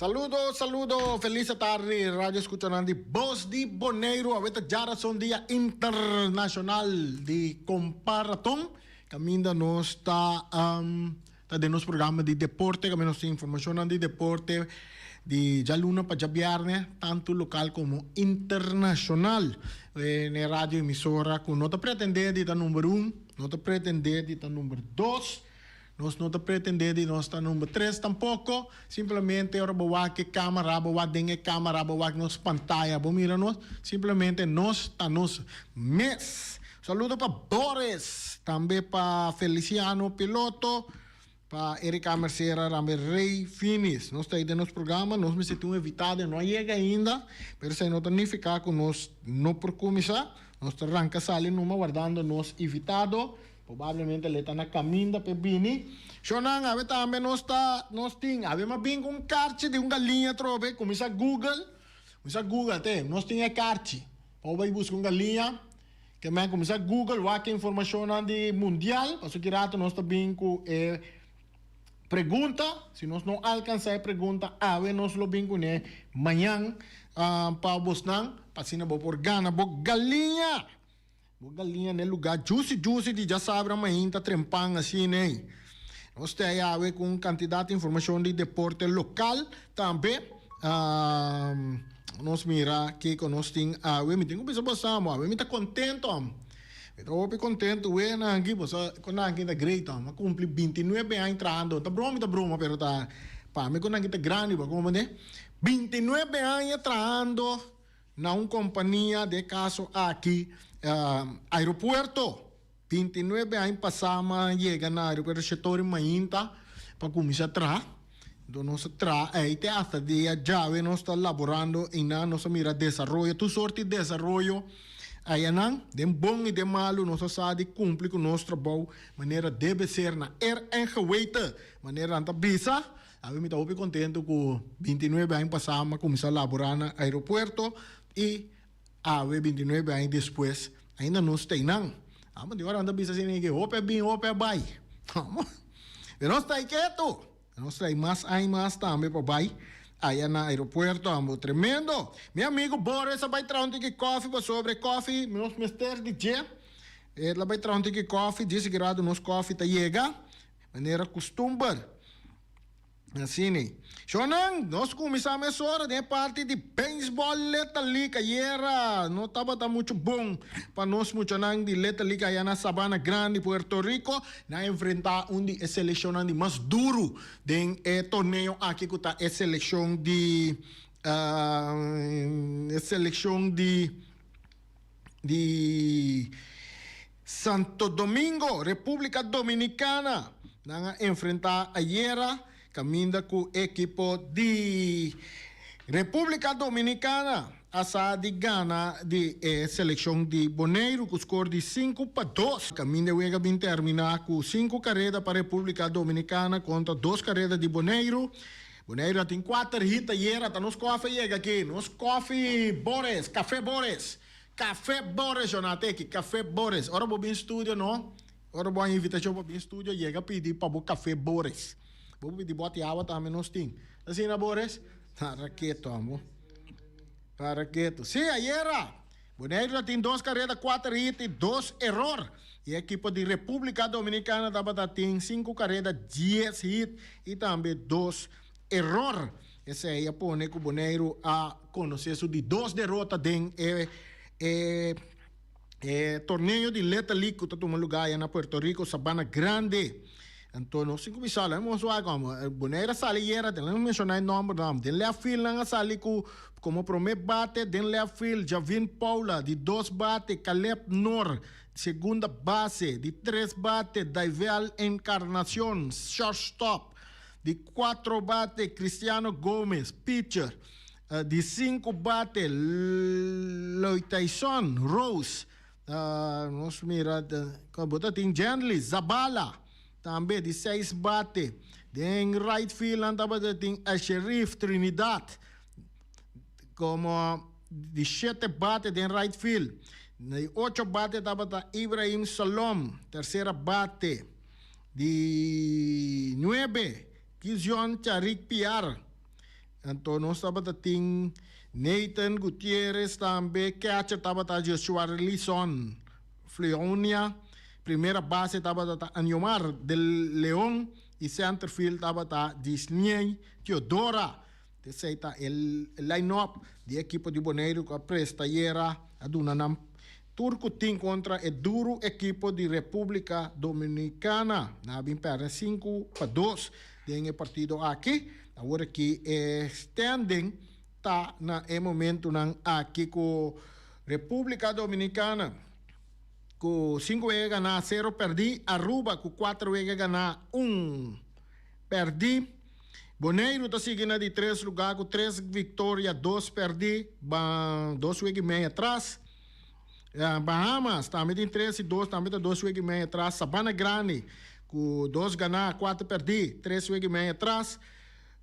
Saludo, saludo, felis atardi radio escuchanan di Bos di Boneiru. Awe ta djarason dia internacional di Comparaton. Caminda nos ta ta den nos programa di deporte, caminda nos tin informacionnan di deporte di djaluna pa djabierne, tanto local como internacional. Den e radio emisora cu no ta pretende di ta number un, no ta pretende di ta number dos. Nos no ta pretendé di nos ta number tres tampoco. Simplemente ora bo wak e camara, bo wak den e camara, bo wak nos pantaya, bo mira nos, simplemente nos ta nos mes. Saludo pa Boris, tambe pa Feliciano Piloto, pa Erika Mercera, tambe Rey Finis. Nos ta ahí den nos programa, nos mester tin un invitado, e no a yega ainda, pero esei no ta nifica cu nos no por cuminsa. Nos ta ranca sali numa wardando nos invitado. Probablemente le ta na caminda p'e bini. Shonnan, awe tambe nos ta, nos tin, awe m'a bin cu un karchi di un galiña atrobe, cuminsa Google, cuminsa Google, te, nos tin e karchi. Pa bo bay busca un galiña, ke men cuminsa Google, wak e informacionnan di mundial, pasobra ki rato nos ta bin cu e pregunta, si nos no alcansa e pregunta awe, nos lo bin cune mañan, pa bosnan, pa asina bo por gana bo galiña. Bo galiña n'e lugá juicy juicy di djasabra mainta trempan asina ei. Nos ta ei awe ku un kantidat informashon di deporte lokal tambe. Nos mira kiko nos tin awe. Mi tin ku bisa bo sa awe mi ta kontento. Mi ta hopi kontento we nan aki bo sa ku nan aki ta great. Mi a kumpli bintinuebe aña trahando. Ta broma mi ta broma pero ta pa mi ku nan aki ta grandi bo a komprende. Bintinuebe aña trahando. Na un kompania, den e kaso aki aeropuerto. Bintinuebe aña pasá mi a yega na aeropuerto Shetori mainta pa kuminsá traha. Enton nos a traha ei te hasta dia djawe nos ta laborando einan. Nos a mira desaroyo, tur sorti di desaroyo ayanan. Den bon i den malu nos a sa di kumpli ku nos trabou manera debe ser na eer en geweten, manera nan ta bisa. Awe mi ta hopi contento cu 29 aña pasa mi a cuminsa labora na aeropuerto y awe 29 aña despues ainda nos ta eynan. Amo di ora nan ta bisa asina ke hopi a bin hopi a bay. Pero nos ta ay keto. Nos ta ay mas aña mas tambe pa bay aya na aeropuerto amo tremendo. Mi amigo Boris a bay traha un tiki kofi pasobra e kofi nos mester di dje. El a bay traha un tiki kofi dje sigrado nos kofi ta yega. Manera kustumber. Asina. Shonnan, nos kuminsá mesora den e parti di beisbòl Little League. Ayera no tabata muchu bon pa nos muchanan di Little League aya na Sabana Grande, Puerto Rico. Nan a enfrentá un di e selekshonnan di mas duru den e torneo aki ku ta e selekshon di e selekshon di di Santo Domingo, Repúblika Dominikana. Nan a enfrentá ayera kaminda ku ekipo di Repúblika Dominikana a sa di gana di e selekshon di Boneiru ku skor di 5-2. Kaminda e wega bin terminá ku sinku kareda pa Repúblika Dominikana kontra dos kareda di Boneiru. Boneiru a tin kuater hit ayera, ta nos kofi a yega aki, nos kofi Bores, Café Bores. Café Bores yo na teki, Café Bores. Ora bo bin studio no, ora bo a invitacion pa bin studio yega pidi pa bo Café Bores. Bo por pidi boti awa tambe nos tin. Asina Bores? Para keto amo. Para keto. Si, ayera Boneiru ta tin dos kareda, kuater hit i dos eror. E ekipo di Republica Dominicana tabata tin sinku kareda, dies hit i tambe dos eror. Esei a pone ku Boneiru a konosé su di dos derota den e e e torneo di Little League ku ta tuma lugá aya na Puerto Rico, Sabana Grande. Anto nos tin ku bisa lo hemos wak komo Boneiru a sali yera, den lo menshoná e nòmbernan. Den left field nan a sali ku komo promé bate den left field Javin Paula, di dos bate Caleb Noor, segunda base, di tres bate Daivel Encarnacion, shortstop. Di cuatro bate Cristiano Gomez, pitcher. Di cinco bate Loitaison Rose. Nos mira bo ta tin Jendly Zabala tambe di seis bate. Den right field nan tabata tin Sherif Trinidad como di shete bate den right field. Di ocho bate tabata Ibrahim Salom, tercera bate. Di nuebe, Gizion Charik Piar. Anto nos tabata tin Nathan Gutierrez tambe, catcher tabata Joshua Lison Fleonia, primera base tabata ta Aniomar del Leon y centerfield tabata Disney Teodora. Esei ta e line-up di e ekipo di Boneiru ku a presta ayera a duna nan tur ku tin kontra e duru ekipo di Repúblika Dominikana. Nan a bin pèrdè 5-2 den e partido aki. Awor aki e standing ta na e momentunan aki ku Repúblika Dominikana ku sinku wega ganá, sero pèrdí, Aruba ku kuater wega ganá, un pèrdí. Boneiru ta sigui na di tres lugá ku tres viktoria, dos pèrdí, dos wega i mei atras. Bahamas tambe tin tres i dos, tambe ta dos wega i mei atras. Sabana Grandi ku dos ganá, kuater pèrdí, tres wega i mei atras.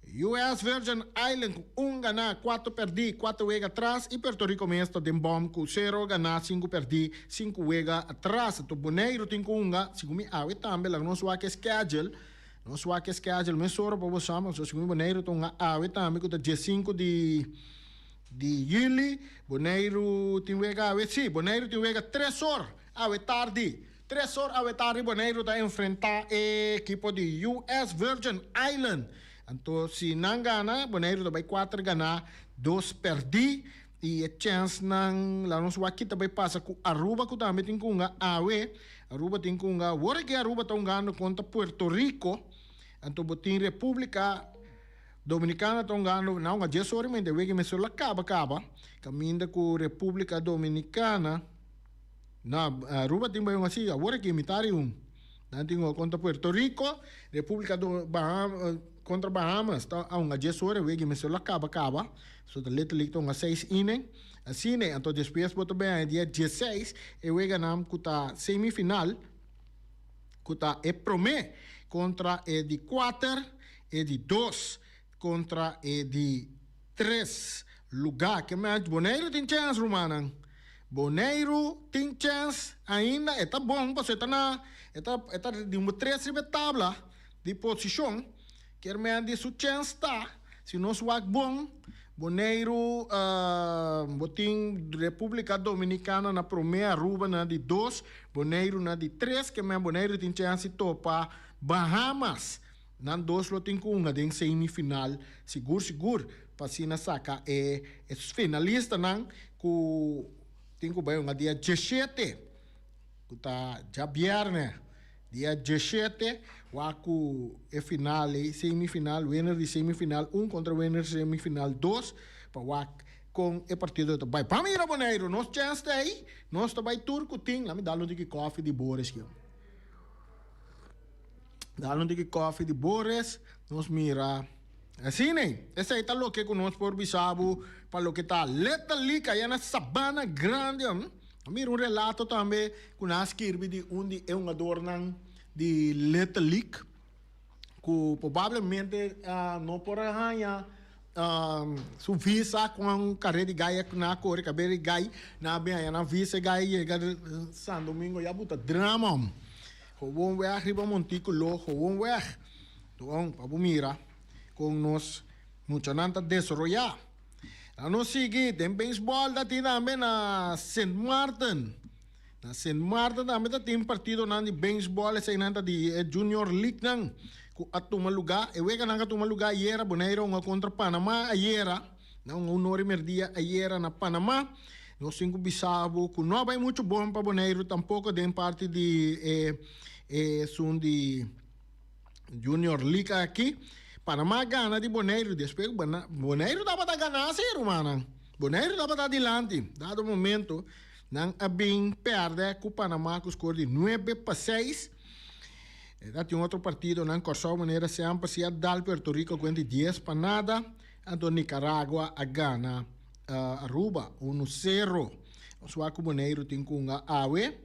US Virgin Island ku un ganá, kuater pèrdí, kuater wega atras. I Puerto Rico mes ta den bòm ku sero ganá, sinku pèrdí, sinku wega atras. Anto Boneiru tin ku hunga, segun mi awe tambe laga nos wak e schedule. Nos wak e schedule mesora pa bo sa, pasobra segun mi Boneiru ta hunga awe tambe ku ta diesinku di Di juli, Boneiru tin wega awe? Sí, Boneiru tin wega tres or awe tardi. Tres or awe tardi Boneiru ta enfrentá e ekipo di US Virgin Island. Anto si nan gana, Boneiru ta bai kuater ganá, dos pèrdí. I e chènsnan, laga nos wak ki ta bai pasa ku Aruba ku tambe tin ku hunga awe. Aruba tin ku hunga, awor aki Aruba ta hungando kontra Puerto Rico. Anto bo tin Repúblika. Dominicana ta hungando na hunga dies ora y media wega mester la caba caba caminda cu Republica Dominicana na Aruba tin bay hunga si awor aki mitad di un nan tin hunga contra Puerto Rico Republica Bahama contra Bahamas ta a hunga dies ora wega mester la caba caba so ta Little League ta hunga seis inning asina anto despues bo ta bay haya dia dieseis e weganan cu ta semifinal. ku ta e promé kontra e di kuater, e di dos kontra e di tres lugá. Ke mèch Boneiru tin chèns, rumannan. Boneiru tin chèns ainda. E ta bon pasobra e ta na e ta e ta di number tres riba e tabla di posishon. Kier men di su chèns ta si nos wak bon. Boneiru bo tin Repúblika Dominikana na promé, Aruba na di dos, Boneiru na di tres. Ke men Boneiru tin chèns di topa Bahamas. Nan dos lo tin ku hunga den semifinal sigur sigur pa asina saka e finalistanan ku tin ku bai hunga dia diesshete ku ta djabièrnè. Dia diesshete wak ku e final ei, semifinal, winner di semifinal un kontra winner semifinal dos, pa wak kon e partido ta bai. Pa mira Boneiru, nos chèns ta ei, nos ta bai tur ku tin. Lami dal un tiki kòfi di Boris kiu. Dal un tiki kòfi di Boris, nos mira. Asina ei, esei ta loke ku nos por bisa bo pa loke ta Little League aya na Sabana Grande. A mira un relato tambe ku nan a skirbi di un di e hungadornan di Little League ku probablemente no por a haña su visa ku kare di gai nan a kore kabe di gai nan a bin haña nan visa e gai a yega San Domingo ya buta drama hom. Gewoon weg riba Monticulo gewoon weg. Don pa bo mira kon nos muchanan ta desaroyá. Nan nos sigui den beisbòl ta tin tambe na Sint Maarten. Na Sint Maarten tambe ta tin partidonan di beisbòl, eseinan ta di e Junior League nan ku a tuma lugá. E weganan ku a tuma lugá ayera, Boneiru a hunga kontra Panama ayera, na un un ora i merdia ayera na Panama. Nos tin ku bisa bo ku no a bai muchu bon pa Boneiru tampoko den parti di e esun di Junior League aki. Panama gana di Boneiru despues ku Boneiru tabata gana si rumannan. Boneiru tabata adilanti. Dado momento nan a bin pèrdè ku Panama ku skor di 9-6. E ta tin otro partidonan Kòrsou manera semper si a dal Puerto Rico ku enti 10-0. Anto Nicaragua a gana Aruba 1-0. Nos wak ku Boneiru tin ku hunga awe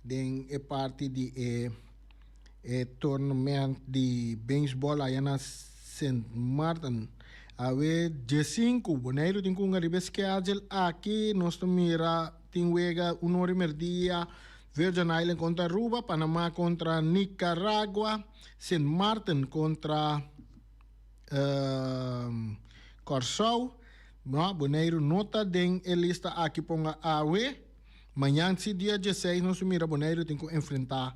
den e parti di e. E tournament di beisbòl aya na Sint Maarten. Awe diesinku, Boneiru tin ku hunga riba e schedule aki. Nos ta mira tin wega un ora i merdia, Virgin Island kontra Aruba, Panama kontra Nicaragua, Sint Maarten kontra. Kòrsou. No, Boneiru no ta den e lista aki ponga awe. Mañan si dia dieseis nos mira Boneiru tin ku enfrentá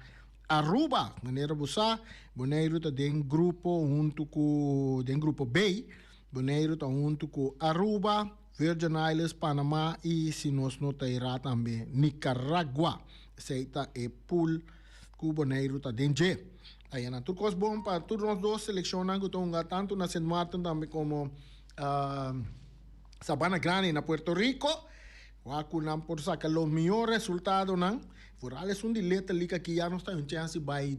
Aruba. Manera bo sa, Boneiru ta den grupo huntu ku den grupo B. Boneiru ta huntu ku Aruba, Virgin Islands, Panama i si nos no ta erá tambe Nicaragua. Esei ta e pool ku Boneiru ta den dje. Ayanan tur kos bon pa tur nos dos selekshonnan ku ta hunga tantu na Sint Maarten tambe komo Sabana Grande na Puerto Rico. Wak ku nan por saka lo mihó resultadonan. Vooral esun di Little League aki ya nos ta un chèns di bai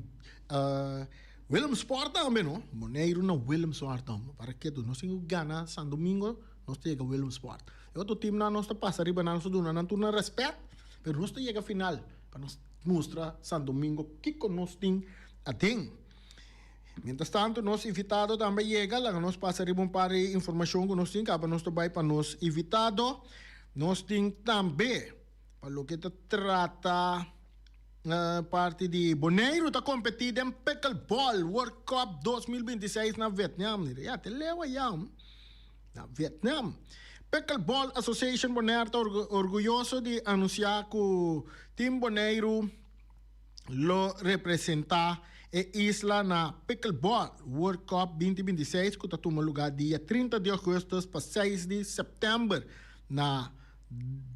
Willemspoort tambe no. Boneiru na Willemspoort tambe. Para ketu nos tin ku gana San Domingo nos ta yega Willemspoort. E otro teamnan nos ta pasa riba nan nos ta duna nan tur nan rèspèt pero nos ta yega final pa nos mustra San Domingo kiko nos tin aden. Mientras tanto nos invitado tambe yega, laga nos pasa riba un par di informacion cu nos tin caba nos ta bay pa nos invitado. Nos tin tambe pa loke ta trata parti di Boneiru ta competi den Pickleball World Cup 2026 na Vietnam. Ya te leu aya na Vietnam. Pickleball Association Bonaire ta orguyoso di anuncia cu Team Boneiru lo representá e isla na Pickleball World Cup 2026 ku ta tuma lugá dia 30 di ògùstùs pa 6 di sèptèmber na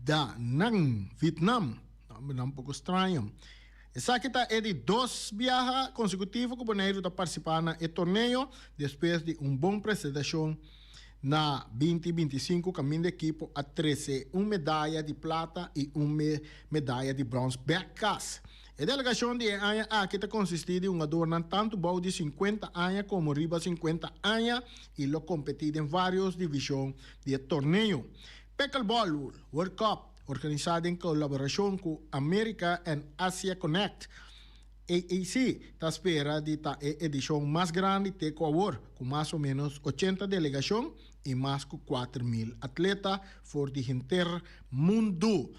Da Nang, Vietnam. Nombernan un poko straño. Esaki ta e di dos biaha konsekutivo ku Boneiru ta partisipá na e torneo despues di un bon presentashon Na 2025 kaminda ekipo a trese un medaya di plata i un medaya di brons bek kas. E delegashon di e aña aki ta konsistí di hungadornan tantu bou di 50 aña komo riba 50 aña i lo kompetí den vários divishon di e torneo. Pickleball World Cup, organisá den kolaborashon ku America and Asia Connect, AAC, ta spera di ta e edishon mas grandi te ku awor, ku mas o ménos 80 delegashon i mas ku 4000 atleta for di henter mundu.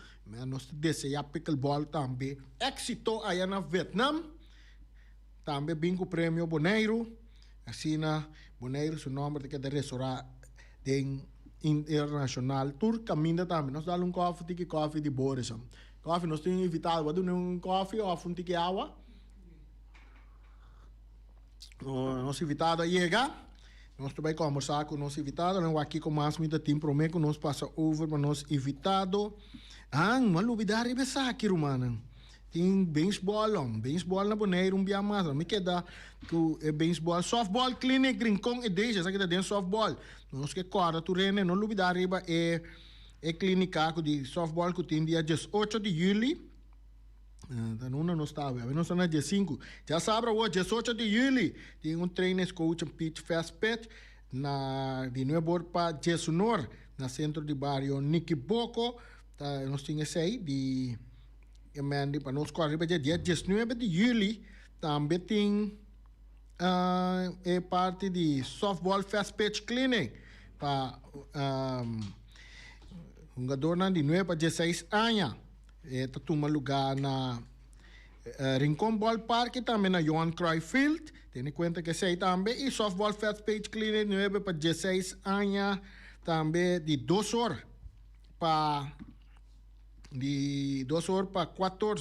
Nos ta deseá pickleball tambe éksito aya na Vietnam. Tambe bin ku Premio Boneiru. Asina Boneiru su nòmber ta keda resorá den internashonal tur kaminda tambe. Nos dal un kòfi, tiki kòfi di Boris. Koffie, nos tin un invitado. Bo a duna un koffie of un tiki awa? Nos invitado a yega. Nos ta bai kombersá ku nos invitado. Nan wak kiko mas mi ta tin promé ku nos pasa over pa nos invitado. Han, mi a lubidá riba esaki, rumannan. Tin beisbòl, hom. Beisbòl na Boneiru un bia mas. Mi keda ku e beisbòl. Softball clinic Rincon Edition. Esaki ta den softball. Nos ke kòrda tur hende no lubidá riba e. E klinika ku di softball ku tin dia 18 di yüli, ta nunda nos ta awe? Awe nos ta na 15. Djasabra awor 18 di yüli tin un trainers coach en pitch fast pitch na di nuebe or pa diesunor na sentro di bario Nikiboko. Ta nos tin esei di e Mandy pa nos kòrda riba dje. Dia 19 di yüli tambe tin e parti di softball fast pitch clinic pa Hungadornan di nuebe pa dieseis aña. E ta tuma lugá na Rincon Ballpark i tambe na Johan Cruyff Field. Tene kuenta ku esei tambe. I Softball Fast Page Clinic nuebe pa dieseis aña tambe di dos or pa di dos or pa kuator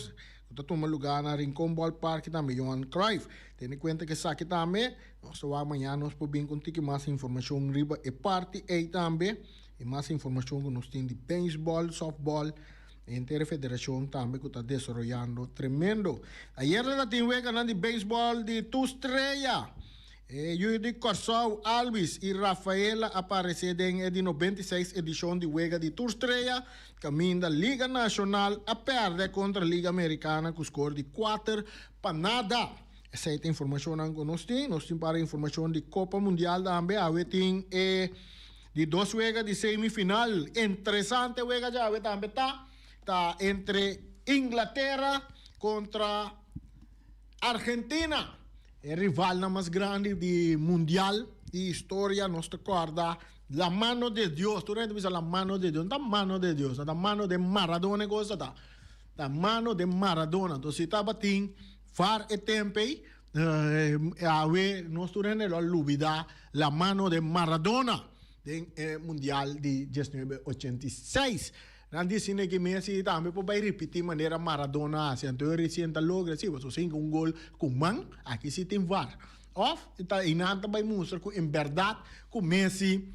ku ta tuma lugá na Rincon Ballpark i tambe Johan Cruyff. Tene kuenta ku esaki tambe. Nos ta wak mañana nos por bin ku un tiki mas informashon riba e parti ei tambe i mas informashon ku nos tin di beisbòl, sòftbòl, henter e federashon tambe ku ta desaroyando tremendo. Ayer ta tin weganan di beisbòl di tur strea. E yu di Kòrsou Alvis i Rafaela a paresé den e di 96 edishon di wega di tur strea kaminda Liga Nashonal a pèrdè kontra Liga Amerikana ku skor di kuater pa nada. Esei ta informashonnan ku nos tin. Nos tin para informashon di Kopa Mundial tambe. Awe tin e di dos wega di semifinal. Interesante wega djawe tambe ta. Ta entre Inglatera kontra Argentina. E rivalnan mas grandi di Mundial di historia. Nos ta kòrda la mano de Dios. Tur hende ta bisa la mano de Dios. No ta mano de Dios, ta mano de Maradona e kos ta ta. Ta mano de Maradona. Entonces si tabatin Var e temp ei, awe nos tur hende lo a lubida la mano de Maradona. den e Mundial di 1986. Nan di asina ki Messi tambe por bai ripiti manera Maradona hasi, anto e resien ta logra si, pasobra sin un gol ku man, aki si tin var. Of ta einan ta bai mustra ku en bèrdat ku Messi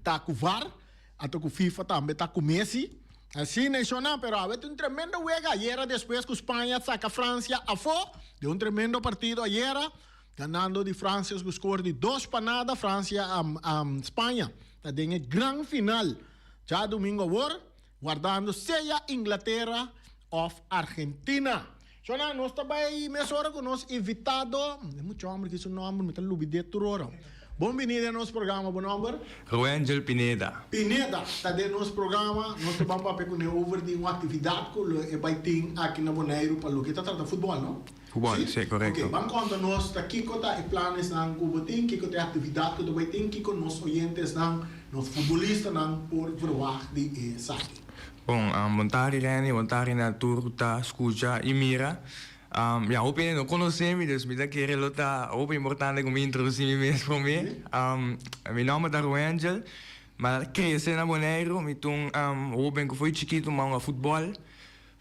ta ku var, anto ku FIFA tambe ta ku Messi. Asina e shonnan, pero awe tin un tremendo wega ayera despues ku Spaña saka Francia afó den un tremendo partido ayera, ganando di Francia ku skor di 2-0. Francia Spaña ta den e gran final djadumingo awor, wardando sea Inglatera of Argentina. Shonnan, nos ta bai mesora ku nos invitado, e mucha homber ki su nomber mi ta lubid'é tur ora. Bon bini den nos programa, bo nomber? Ruengel Pineda. Pineda ta den nos programa, nos ta ban papia kuné over di un aktividat ku lo e bai tin aki na Boneiru pa loke ta trata futbòl, no? Futbòl, si, korekto. Ok, ban konta nos ta kiko ta e planesnan ku bo tin, kiko ta e aktividat ku ta bai tin, kiko nos oyentesnan, nos futbolistanan por verwagt di esaki. Bon, bon tardi Renny, bon tardi na tur ku ta skucha i mira. Ya hopi hende no konosé mi, dus mi ta kere lo ta hopi importante ku mi introdusí mi mes promé. Mi nòmber ta Ruangel, mi a krese na Boneiru, mi ta un hóben ku fo'i chikitu mi a hunga futbòl.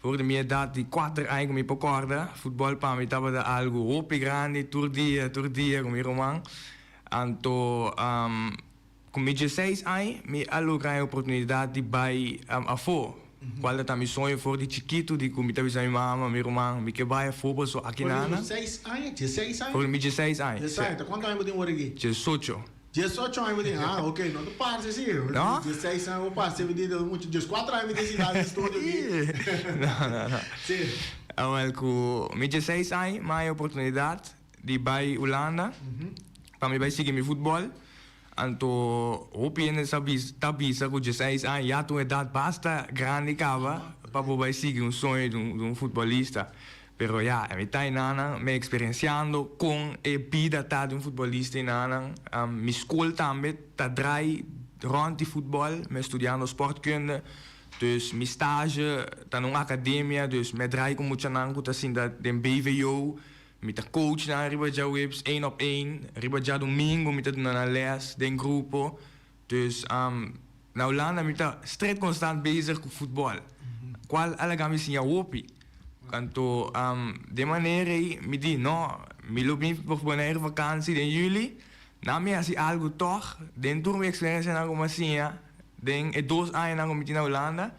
For di mi edat di kuater aña ku mi por kòrda, futbòl pa mi tabata algu hopi grandi, tur dia, tur dia ku mi ruman. Anto Ku mi dieseis añ mi a logra e oportunidat di bai afó, kual ta ta mi soño for di chikitu di ku mi ta bisa mi mama, mi ruman, mi ke bai afó paso aki For di nana. bo seis aña? Dieseis aña? For di mi dieseis añ. Dieseis aña, ta kuantu aña bo tin ora aki? Diesocho. 18 aña bo tin, ah ok, no ta parse si. No? 16 aña bo parse bo tin muchu, 14 aña mi tin sinta den studio aki. No, no, no. Si. Awel ku mi 16 añ mi a haña oportunidat di bai Hulanda pa mi bai sigui mi futbòl. Anto hopi hende sa bisa ta bisa ku dieseis aña ya ta un edat basta grandi kaba pa bo bai sigui un soño di un di un futbolista. Pero ya, mi ta enanan, mi eksperensiando kon e bida ta di un futbolista enanan. Mi skol tambe ta drai rònt di futbòl, mi studiando sportkunde, dus mi stage ta na un akademia, dus mi a drai ku muchanan ku ta sinta den BVO. Mi ta coach nan riba djaweps één op één, riba djadomingo mi ta duna nan les den grupo. Dus na Hulanda mi ta stret constant bezig cu futbol, cual a laga mi siña hopi. Anto den manera ei mi di no, mi lo bin pa Bonaire vakantie den juli, nan mi haci algo tog den tur mi experiencianan cu mi a siña den e dos añanan cu mi tin na Hulanda,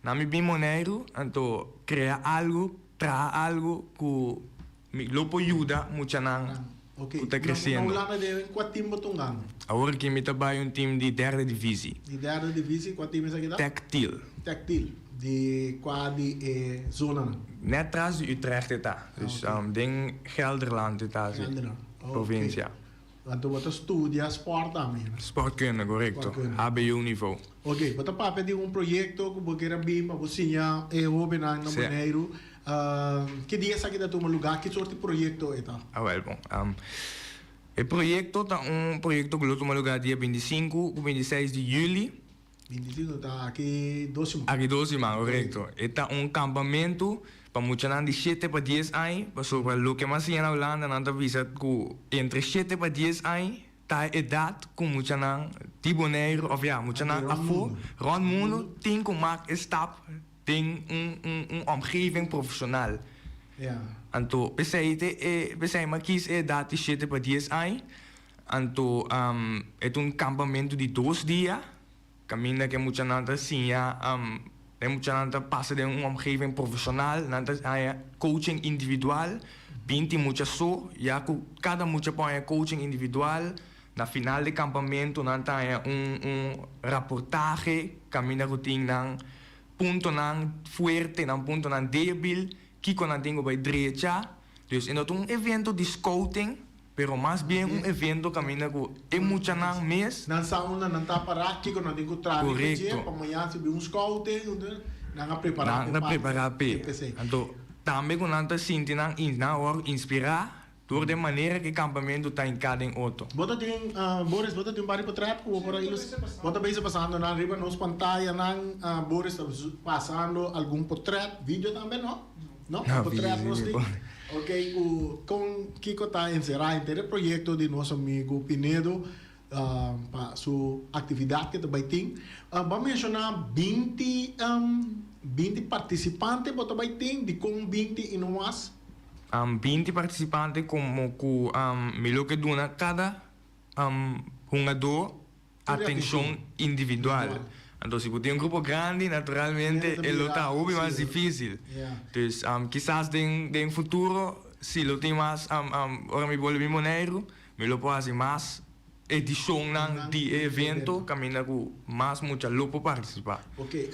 nan mi bin Boneiru anto crea algo. Traha algu ku mi lo por yuda muchanan ku ta kresiendo. Na Hulanda den kua tim bo ta hungando? Awor aki mi ta bai un tim di derde divisi. Di derde divisi, kua tim esaki ta? Tectil. Tectil, di kua di e zonanan? Net tras di Utrecht e ta, dus den Gelderland e ta, si, provinsia. Anto bo ta studia sport tambe? Sportkunde, korekto. Hbo nivo. Ok, bo ta papia di un proyekto ku bo kier a bin pa bo siña e hóbennan na Boneiru. Ki dia esaki ta tuma lugá? Ki sort di proyekto e ta? Awèl bon. E proyekto ta un proyekto ku lo tuma lugá dia 25 ku 26 di yüli. 25 ta aki dos siman. Aki dos siman, korekto. E ta un kampamentu pa muchanan di shete pa dies aña, pasobra loke mas siña na Hulanda nan ta bisa ku entre shete pa dies aña ta e edat ku muchanan di Boneiru òf ya, muchanan afó rònt mundu tin ku mak e stap den un un un omgeving profeshonal. Anto p'esei te e p'esei mi a kis e edat di shete pa dies aña. Anto e ta un kampamentu di dos dia kaminda ku e muchanan ta siña, e muchanan ta pasa den un omgeving profeshonal, nan ta haña coaching individual, 20 mucha so, ya ku kada mucha por haña coaching individual. Na final di kampamentu nan ta haña un un raportahe kaminda ku tin nan puntonan fuerte, nan puntonan debil, kiko nan tin ku bai drecha. Dus e no ta un evento di scouting. Pero mas bien un evento caminda cu e muchanan mes. Nan sa unda nan ta para, kico nan tin cu traha riba dje, pa mañana si bin un scouting, nan a prepara p'e. Nan a prepara p'e. Anto, tambe cu nan ta sinti nan, nan a wòrdu inspirá door den manera cu e campamento ta hincá den otro. Bo ta tin, Boris, bo ta tin un par di potret cu bo por a ilustrá? Bo ta bezig pasando nan riba nos pantayanan, Boris ta pasando algun potret, video tambe, no? No, No, potret video nos sí tin. pone. Ok, cu con kico ta encerá henter e proyecto di nos amigo Pinedo. Pa su actividad cu ta bay tin. Bo a menciona 20, 20 participante bo ta bay tin, dicon 20 y no mas? 20 participante como cu mi lo ke duna cada hungador atencion individual. Anto si bo tin un grupo grandi naturalmente e lo ta hopi mas dificil. Dus kisas den futuro si lo tin mas ora mi bolbe Boneiru Mi lo por hasi mas edishonnan di e evento kaminda ku mas mucha lo por partisipá. Ok,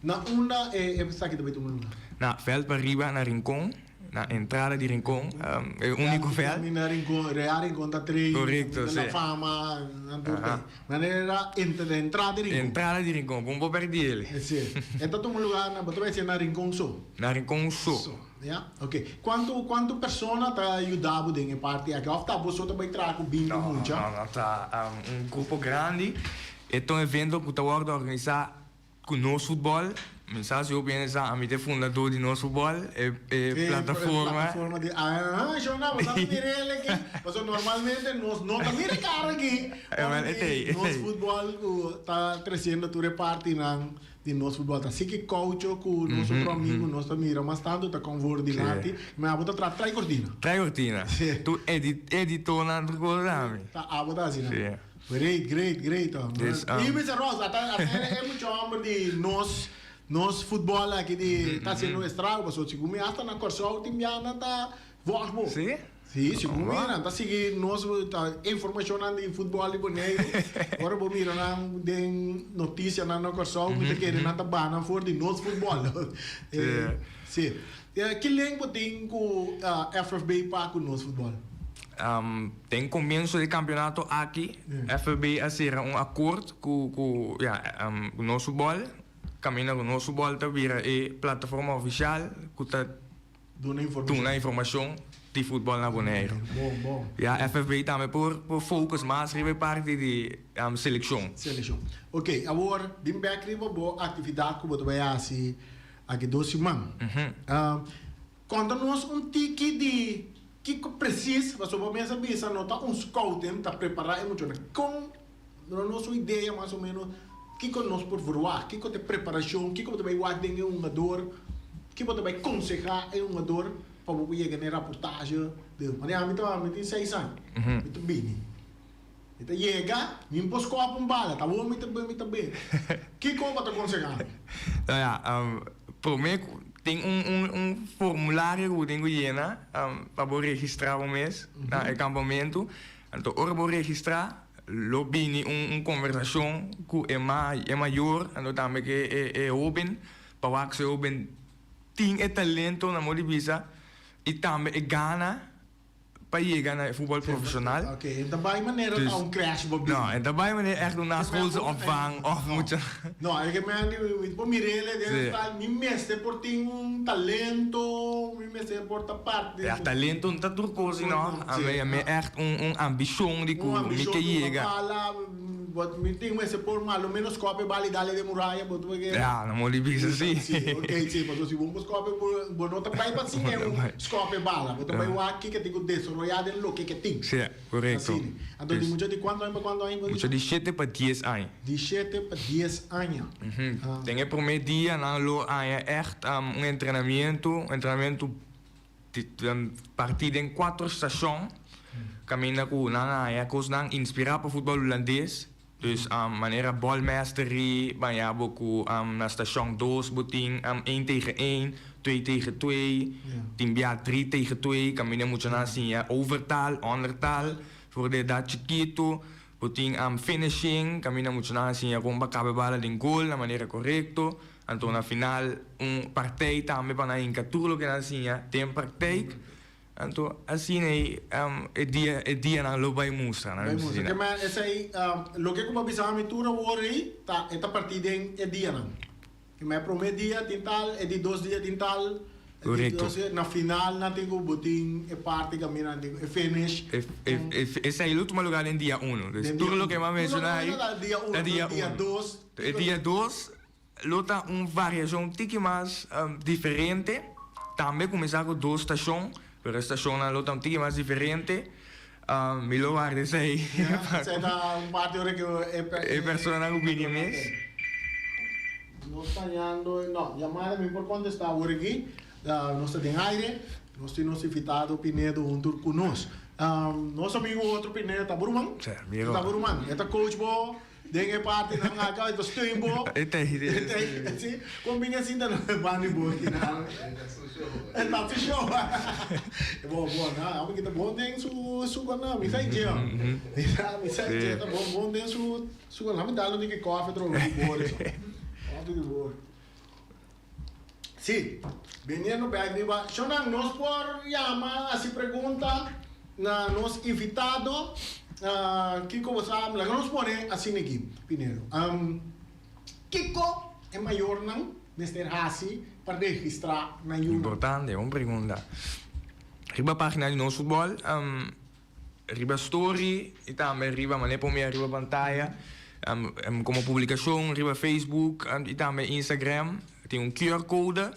na unda e esaki ta bai tuma lugá? Na vèlt pariba na Rincon, na entrada di Rincon, e úniko vèlt. Kaminda Rincon, Real Rincon ta trei, Korekto, si. La Fama, nan tur ta ei. Manera entrada di Rincon. Entrada di Rincon, bon por pèrdí el. Si. E ta tuma lugá na, bo ta bai hasi na Rincon so? Na Rincon so. Ya, ok. Kuantu kuantu persona ta yuda bo den e parti aki? Òf ta bo so ta bai traha ku binti mucha? No, no, no. Ta un grupo grandi. E ta un evento ku ta wòrdu organisá ku Nos Futbòl. Mi sa si hopi hende sa, ami ta e fundadó di Nos Futbòl, e e plataforma. E plataforma di ah, shona, bo sa ta mira el aki. Pasobra normalmente nos no ta mira e kara aki. Ora di Nos Futbòl ku ta tresiendo tur e partinan. Di nos futbol ta siki koucho ku nos otro amigu nos ta mira mas tantu ta kon voor dilanti mi abo ta traha trai kortina. Trai kortina. Si. Tur edi editornan tur kos ami. Ta abo ta hasi nan. Si. Great great great oh. Dus I Mister Ross ata ata e mucha homber di nos nos futbol aki di ta hasiendo estrago pasobra segun mi hasta na Kòrsou tin biaha ta Volg bo. Sí? Sí, segun mi nan ta sigui nos ta informashonnan di futbòl di Boneiru. Ora bo mira nan den notisianan na Kòrsou, mi ta kere nan ta baha nan for di nos futbòl. Sí. Ki link bo tin ku FFB pa ku nos futbòl? Den komienso di kampionato aki, FFB a sera un akort ku ku ya nos futbòl, kaminda ku nos futbòl ta bira e plataforma ofisial ku ta Duna informashon. Duna informashon di futbòl na Boneiru. Bon, bon. Ya FFB tambe por por focus mas riba e parti di selekshon. Selekshon. Ok, awor bin bek riba bo aktividat ku bo ta bai hasi aki dos siman. Konta nos un tiki di kiko presis, pasobra bo mes a bisa no ta un scouting ta prepará e muchanan. Kon, duna nos un idea mas o menos Kiko nos por verwagt? Kiko ta e preparashon? Kiko bo ta bai wak den e hungador? Kiko bo ta bai konsehá e hungador pa bo por yega na e raportahe? Manera ami ta, mi tin seis aña, mi ta bini. Mi ta yega, mi por skòp un bala, ta awor mi ta mi ta bini. Kiko bo ta konsehá mi? Nou ja, promé ku tin un un un formulario ku bo tin ku yena pa bo registrá bo mes na e kampamentu. Anto ora bo registrá Lo bini un un conversacion cu e ma e mayor anto tambe cu e e hoben pa wak si e hoben tin e talento na modo di bisa y tambe e gana pa yega na e futbol profesional. Ok, e ta bay manera ta un crash bo bini. No, e ta bay manera echt un naschoolse opvang of mucha. No, e ke men di mi por mir'el den e mi mester por tin un talento, mi mester por ta parti. Ja, talento no ta tur cos no. Ami ami echt un un ambicion di cu mi ke yega. Un ambicion di cu mi tin mester por malo menos scope bal y dale den muraya bo tuve ke. Ja, no mor di bisa si. Si, ok, si, pasobra si bo no por scope bo no ta bay pa siña un scope bala, bo ta bay wak kico tin cu desaroya den loke ke tin. Si, corecto. Asina. Anto di mucha di cuanto aña pa cuanto aña bo di? Mucha di shete pa dies aña. Di shete pa dies aña. Den e prome dia nan lo haña echt un entrenamiento, un entrenamiento partí den cuatro stacion, caminda cu nan haña cosnan inspirá pa futbol hulandes, dus manera ball mastery, baña bo cu na stacion dos bo tin een tegen een, twee tegen twee, tin bia drie tegen twee, caminda muchanan siña overtal, ondertal, for di edad chikito. Bo tin finishing, kaminda muchanan a siña kon pa kabe bala den gol na manera korekto. Anto na final un partij tambe pa nan hinka tur loke nan siña den praktijk. Anto asina ei e dia e dianan lo bai mustra nan Bai mustra. Ke men esei loke ku bo a bisa mi tur awor ei ta e ta partí den e dianan. Ke men e promé dia tin tal, e di dos dia tin tal, e di dos dia, na final nan tin ku bo tin e parti kaminda nan tin ku e finish. Esei lo tuma lugar den dia uno. Dus tur loke mi a menshoná ei ta dia uno. Dia dos. E dia dos lo ta un variashon tiki mas diferente. Tambe kuminsá ku dos stashon, pero e stashonnan lo ta un tiki mas diferente. Mi lo warda esei. Esei ta un parti ora ku e. E persona ku bini mes. Nos ta hañando, no, yamada mi por kontestá awor aki. Nos ta den aire. Nos tin nos invitado Pinedo huntu ku nos. Nos amigu otro Pinedo ta bo ruman? Sí, mi ruman. Ta bo ruman. E ta coach bo den e partinan aka, e ta steun bo. E ta e ta Sí. Kon bini asin ta banda di bo aki nan? E ta su show. E ta su show. Bo, bo, na, amo ki ta bon den su su kona, mi sa dje. Mi sa, mi sa dje ta bon bon den su su kona. Mi dal un tiki koffie trobe di bor eso. Koffie di bor. Sí, biniendo bek riba shownan nos por yama hasi pregunta na nos invitado. Kiko bo sa? Laga nos pone asina aki primero. Kiko e mayornan mester hasi pa registrá nan yunan? Importante, bon pregunta. Riba página di Nos Futbol, riba story i tambe riba manera por mira riba pantaya komo publikashon riba Facebook i tambe Instagram tin un QR code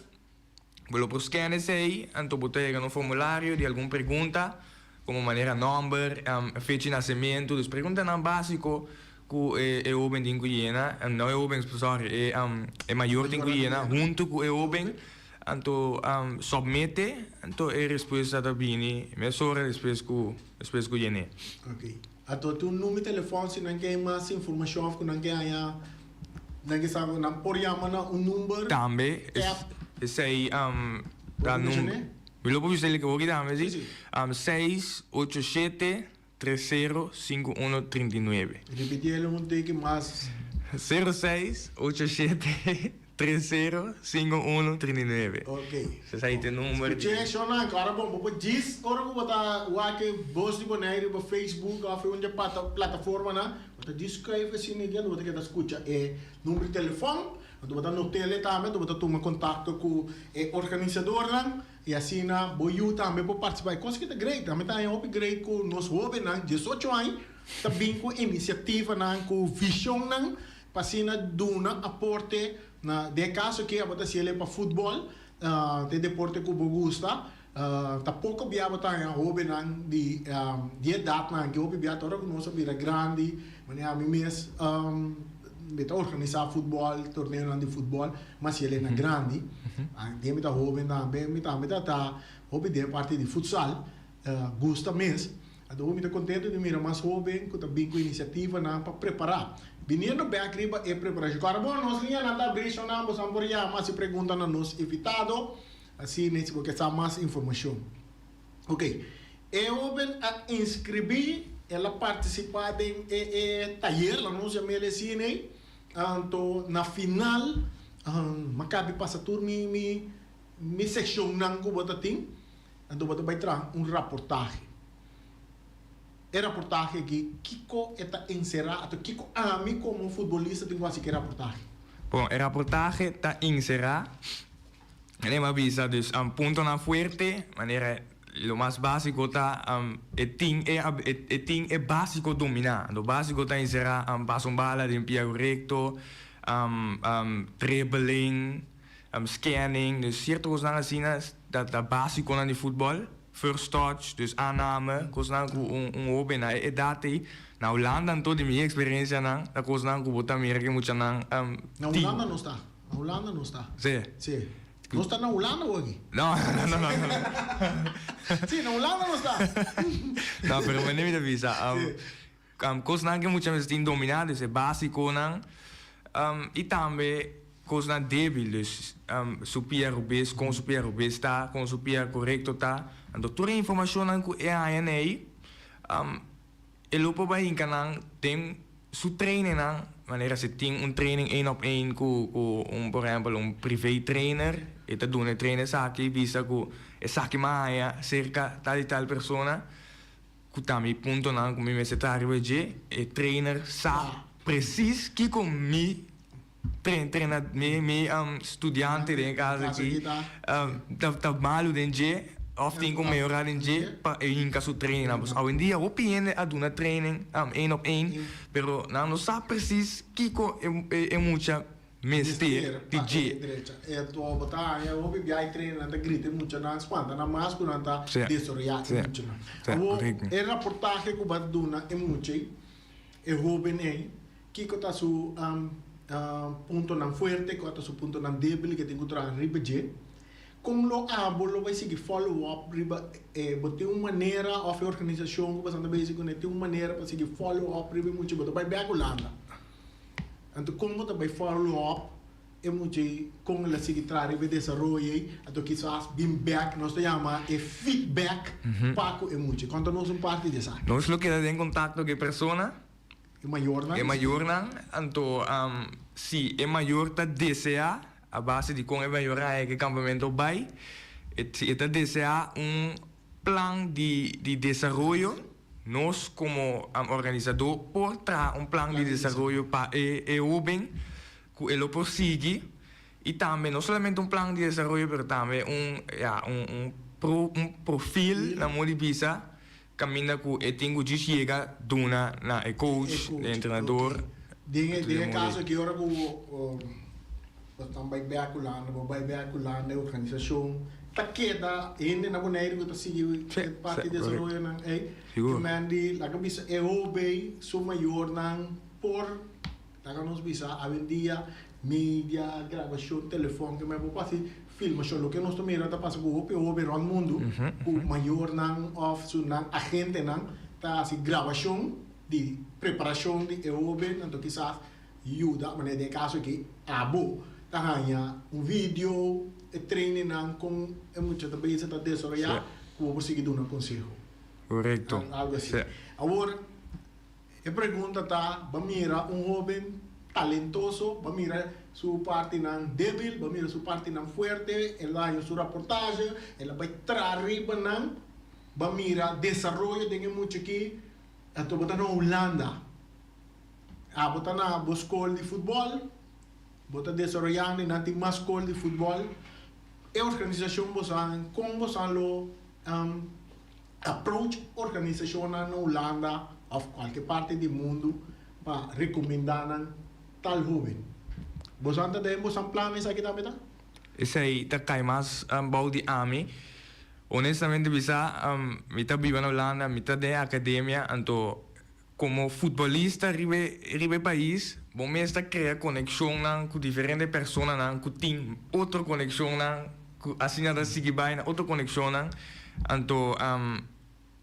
bo lo por scan esei anto bo ta yega na un formulario di algun pregunta komo manera nòmber, fecha di nasementu, dus preguntanan básiko ku e hóben tin ku yena, no e hóben sorry e mayor tin ku yena huntu ku e hóben. Anto submete, anto e respuesta ta bini mesora despues ku despues ku yené. Ok. Anto tin un number telefòn si nan ke mas informashon òf ku nan ke haña nan ke sa nan por yama na un number? Tambe App. Esei ta Bo por menshoné? Mi lo por bisa el ke hoki tambe si. Si. 6 8 7 3 0 5 1 39. Ripití el un tiki mas. 0 6 8 7 3 0 5 1 39. Ok. Esei ta e number di. Skuché shownan ku ora bon bo por djis ora ku bo ta wak e Bos di Boneiru riba Facebook òf e un dje plataformanan bo ta djis skruif asina i bo ta keda skucha e number di telefòn anto bo ta not'el tambe anto bo ta tuma kontakto ku e organisadornan. I asina bo yu tambe por partisipá. E kos ki ta great, ami ta haña hopi great ku nos hóbennan, diesocho aña, ta bin ku inisiativanan, ku vishonnan pa asina duna aporte na, den e kaso aki abo ta hasiel e pa futbòl, ta e deporte ku bo gusta. Ta poko bia bo ta haña hóbennan di di edatnan aki, hopi bia ta ora ku nos a bira grandi, manera ami mes mi ta organisá futbòl, torneonan di futbòl. Mas si el e na grandi, den mi ta hoben tambe, mi tambe ta ta hopi den parti di futsal, gusta mes. Anto mi ta contento di mira mas hoben cu ta bin cu iniciativanan pa prepara. Biniendo bek riba e preparacion. Cu ora bo nos liñanan ta abri shownan bosan por yama haci pregunta na nos invitado, asina si bo ke sa mas informacion. Ok, e hoben a inscribi, el a participa den e e tayer, laga nos yam'el asina ei. Anto na final m'a kabi pasa tur mi mi mi sekshonnan ku bo ta tin, anto bo ta bai traha un raportahe. E raportahe aki kiko e ta enserá anto kiko ami komo futbolista tin ku hasi ku e raportahe? Bon, e raportahe ta enserá, manera mi a bisa, dus puntonan fuerte, manera lo mas básiko ta e tin e e tin e básiko dominá. Lo básiko ta enserá pasa un bala den pia korekto, dribbling, scanning, dus sierto kosnan asina ta ta básikonan di futbòl. First touch, dus aanname, kosnan ku un un hóben na e edat ei. Na Hulanda anto di mi eksperensianan ta kosnan ku bo ta mira ku e muchanan Na tin. Hulanda nos ta. Na Hulanda nos ta. Sí. Sí. Nos ta na Hulanda o aki? No, no, no, no. Sí, na Hulanda nos ta. No, pero mane mi ta bisa, kosnan ke mucha mes tin dominá, dus e básikonan, i tambe kosnan débil, dus su pia robes, kon su pia robes ta, kon su pia korekto ta. Anto tur e informashonnan ku e haña n'ei, E lo por bai hinka nan den su trainingnan, manera si tin un training één op één ku ku un por ehèmpel un privé trainer, e ta duna e trainer esaki bisa ku esaki mi a haña serka tal i tal persona ku ta mi puntonan ku mi mester traha riba dje, e trainer sa presis kiko mi train mi mi studiante den e kas aki ta malu den dje òf tin ku mehorá den dje pa e hinka su trainingnan. Pasobra awendia hopi hende a duna training één op één pero nan no sa presis kiko e mucha. mester di dje. Drecha. E to bo ta haña hopi bia e trainer nan ta grita e muchanan, spanta nan mas ku nan ta desaroyá e muchanan. Awor e raportahe ku bo a duna e mucha ei, e hoben ei, kiko ta su puntonan fuerte, kiko ta su puntonan debil ke tin ku traha riba dje? Kon lo abo lo bai sigui follow up riba e bo tin un manera of e organisashon ku bo ta bezig kuné tin un manera pa sigui follow up riba e mucha bo ta bai bek Hulanda? Anto kon bo ta bai follow up e mucha ei kon el a sigui traha riba e desaroyo ei anto kisas bin bek nos ta yama e feedback pa ku e mucha. Konta nos un parti di esaki. Nos lo keda den kontakto ku e persona. E mayornan. E mayornan anto si e mayor ta desea a base di kon e mayor a haña ku e kampamento bai si e ta desea un plan di di desaroyo nos komo organisadó por traha un plan di desaroyo pa e e hoben ku e lo por sigui i tambe no solamente un plan di desaroyo pero tambe un ya un un pro un profil na modo di bisa Caminda cu e tin cu djis yega duna na e coach, e entrenador. Den e caso aki ora cu bo ta bay bek Hulanda, bo bay bek Hulanda e organisacion ta keda hende na Boneiru cu ta sigui e parti di desaroyonan ey. Ki men di laga bisa e hoben su mayornan por Laga nos bisa awendia media, grabacion, telefon ke men por pasa filmacion. Loke nos ta mira ta pasa ku hopi hoben rond mundu ku mayornan of su nan agentenan ta hasi grabacion di preparacion di e hoben anto kisas yuda manera den e kaso aki abo ta haña un video e trainingnan kon e mucha ta bezig ta desaroya ku bo por sigui duna konseho. Korekto. Algo asi. Awor. E pregunta ta, Bo mira un hoben talentoso, bo mira su partinan debil, bo mira su partinan fuerte, el a haña su raportahe, el a bai traha riba nan, bo mira desaroyo den e mucha aki, anto bo ta na Hulanda, abo ta na bo skol di futbòl, bo ta desaroyando i nan tin mas skol di futbòl, e organisashon bo sa kon bo sa lo. Approach organisashonnan na Hulanda òf kualke parti di mundu pa rekomendá nan tal hóben. Boso ta den boso plan esaki tambe ta? Esei ta kai mas bou di ami. Honestamente bisa, mi ta biba na Hulanda, mi ta den e akademia, anto komo futbolista riba riba e pais bo mes ta krea konekshonnan ku diferente personanan ku tin otro konekshonnan ku asina ta sigui bai na otro konekshonnan. Anto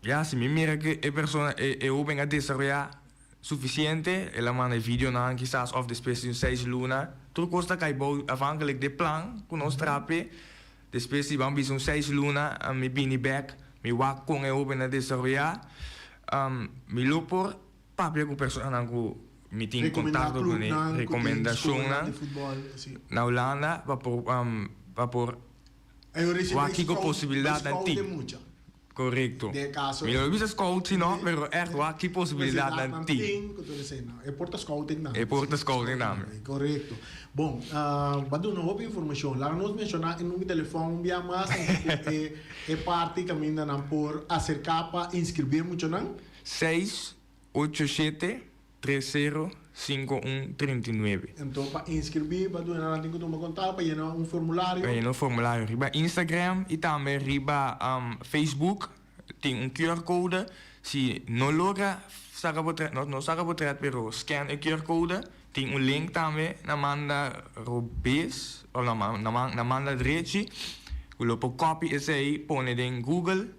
ya si mi mira ku e persona e hoben a desaroyá sufisiente el a manda e videonan kisas òf despues di un seis luna tur kos ta kai bou afhankelijk di e plan ku nos traha p'e. Despues di ban bisa un seis luna mi bini bek mi wak kon e hoben a desaroyá. Mi lo por papia ku personanan ku mi tin kontakto kuné, rekomendashonnan na Hulanda pa por pa por wak kiko posibilidatnan tin. Korekto. Mi no bisa scout si no, pero ègt wak ki posibilidatnan tin. E por ta scouting tambe. E por ta scouting tambe. Korekto. Bon, bo a duna hopi informashon. Laga nos menshoná e number di telefòn un bia mas anto ku e parti kaminda nan por aserká pa inskribí e muchanan. 6, 8, 7, 3, 0, 5, 1, 39. Anto pa inskribí bo a duna nan tin ku tuma kontakto pa yena un formulario. Pa yena un formulario riba Instagram i tambe riba Facebook tin un QR code. Si no logra saka potret, no no saka potret pero scan e QR code. Tin un link tambe na manda robes of na na manda drechi ku lo por copy esei pone den Google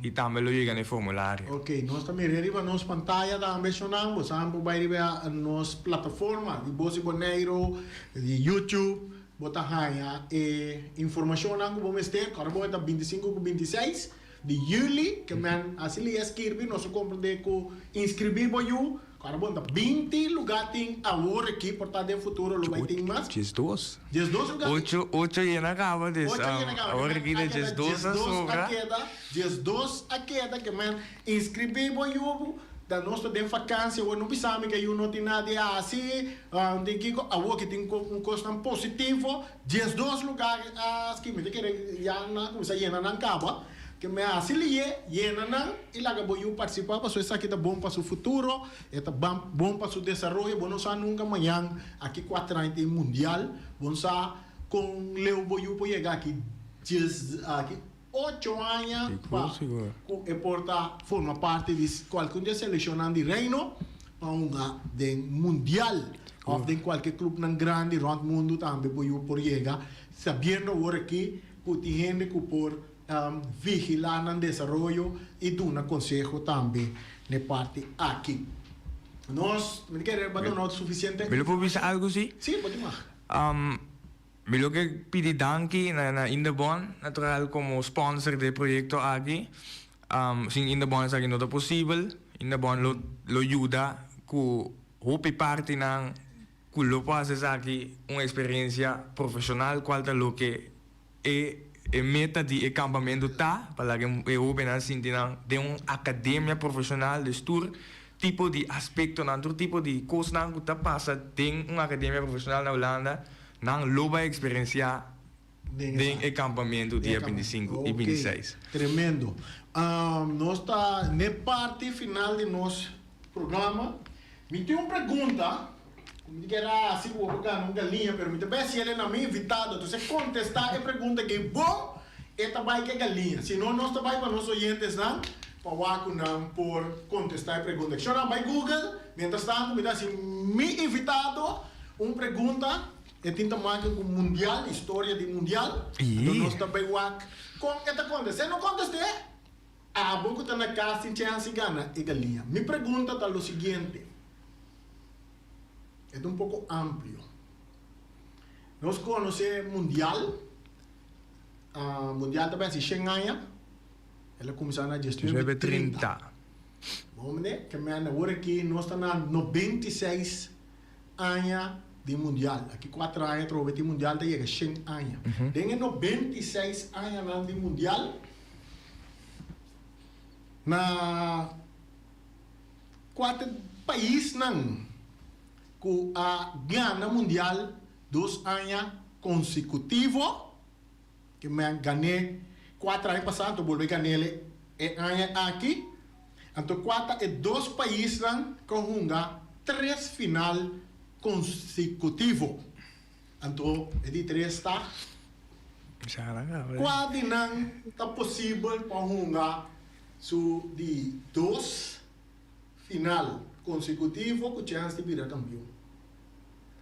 i tambe lo yega na e formulario. Ok, nos ta mira riba nos pantaya tambe shonnan, bo sa por bai riba nos plataforma di Bos di Boneiru, di YouTube, bo ta haña e informashonnan ku bo mester, kòrda bo e ta 25 ku 26 di juli, ke men hasi li a skirbi, nos a komprende ku inskribí bo yu. Ora bon ta 20 lugar tin awor aki, por ta den futuro lo bai tin mas. 12. 12 lugar tin. Ocho, ocho yena kaba des. Ocho yena kaba. Awor aki ta 12 a sobra. 12 a keda, 12 a keda ke men inscribi bo yubu, da nos ta den vakantie awor no bisa mi ke yu no tin nada di hasi, no tin kiko, awor ki tin un kosnan positivo, 12 lugar a ski mi ta kere ya nan a kuminsa yena nan kaba. Ke men hasi lié, yena nan i laga bo yu partisipá pasobra esaki ta bon pa su futuro, e ta bon pa su desaroyo. Bo no sa nunka mañan aki kuater aña tin mundial, bo no sa kon leu bo yu por yega aki djes aki ocho aña pa ku e por ta forma parti di kualke un di e selekshonnan di Reino pa hunga den mundial òf den kualke klupnan grandi rònt mundu tambe bo yu por yega sabiendo awor aki ku tin hende ku por vigilá nan desaroyo i duna konseho tambe n'e parti aki. Nos, mi ta kere bo a duna sufisiente. Mi lo por bisa algu si? Sí, bo tin mag. Mi lo ke pidi danki na Indebon, natural komo sponsor di e proyekto aki. Sin Indebon esaki no ta posibel. Indebon lo lo yuda ku hopi partinan ku lo por hasi esaki un eksperensia profeshonal kual ta loke E e meta di e kampamentu ta pa laga e hóbennan sinti nan den un akademia profeshonal, dus tur tipo di aspektonan, tur tipo di kosnan ku ta pasa den un akademia profeshonal na Hulanda, nan lo bai eksperensiá den e kampamentu dia bintisinku i bintiseis. Oke, tremendo. Nos ta n'e parti final di nos programa. Mi tin un pregunta ku mi ta kere hasi ku bo por gana un galiña, pero mi ta bai hasiel na mi invitado. Entonces kontestá e pregunta aki bon, e ta bai ku e galiña. Si no, nos ta bai pa nos oyentesnan pa wak ku nan por kontestá e pregunta. Shornan bai Google, mientras tanto mi ta hasi mi invitado un pregunta. E tin ta maka ku mundial, historia di mundial. Anto nos ta bai wak kon e ta kontestá. E no kontest'é. Abo ku ta na kas tin chèns di gana e galiña. Mi pregunta ta lo siguiente, e ta un poko amplio. Nos konosé mundial, mundial ta bènsi shen aña, el a kuminsá na diesnuebe trinta. Bo mende? Ke mende awor aki nos ta na 96 aña di mundial. Aki kuater aña atrobe tin mundial ta yega shen aña. Den e 96 añanan di mundial, Na kuater paisnan ku a gana mundial dos aña konsekutivo, ke men gané kuater aña pasá anto bolbe gan'el e aña aki, anto kua ta e dos paisnan ku a hunga tres final konsekutivo? Anto e di tres ta, Kua di nan ta posibel pa hunga su di dos final konsekutivo ku chèns di bira kampion?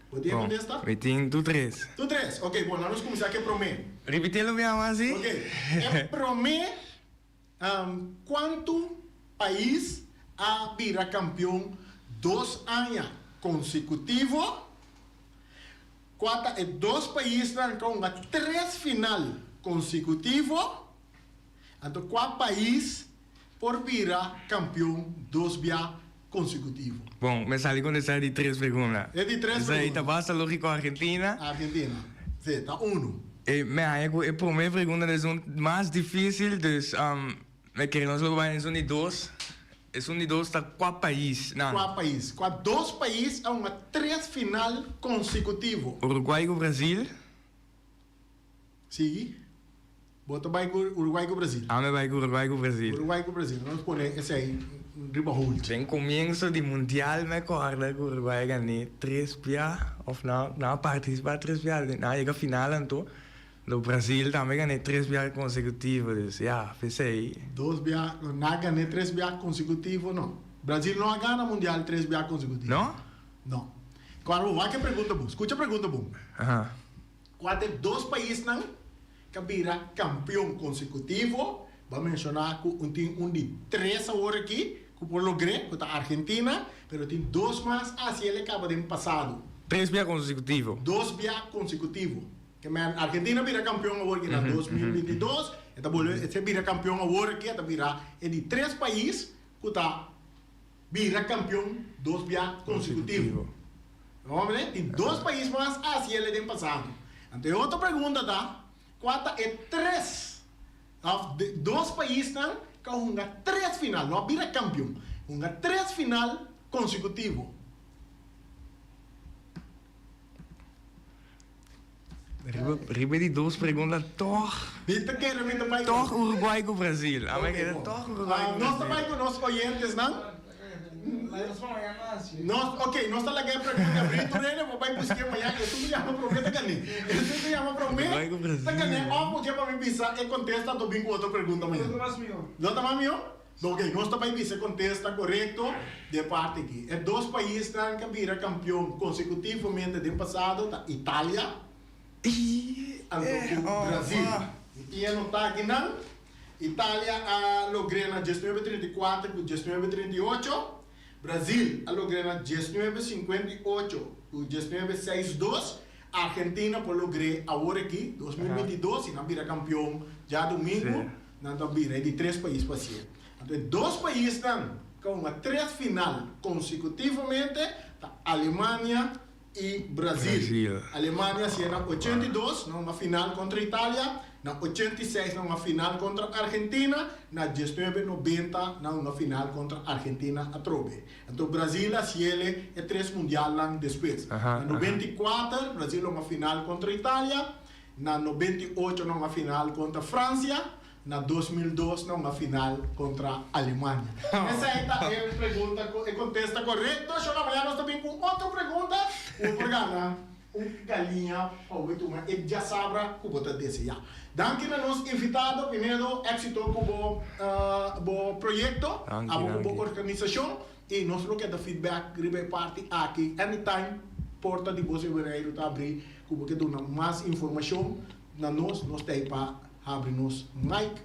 Bo tin e kontesta? Mi tin tur tres. Tur tres? Oke, bon, lanos kuminsá ku e promé. Ripití lo mi ama si? Oke, e promé, kuantu pais a bira kampion dos aña konsekutivo? Kua ta e dos paisnan ku a hunga tres final konsekutivo? Anto kua pais por bira kampion dos bia konsekutivo? Bon, mi a sali kontestá e di tres pregunta. E di tres pregunta. Esei ta basta lógiko Argentina. Argentina. Sí, ta unu. E mi a haña ku e promé pregunta ta esun mas difísil, dus mi kere nos lo bai na esun di dos. Esun di dos ta kua pais nan? Kua pais? Kua dos pais a hunga tres final konsekutivo? Uruguay ku Brazil. Sigui. Bo ta bai ku Uruguay ku Brazil? Ami bai ku Uruguay ku Brazil. Uruguay ku Brazil. Nos pone esei riba hold. Den komienso di mundial mi a kòrda ku Uruguay a gané tres bia òf nan nan a partisipá tres bia. Nan a yega final anto. Lo Brasil tambe gané tres bia konsekutivo, dus ya, p'esei. Dos bia, no, na gané tres bia konsekutivo no. Brasil no a gana mundial tres bia konsekutivo. No? No. Kua bo wak e pregunta bon, skucha e pregunta bon. Aha. Kua ta e dos paisnan ku a bira kampion konsekutivo? Bo a menshoná ku un tin un di tres awor aki ku por logr'é, ku ta Argentina, pero tin dos mas hasi el e kaba den pasado. Tres bia konsekutivo. Dos bia konsekutivo. Ke men Argentina bira kampion awor aki na 2022, e ta bolbe e bira kampion awor aki, e ta bira e di tres pais ku ta bira kampion dos bia konsekutivo. Bo mira? Tin dos pais mas a hasi el den pasado. Anto e otro pregunta ta, kua ta e tres òf dos paisnan ku a hunga tres final, no a bira kampion, hunga tres final konsekutivo? Riba riba di dos pregunta tòg. Mi ta kere mi ta bai. Tòg Uruguay ku Brazil. A mi kere tòg Uruguay ku Brazil. Nos ta bai ku nos oyentesnan. Nos, ok, nos ta laga e pregunta abrí tur hende bo bai busk'é mañana. Esun ku yama promé ta gané. Esun ku yama promé ta gané òf bo ke pa mi bisa e kontesta anto bin ku otro pregunta mañana. No ta mas mihó? Ok, nos ta bai bisa e kontesta korekto di e parti aki. E dos paisnan ku a bira kampion konsekutivamente den pasado ta Italia anto ku Brazil. Mi tin e notá akinan. Italia a logr'é na 1934 ku 1938, Brazil a logr'é na 1958 ku 1962, Argentina por logr'é awor aki, 2022, i nan bira kampion djadumingu, nan ta bira e di tres pais pa hasié. Anto e dos paisnan ku a hunga tres final konsekutivamente ta Alemania i Brazil. Alemania hasié na 82 na hunga final kontra Italia, na 86 na hunga final kontra Argentina, na 1990 na hunga final kontra Argentina atrobe. Anto Brazil hasiele e tres mundialnan despues. Na 94 Brazil hunga final kontra Italia, na 98 na hunga final kontra Francia, Na 2002 na una final kontra Alemania. Esei ta e pregunta ku e kontesta korekto. Shona mañana nos ta bin ku otro pregunta ku bo por gana un galiña pa bo tuma e djasabra ku bo ta deseá. Danki na nos invitado Pinedo, éksito ku bo bo proyekto, abo ku bo organisashon i nos lo keda feedback riba e parti aki anytime porta di Bos Boneiru ta abrí ku bo ke duna mas informashon na nos, nos ta ei pa Habri nos mic,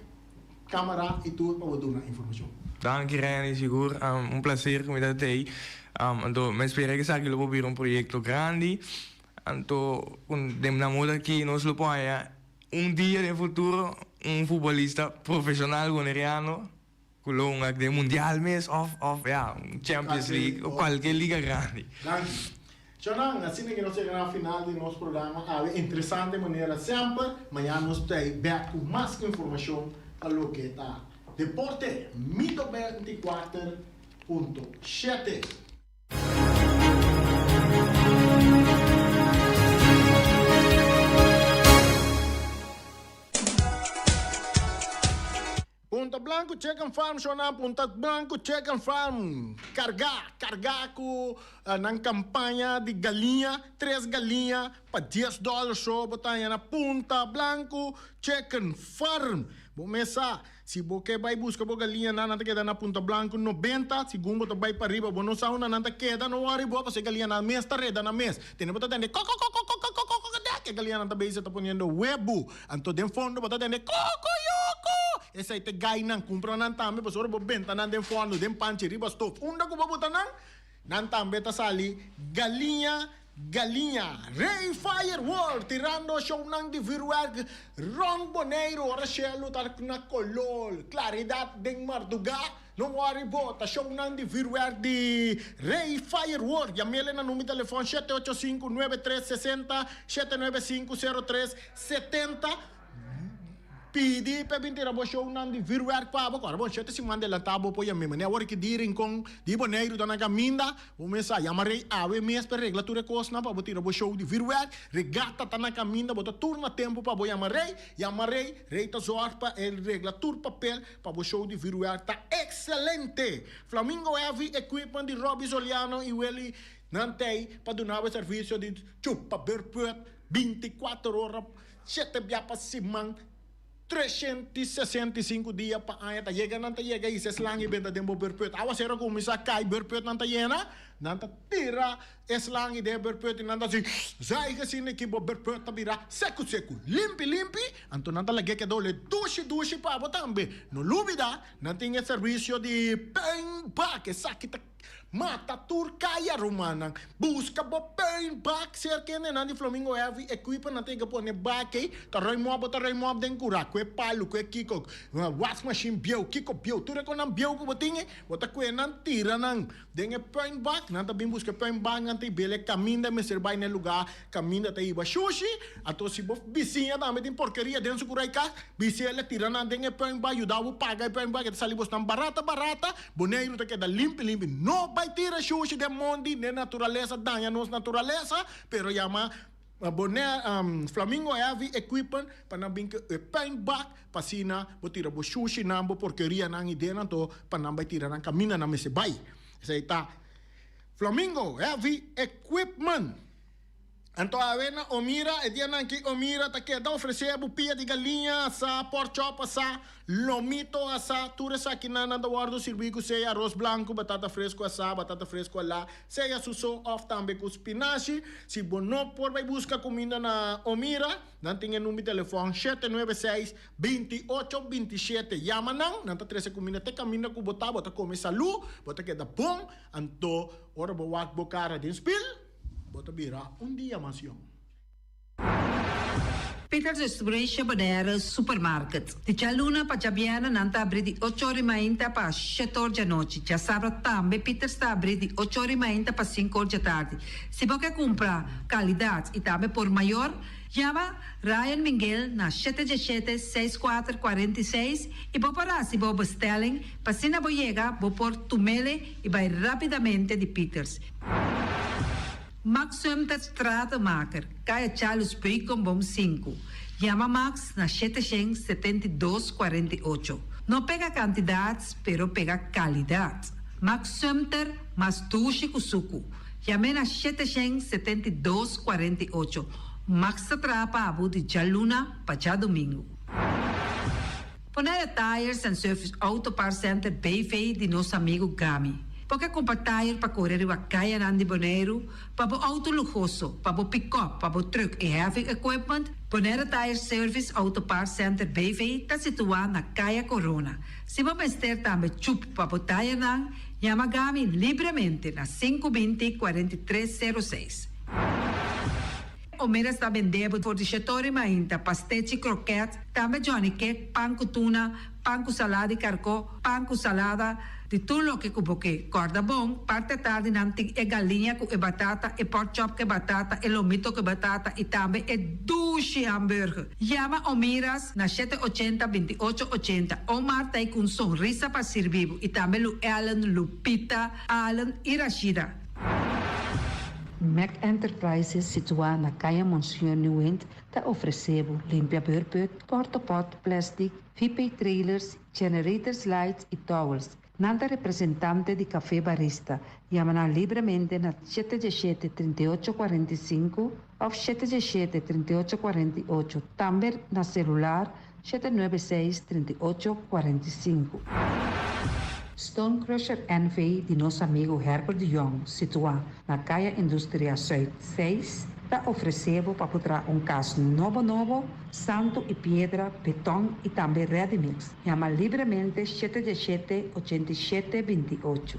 camera y tur pa bo duna informacion. Danki Renny, sigur un placer cu mi ta tey. Anto mi spera cu esaki lo por bira un proyecto grandi. Anto cu den na moda aki nos lo por haya un dia den futuro un futbolista profesional boneriano cu lo hunga den mundial mes of of ya un Champions League o cualkier liga grandi. Danki. Shonan, asina ke nos yega na final di nos programa awe interesante manera semper. Mañana nos ta ei bek ku mas informashon pa loke ta deporte. Mito 24.7. Punta Blanco Chicken Farm shona Punta Blanco Chicken Farm kargá kargá ku nan kampaña di galiña tres galiña pa dies dòler so bo ta haña na Punta Blanco Chicken Farm bo mes sa si bo ke bai buska bo galiñanan nan ta keda na Punta Blanco 90 segun bo ta bai pariba bo no sa unda nan ta keda no wòri bo pasobra e galiñanan mes ta reda nan mes tene bo ta tende kokokokokokokokokokok e galiñanan ta bezig ta poniendo webu. Anto den fondo bo ta tende kokoyoko! Esei ta e gainan. Kumpra nan tambe pasobra bo benta nan den forno, den panchi, riba stof. Unda ku bo buta nan, nan tambe ta sali galiña, galiña. Rey Firework tirando shownan di vuurwerk rond Boneiru ora shelu ta na kolor, klaridat den mardugá. No worry bo, ta shownan di vuurwerk di Rey Firework. Yam'ele na number di telefon 785 9360, 795 03 70. Pidi p'e bin tira bo shownan di vuurwerk pa bo. Kòrda bon, shete siman delantá bo por yam'e. Manera awor ki di Rincon di Boneiru ta na kaminda, bo mes sa yama Rey awe mes p'e regla tur e kosnan pa bo tira bo show di vuurwerk. Regata ta na kaminda, bo ta tur na tempu pa bo yama Rey. Yama Rey, Rey ta zòrg pa e regla tur papel. Pa bo show di vuurwerk ta excelente! Flamingo Heavy Equipment di Robby Soliano y Willy nan tey pa duna bo e servicio di chupa beurput 24 ora, shete bia pa siman, 365 dia pa aña. Ta yega nan ta yega y ses lang y benta den bo beurput. Awacero cuminsa cay beurput nan ta yena, nan ta tira. E slang i den e berput i nan ta hasi zuig asina ki bo berput ta bira seku seku, limpi limpi, anto nan ta lag'é keda ole dushi dushi pa bo tambe. No lubida, nan tin e servisio di paintbak, esaki ta mata tur kaya rumannan. Buska bo paintbak serka e nenan di Flamingo Heavy Equipment, nan ta yega pone bak ei, ta ruim op bo ta ruim op den kura, ku e palu, ku e kiko, wasmachine bieu, kiko bieu, tur e konan bieu ku bo tin ei, bo ta kue nan tira nan. Den e puinbak, nan ta bin buska e puinbak, nan ta hib'el e kaminda e mester bai na e lugá kaminda ta hiba shushi. Anto si bo bisiña tambe tin porkeria den su kurai kas, bis'el e tira nan den e puinbak, yuda bo paga e puinbak, e ta sali bosnan barata barata. Boneiru ta keda limpi limpi. No bai tira shushi den mondi, den naturalesa, daña nos naturalesa, pero yama. Bonaire, Flamingo Heavy Equipment pa nan bin ku e puinbak pa asina bo tira bo shushinan, bo porkerianan i denan to pa nan bai tira nan kaminda nan mester bai. Esei ta Flamingo Heavy Equipment. Anto awe na Omira, e dianan ki Omira ta keda ofresé bo pia di galiña asá, pork chop asá, lomito asá, tur esakinan nan ta wòrdu sirbí ku sea aros blanku, batata fresku asá, batata fresku alá, sea su so òf tambe ku spinashi. Si bo no por bai buska kuminda na Omira, nan tin e number di telefòn shete nuebe seis, 28 27. Yama nan, nan ta trese kuminda te kaminda ku bo ta, bo ta kome salú, bo ta keda bon, anto ora bo wak bo kara den spil, Bo ta bira un dia mas yong. Peters Restauration Bonaire Supermarket. Di djaluna pa djabièrnè nan ta abrí di ocho or i mainta pa shete or djanochi. Djasabra tambe Peters ta abrí di ocho or i mainta pa sinku or djatardi. Si bo ke kumpra kalidat i tambe por mayor, yama Ryan Minguel na shete djeshete, seis kuater, 46 i bo por hasi bo bestelling pa asina bo yega bo por tumele i bai rápidamente di Peters. Max Sumter Stratenmaker, Kaya Charles Beukenboom sinku. Yama Max na 772 48. No pega kantidat, pero pega kalidat. Max Sumter mas dushi ku suku. Yam'é na 772 48. Max ta traha pa bo di djaluna pa djadumingu. Bonaire Tires and Service Auto Parts Center BV di nos amigu Gami. Bo ke kumpra tire pa kore riba kayanan di Boneiru, pa bo outo luhoso, pa bo pikòp, pa bo trùk i heavy equipment? Bonaire Tire Service Auto Parts Center BV ta situá na Kaya Korona. Si bo mester tambe chup pa bo tirenan, yama Gami libremente na 520 43 06. Omera sta bende bo for di shetori mainta, pastechi, kroket, tambe Johnny cake, pan ku tuna, pan ku salada di karkó, pan ku salada, di tur loke ku bo ke. Kòrda bon, parti atardi nan tin e galiña ku e batata, e pork chop ku e batata, e lomito ku e batata i tambe e dushi hamburger. Yama Omiras na shete ochenta, 28 ochenta. Omar ta ei ku un sonrisa pa sirbi bo i tambe Lu Ellen, Lupita, Allen i Rashida. Mac Enterprises situá na Kaya Monseñor Nieuwind ta ofresé bo limpia beurput, portopot, plastic, VP trailers, generators lights i towels. Nan ta representante di Café Barista. Yama nan libremente na shete diesshete, 38 45 òf shete diesshete, 38 48, tambe na selular 796 38 45. Stone Crusher NV di nos amigu Herbert de Jong, situá na Kaya Industria Zuid 6, ta ofresé bo pa por traha un kas nobo nobo, santu i piedra, beton i tambe ready mix. Yama libremente shete diesshete, 87 28.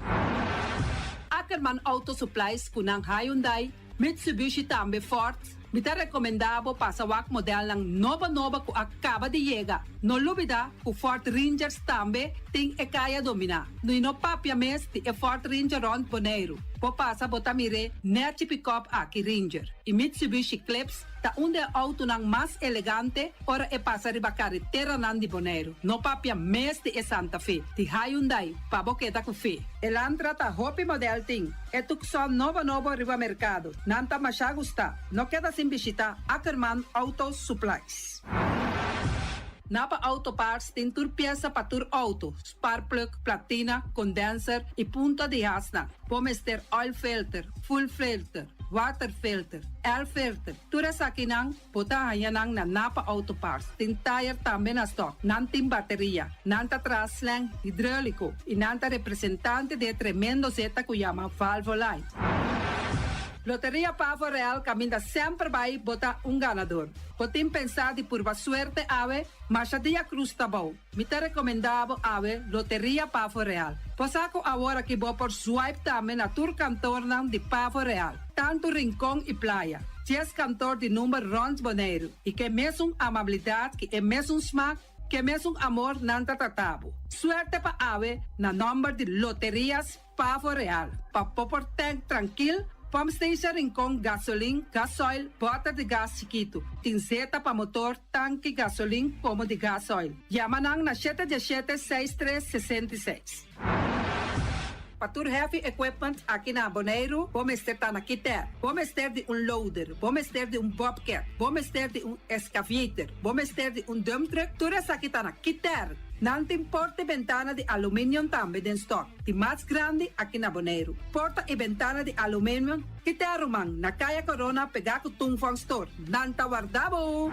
Ackerman Auto Supplies ku nan Hyundai, Mitsubishi tambe Ford. Mi ta rekomendá bo pasa wak modelnan nobo nobo ku a kaba di yega. No lubidá ku Ford Rangers tambe tin e kaya dominá. I no papia mes di e Ford Ranger rònt Boneiru. Bo pasa bo ta mir'é nèchi pikòp aki Ranger. I Mitsubishi Eclipse ta un di e outonan mas elegante ora e pasa riba kareteranan di Boneiru. No papia mes di e Santa Fe di Hyundai pa bo keda ku fe. Elantra ta hopi modèl tin. E Tucson nobo nobo riba merkado. Nan ta masha gustá. No keda sin bishitá Ackerman Auto Supplies. Napa Auto Parts tin tur piesa pa tur auto, spark plug, platina, condenser y punta di hasnan. Bo mester oil filter, fuel filter, water filter, air filter, tur esakinan bo ta haña nan na Napa Auto Parts. Tin tire tambe na stock. Nan tin bateria. Nan ta traha slang hidráulico y nan ta representante di e tremendo zeta cu yama Valvoline. Loteria Pavo Real caminda semper bay bo ta un ganador. Bo tin pensa di purba suerte awe? Masha dia cruz ta bou. Mi ta recomenda bo awe Loteria Pavo Real. Bo sa cu awor aki bo por swipe tambe na tur kantornan di Pavo Real, tanto Rincon y Playa. Dies kantor di number rond Boneiru y ke mesun amabilidad ki e mesun smaak, ke mesun amor nan ta trata bo. Suerte pa awe na nomber di Loterias Pavo Real, pa bo por tank trankil, pump station Rincon, gasolin, gasoil, bòter di gas chikitu. Tin zeta pa motor, tanki, gasolin komo di gasoil. Yama nan na 7 17 6 3 66. Pa tur heavy equipment aki na Boneiru, bo mester ta na Kiter. Bo mester di un loader, bo mester di un bobcat, bo mester di un excavator, bo mester di un dump truck, tur esaki ta na Kiter. Nan tin porta i bentana di aluminium tambe den stock, di mas grandi aki na Boneiru. Porta i bentana di aluminium, Kiter ruman, na Kaya Corona pegá ku Tung Fong Store. Nan ta warda bo!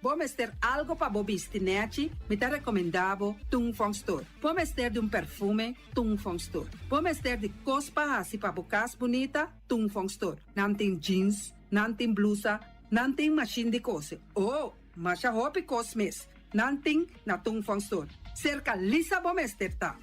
Bo mester algo pa bo bisti nèchi? Mi ta rekomendá bo Tung Fong Store. Bo mester di un perfume? Tung Fong Store. Bo mester di kos pa hasi pa bo kas bunita? Tung Fong Store. Nan tin jeans, nan tin blusa, nan tin mashin di kose. Oh, masha hopi kos mes nan tin na Tung Fong Store. Serka Lisa bo mester ta.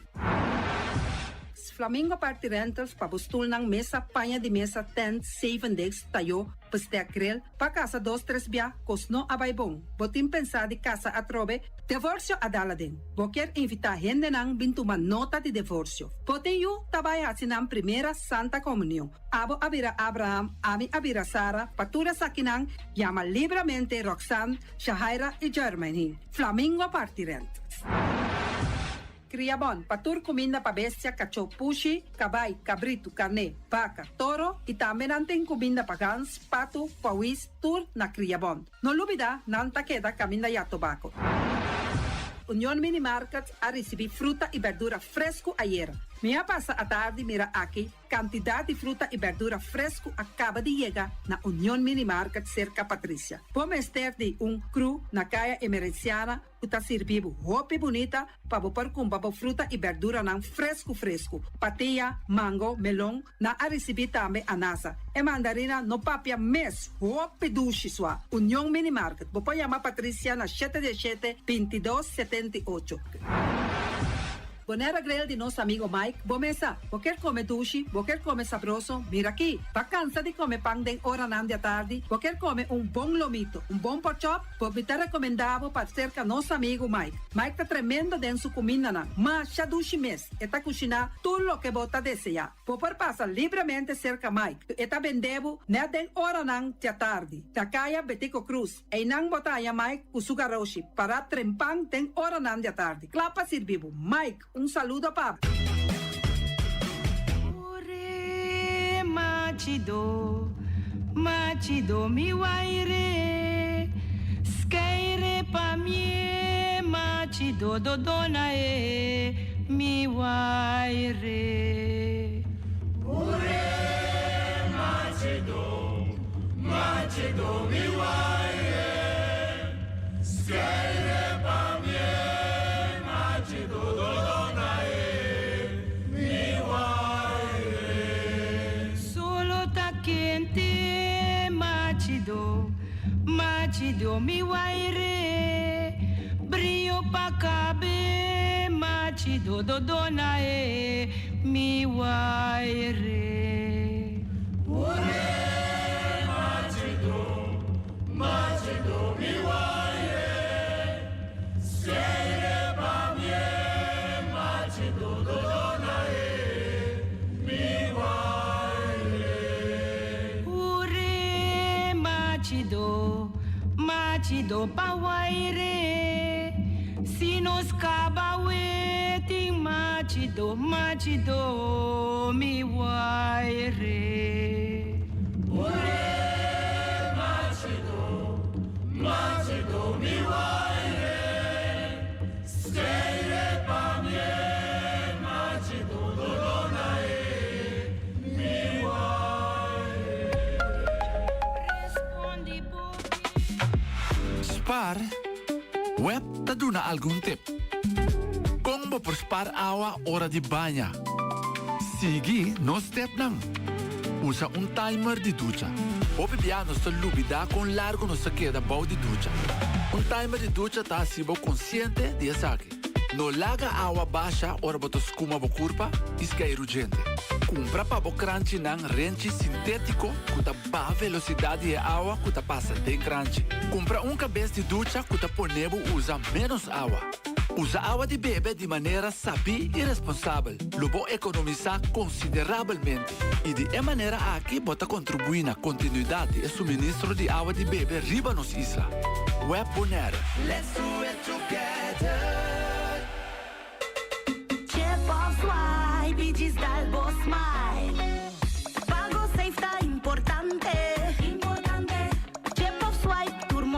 Flamingo Party Rentals pa bo stulnan, mesa, paña di mesa, tent, zevendegs, tayó, bestek, grill, pa kasa dos tres bia, kos no a bai bon. Bo tin pensá di kasa atrobe? Devorsio a dal aden. Bo kier invitá hendenan bin tuma nota di devorsio. Bo tin yu ta bai hasi nan primera Santa Komunion. Abo a bira Abraham, ami a bira Sara, pa tur esakinan, yama libramente Roxanne, Shahaira i Jermaine. Flamingo Party Rentals. Kriabon, pa tur kuminda pa bestia, kachó, pushi, kabai, kabritu, karné, baka, toro i tambe nan tin kuminda pa gans, patu, pawis, tur na Kriabon. No lubida, nan ta keda kaminda ya tobako. Union Mini Market a risibí fruta i berdura fresku ayera. Mi a pasa atardi mira aki Kantidat di fruta i bèrdura fresku a kaba di yega na Union Mini Market serka Patricia. Bo mester di un kru na Kaya Emerenciana ku ta sirbi bo hopi bunita pa bo por kumpra bo fruta i bèrduranan fresku fresku. Patia, mango, melon, nan a risibí tambe anasa. E mandarina no papia mes, hopi dushi sua. Union Mini Market, bo por yama Patricia na shete diesshete, 22, 78. Bonaire Grill di nos amigo Mike, bo mesa. Bo kier come dushi, bo kier come sabroso, mira aki. Bo cansa di come pan den oranan di atardi, bo kier come un bon lomito, un bon porkchop, bo mi ta recomenda bo pa cerca nos amigo Mike. Mike ta tremendo den su cumindanan, masha dushi mes, e ta cushina tur loke bo ta desea. Bo por pasa libremente cerca Mike, e ta bende bo net den oranan di atardi, na caya Betico Croes. Einan bo ta haña Mike ku su garoshi pará trempan den oranan di atardi, kla pa sirbi bo. Mike, un saludo pa bo. Ure machido, machido mi waire, skeire pa mie machido dodona e mi waire. Ure machido, machido mi waire, skeire pa mie machido dodona e mi waire. Solo ta kente machido, machido mi waire, brio pa kabe machido dodona e mi waire. Ure machido, machido mi waire, skeire pa mie machido dodona e mi waire. Ure machido, machido pa waire, si nos kaba wetin machido, machido mi waire. Ure machido, machido mi waire, skeire pa mie machido dodona e mi waire. Respondi bobi. Spar, WEB ta duna algun tip. Kon bo por spar awa ora di baña? Sigui nos stepnan. Usa un timer di ducha. Hopi bia nos ta lubidá kon largu nos ta keda bou di ducha. Un timer di ducha ta hasi bo konsiente di esaki. No laga awa basha ora bo ta skuma bo kurpa i skeiru djente. Kumpra pa bo kranchinan renchi sintétiko ku ta baha velosidat di e awa ku ta pasa den kranchi. Kumpra un kabes di ducha ku ta pone bo usa ménos awa. Usa awa di bebe di manera sabí i responsabel. Lo bo ekonomisá konsiderabelmente i di e manera aki bo ta kontribuí na kontinuidat di e suministro di awa di bebe riba nos isla. Web Bonaire. Let's do it together. Chip of swipe.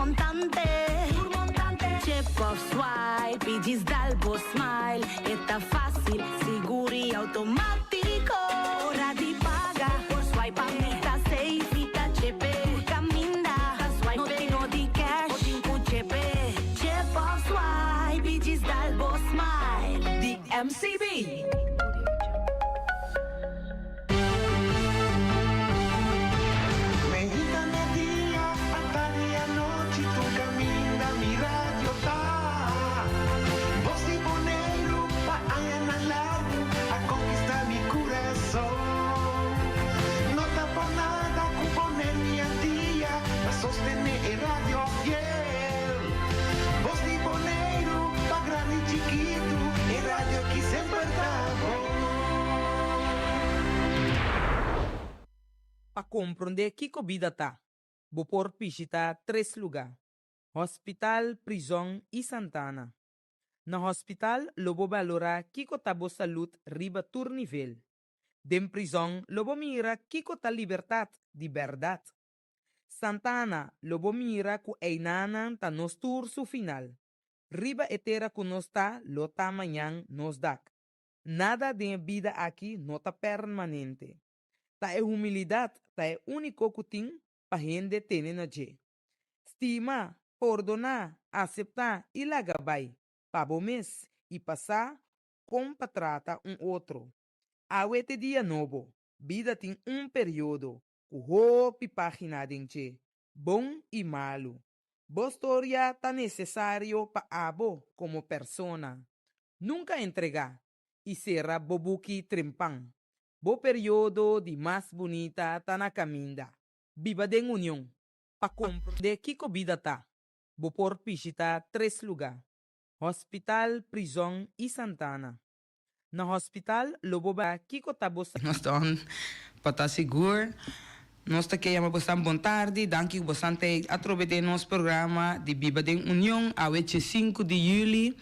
montante. Tur montante. Chip of swipe i djis dal bo smile. E ta fásil, sigur i outomátiko. Ora di paga, por swipe pa mi ta safe i ta chepe. Tur kaminda, ta swipe. No tin no di cash, bo tin ku chepe. Chip of swipe i djis dal bo smile. Di MCB. Meinta, merdia, atardi i anochi tur kaminda mi radio ta. Bos di Boneiru pa añanan largu a konkistá mi kurason. No ta por nada ku Boneiru i Antia ta sostené e radio fiel. Bos di Boneiru pa grandi i chikitu e radio ki semper ta bon. Pa komprondé kiko bida ta, bo por bishitá tres lugá, hospital, prizòn i santana. Na hospital lo bo balorá kiko ta bo salud riba tur nivel. Den prizòn lo bo mira kiko ta libertat di bèrdat. Santana lo bo mira ku einanan ta nos tur su final. Riba e tera ku nos ta lo ta mañan nos dak. Nada den e bida aki no ta permanente. Ta e humilidat ta e úniko ku tin pa hende tene na dje. Stima, pordoná, aseptá i laga bai, pa bo mes i pa sa kon pa trata un otro. Awe t'e dia nobo, bida tin un periodo ku hopi página den dje, bon i malu. Bo storia ta nesesario pa abo komo persona. Nunka entregá i sera bo buki trempan. Bo periodo di mas bunita ta na kaminda. Biba den union. Pa komprondé kiko bida ta, bo por bishitá tres lugá, Hospital, prizòn i santana. Na hospital lo bo ba kiko ta bo. Nos ta on pa ta sigur. Nos ta ke yama bosan bon tardi. Danki ku bosan ta atrobe den nos programa di Biba den Union awe djesinku di yüli.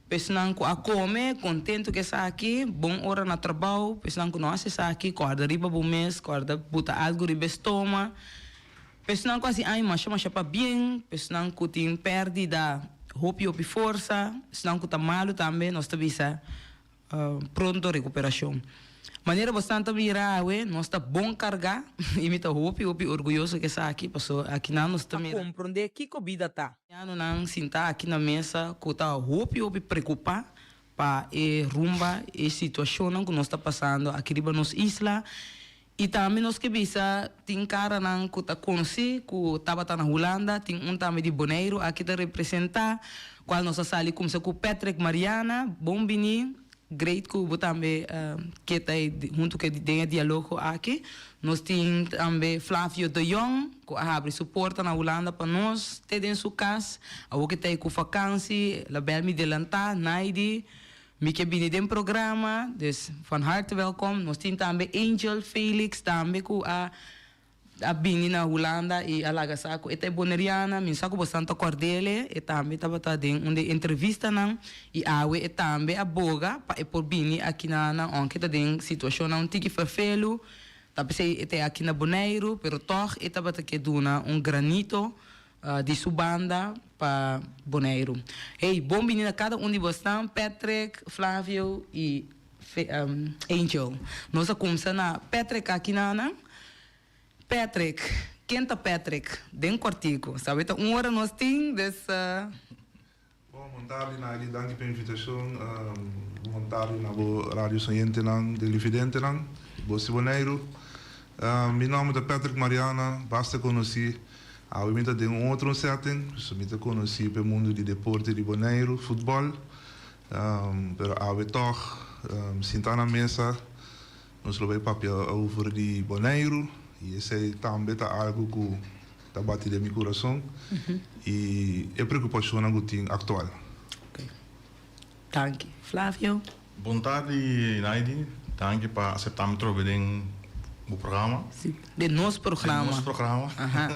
Pesnan ku a kome, kontentu ku esaki. Bon ora na trabou. Pesnan ku no hasi esaki, kòrda riba bo mes, kòrda buta algu riba e stoma. Pesnan ku hasi aña masha masha pabien, pesnan ku tin pèrdida hopi hopi forsa, esnan ku ta malu tambe nos ta bisa pronto rekuperashon. Manera bosnan ta mira awe nos ta bon kargá i mi ta hopi hopi orguyoso ku esaki paso akinan nos ta Pa mira. komprondé kiko bida ta. Ancianonan sintá aki na mesa ku ta hopi hopi preokupá pa e rumba, e situashonnan ku nos ta pasando aki riba nos isla. I tambe nos ke bisa tin karanan ku ta konosí ku tabata na Hulanda, tin un tambe di Boneiru aki ta representá, kual nos a sali kumsa ku Patrick Mariana. Bon bini, great ku bo tambe ke ta huntu ku den e dialogo aki. Nos tin tambe Flavio de Jong ku a habri su porta na Hulanda pa nos te den su kas. Awor ke ta ei ku fakansi, el a bèl mi delantá, Naidi. Mi ke bini den programa, dus van harte welkom. Nos tin tambe Angel Felix tambe ku a a bini na Hulanda i a laga sa ku e ta e Boneriana. Mi sa ku bosan ta kòrd'ele, e tambe tabata den un di e entrevistanan i awe e tambe a boga pa e por bini aki na nan ounke ta den situashonnan un tiki ferfelu. Ta p'esei e ta aki na Boneiru, pero tòg e tabata ke duna un granito Di su banda pa Boneiru. Hey, bon bini na kada un di bosnan, Patrick, Flavio i Angel. Nos a kumsa na Patrick aki na nan. Patrick, ken ta Patrick? Den kòrtiku. Sabe ta un ora nos tin, dus. Bon, bon tardi Naidi, danki pa e invitashon. Bon tardi na bo radio oyentenan, televidentenan, Bos di Boneiru. Mi nòmber ta Patrick Mariana, basta konosí. Awe mi ta den un otro setting, so mi ta konosí pa e mundu di deporte di Boneiru, futbòl. Pero awe tòg, sintá na mesa, nos lo bai papia over di Boneiru i esei tambe ta algu ku Ta bati den mi kurason i e preokupashonnan ku tin aktual. Ok. Danki. Flavio? Bon tardi Naidi, danki pa aseptá mi trobe den bo programa. Si, den nos programa. Den nos programa. Aha.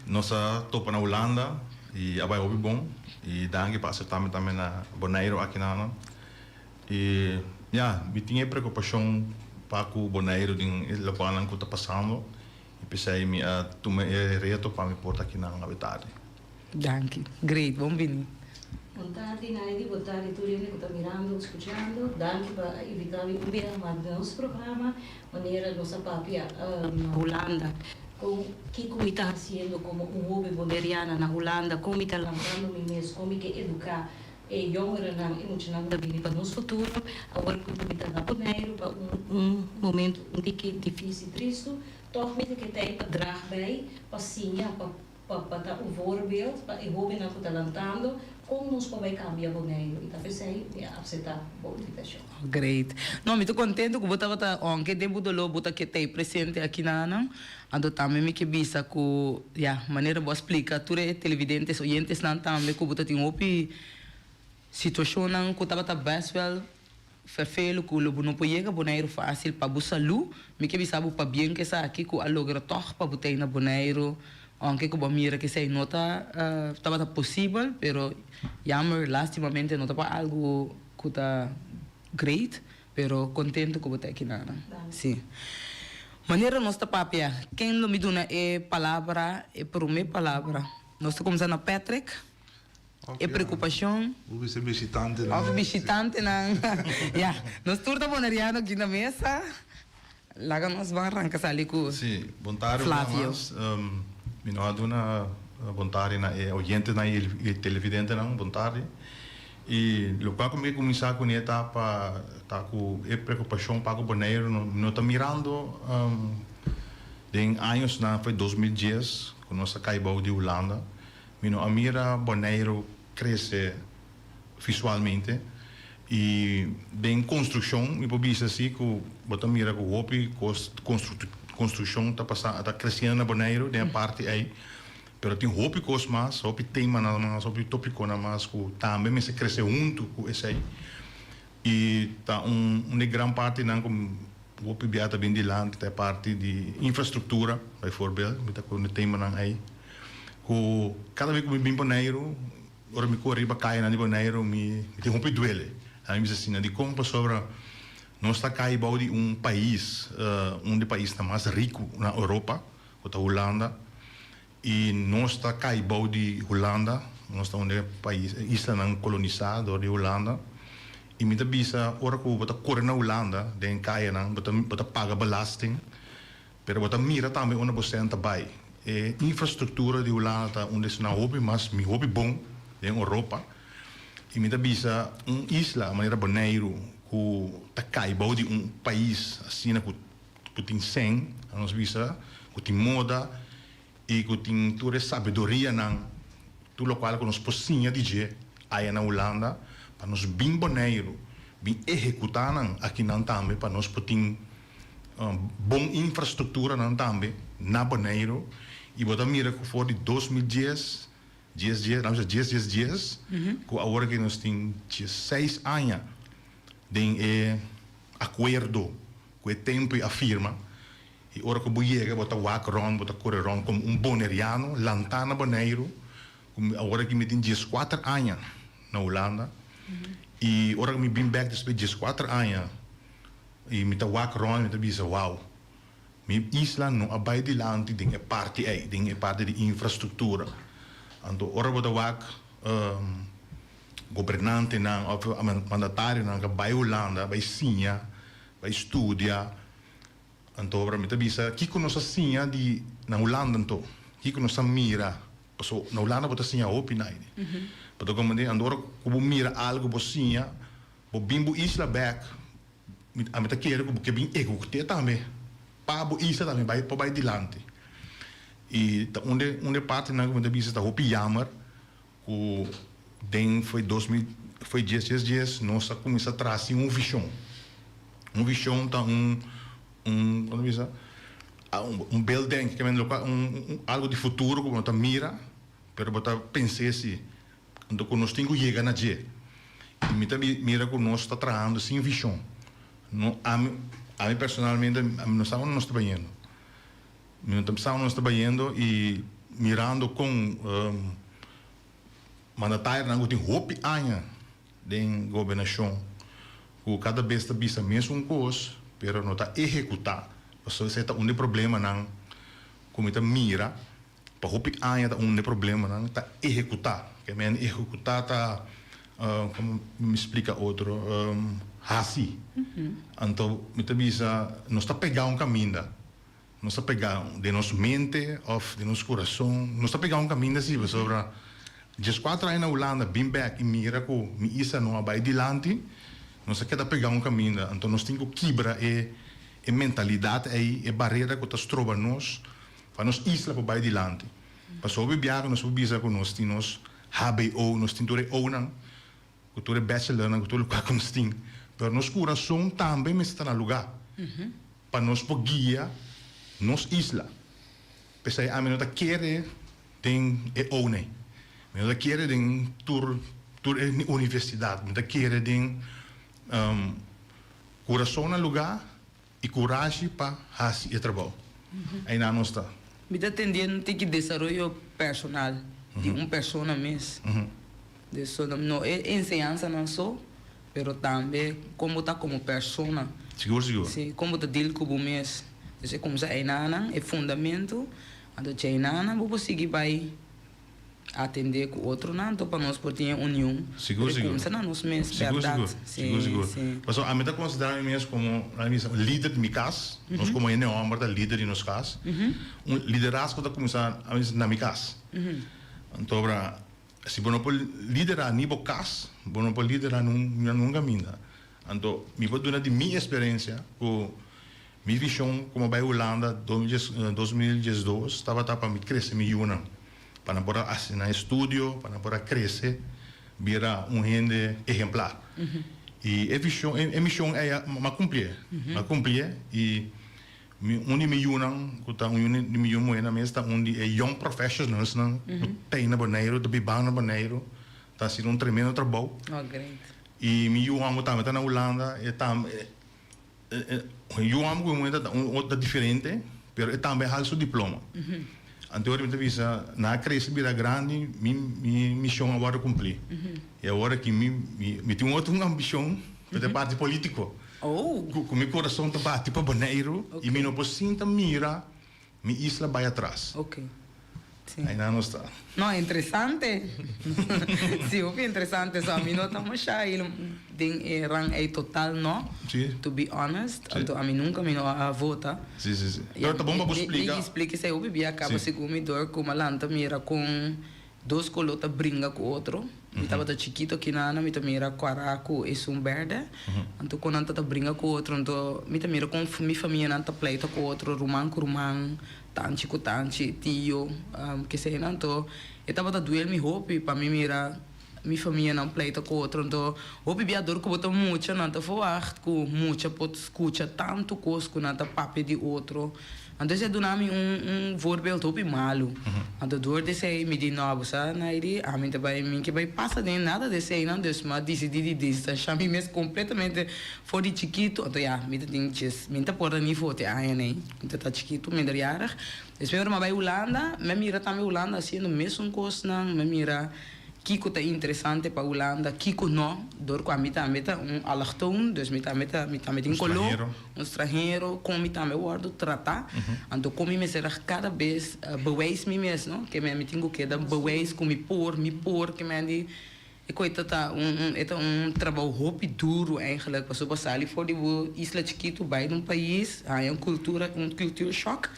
Nos a topa na Hulanda i a bai hopi bon i danki pa aseptá mi tambe na Boneiru aki nan. I ya, mi tin e preokupashon pa ku Boneiru den e lokualnan ku ta pasando. P'esei mi a tuma e reto pa mi por ta akinan awe tardi. Danki. Great. Bon bini. Bon tardi Naidy, bon tardi tur hende ku ta mirando, skuchando. Danki pa a invita mi un biaha mas den nos programa. Manera nos a papia na Hulanda kon kiko mi ta hasiendo komo un hoben boneriana na Hulanda, kon mi ta lantando mi mes, kon mi ke eduká e yongerennan, e muchanan ku ta bini pa nos futuro. Awor ku mi ta na Boneiru pa un momento un tiki difísil, tristu, tòg mi ta ke tei pa drag bei, pa siña, pa Pa pa ta un voorbeeld pa e hobennan ku ta lantando kon nos por bai kambia Boneiru i ta p'esei mi a apseptá bo invitashon. Great. No, mi ta contento cu bo tabata aunke den bo dolor bo ta ketey presente aki na nan. Anto tambe mi ke bisa cu ya, manera bo a splica tur e televidentes, oyentesnan tambe cu bo ta tin hopi situacionnan cu tabata best wel Ferfelu ku lo bo no por yega Boneiru fásil pa bo salú, mi ke bisa bo pabien ku esaki ku a logra tòg pa bo ta ei na Boneiru, ounke ku bo a mira ku esei no ta tabata posibel, pero jammer, lástimamente no ta pa algu ku ta great, pero kontentu ku bo ta aki nan. Sí. Manera nos ta papia, ken lo mi duna e palabra, e promé palabra? Nos ta kuminsá na Patrick. E preocupacion. Of bisa bishitantenan. Of bishitantenan. Ya, nos tur ta boneriano aki na mesa. Laga nos ban ranca sali cu Sí, bon tardi Flavio. mas. Mi no a duna bon tardi na e oyentenan y e televidentenan, bon tardi. Y locual cu mi ke cuminsa cune ta pa ta cu e preocupacion pa cu Boneiru no no ta mirando den añosnan foi 2010 cu nos a cay bou di Hulanda. Mi no a mira Boneiru krese visualmente i den konstrukshon mi por bisa si ku bo ta mira ku hopi kos konstrukshon ta pasa ta kresiendo na Boneiru den e parti ei pero tin hopi kos mas hopi temanan mas hopi topikonan mas ku tambe mester krese huntu ku esei i ta un un di gran partinan ku hopi bia ta bin dilanti ta e parti di infrastruktura baivoorbeeld mi ta ku e temanan ei. Ku kada bes ku mi bin Boneiru, ora mi kore riba kayanan di Boneiru, mi tin hopi duele. Mi bisa asina, dikon? Pasobra nos ta kai bou di un pais, un di paisnan mas riku na Europa, ku ta Hulanda, i nos ta kai bou di Hulanda, nos ta un di e pais, islanan kolonisá dor di Hulanda. I mi ta bisa, ora ku bo ta kore na Hulanda, den kayanan, bo ta bo ta paga belasting. Pero bo ta mira tambe unda bo sèn ta bai. E infrastruktura di Hulanda ta un desnan hopi mas mi hopi bon den Oropa. I mi ta bisa un isla manera Boneiru ku ta kai bou di un pais asina ku ku tin sèn, nos bisa, ku tin moda i ku tin tur e sabidorianan, tur lokual ku nos por siña di dje aya na Hulanda pa nos bin Boneiru bin ehekutá nan akinan tambe pa nos por tin Bon infrastructuranan tambe na Boneiru y bo ta mira cu for di 2010, dies dies, laat me bisa dies dies dies, cu awor aki nos tin diesseis aña den e acuerdo cu e tempo y a firma y ora cu bo yega bo ta wak rond, bo ta core rond como un Boneriano lanta na Boneiru cu awor aki mi tin dieskuater aña na Hulanda y ora cu mi bin bek despues di dieskuater aña I mi ta wak rònt, mi ta bisa, Wou, mi isla no a bai dilanti den e parti ei, den e parti di infrastruktura. Anto ora bo ta wak gobernantenan òf mandatarionan ku a bai Hulanda, bai siña, bai studia, anto ora mi ta bisa, kiko nos a siña di na Hulanda anto? Kiko nos a mira? Pasobra na Hulanda bo ta siña hopi naide. Bo ta komprendé? Anto ora ku bo mira algu bo siña. Bo bin bo isla bek, mi ami ta kere ku bo ke bin ehekut'é tambe pa bo isla tambe bai por bai dilanti. I ta un de un de partinan ku mi ta bisa ta hopi yamer ku den foi 2000 foi dies dies dies nos a kuminsá traha sin un vishon. Un vishon ta un un kon ta bisa un beelddenk ke men lokual un un algu di futuro ku bo no ta mira pero bo ta pens'é si. Anto ku nos tin ku yega na dje. I mi ta mira ku nos ta trahando sin vishon. No, ami, ami personalmente, ami no sa unda nos ta bayendo. Mi no ta sa unda nos ta bayendo i mirando kon mandatarionan ku tin hopi aña den gobernashon ku kada bes ta bisa mesun kos pero no ta ehekutá. Pasobra esei ta un di e problemanan. ku mi ta mira pa hopi aña ta un di e problemanan ta ehekutá. Ke men ehekutá ta komo mi splika otro hasi. Anto mi ta bisa nos ta pegá un kaminda, nos ta pegá den nos mente òf den nos kurason, nos ta pegá un kaminda si pasobra dieskuater aña na Hulanda bin bèk i mira ku mi isla no a bai dilanti, nos a keda pegá un kaminda. Anto nos tin ku kibra e E mentalidat ei, e barera ku ta stroba nos pa nos isla por bai dilanti. Pasobra hopi biaha nos por bisa ku nos tin nos hbo, nos tin tur e Onan, ku tur e bachelornan, ku tur lokual ku nos tin, pero nos kurason tambe mester ta na lugá pa nos por guia nos isla. P'esei ami no ta kere den e One, mi no ta kere den tur tur e universidat, mi ta kere den Kurason na lugá i kurashi pa hasi e trabou. Einan nos ta. Mi ta tendiendo tin ki desaroyo personal di un persona mes. Dus no e enseñansanan so, pero tambe kon bo ta komo persona. Sigur, sigur. Si, kon bo ta deal ku bo mes. Dus e kumsa einanan, e fundamentu, anto djainanan bo por sigui bai. Atendé ku otronan to pa nos por tin e union. Sigur, Pero sigur. kumsa na nos mes, Sigur, bèrdat. sigur. Sí, Sigur, sigur. sí. Pasobra ami ta konsiderá mi mes komo, laga mi bisa, un lider di mi kas. Nos komo hende hòmber ta lider di nos kas. Un liderazgo ta kuminsá, ami bisa, na mi kas. Anto ora, si bo no por liderá ni bo kas, bo no por liderá nun na nunka kaminda. Anto mi por duna di mi eksperensia ku Mi vision como bay Hulanda 2012 tabata pa mi crece mi yunan, pa nan por a haci nan estudio, pa nan por a crece bira un hende ehemplar. Y e vision, e mision ey m'a cumplié, m'a cumplié y mi un di mi yunan cu ta un di mi yu muhernan mes ta un di e young professionalsnan cu ta na Boneiru, ta biba na Boneiru, ta haciendo un tremendo trabou. Y mi yu homber tambe ta na Hulanda, e tambe. Yu hòmber ku yu muhé ta un otro ta diferente, pero e tambe a hal su diploma. Anto ora mi ta bisa, nan a krese bira grandi, mi mi mishon a wòrdu kumplí. I awor aki mi mi tin un otro ambishon, ku ta e parti polítiko. Ku ku mi kurason ta bati pa Boneiru i mi no por sinta mira mi isla bai atras. Ainan nos ta. No, interesante. Si, hopi interesante. So, ami no ta masha den e rang ei total no. Si. To be honest. Si. Anto ami nunca mi no a vota. Si, si, si. Pero ta bon pa bo splica. Mi splica esei hopi bia caba Si. segun mi door cu mi a lanta mira con dos color ta bringa cu otro. Mi tabata chikito kinana mi ta mira cuara cu esun berde. Anto con nan ta ta bringa cu otro. Anto mi ta mira con mi famianan ta pleita cu otro, ruman cu ruman. Tanchi ku tanchi, tio, kesenan. Anto e tabata duel mi hopi pa mi mira mi famianan pleita ku otro. Anto hopi bia dor ku bo ta mucha nan ta verwacht ku mucha por skucha tantu kos ku nan ta papia di otro. Anto esei a duna mi un un voorbeeld hopi malu. Anto dor di esei mi di no bo sa Nairi ami ta bai mi ke bai pasa den nada di eseinan dus mi a disidí di distansha mi mes kompletamente for di chikitu. Anto ya mi ta tin djes mi ta por ta ni for te aña nei. Mi ta ta chikitu, minderjarig. Despues ora mi a bai Hulanda, mi a mira tambe Hulanda hasiendo mesun kosnan. Mi a mira kiko ta interesante pa Hulanda, kiko no. Dor ku ami tambe ta un allochtoon, dus mi tambe ta, mi tambe tin koló, un stranhero, kon mi tambe wòrdu tratá. Anto kon mi mester a kada bes bewijs mi mes, no? Ke mi tin ku keda bewijs ku mi por, mi por, ke mi a di. E koe ta ta un un e ta un trabou hopi duru eigenlijk pasobra bo sali for di bo isla chikitu bai na un pais haña un kultura un culture shock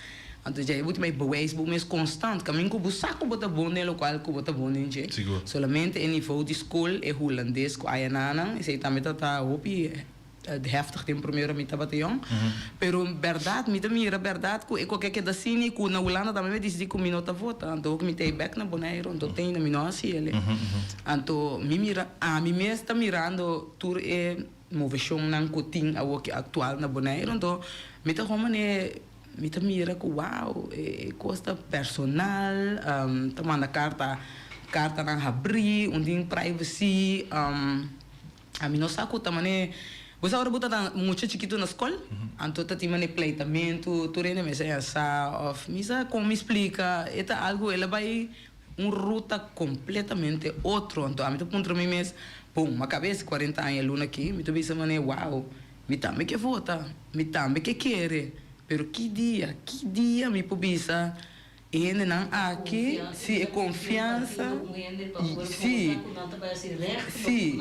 anto djei bo tin bai bewijs bo mes konstant kaminda ku bo sa ku bo ta bon den lokual ku bo ta bon den dje solamente e nivou di skol e hulandes ku aya nanan esei tambe ta ta hopi Heftig den promé ora mi tabata yòn. Pero bèrdat, mi ta mira bèrdat ku e koke keda asina i ku na Hulanda tambe mi a disidí ku mi no ta vota. Anto mi ta e bèk na Boneiru, anto te ainda mi no hasi el. Anto mi mira, ami mes ta mirando tur e moveshonnan ku tin awoki aktual na Boneiru. Anto mi ta hopi manera mi ta mira ku wou, e kos ta personal, ta manda karta, kartanan habrí, un tin privacy. Ami no sa ku ta mane bo sa ora bo ta ta mucha chikitu na skol anto ta tin mane pleitamentu tur hende mester a sa of mi sa kon mi splika e ta algu el a bai un ruta kompletamente otro anto ami ta puntra mi mes bon mi a kaba ese kuarenta aña luna aki mi ta bisa mane wow mi tambe ke vota mi tambe ke kere. Pero ki dia, ki dia mi por bisa e hendenan aki, si e konfiansa, si, si,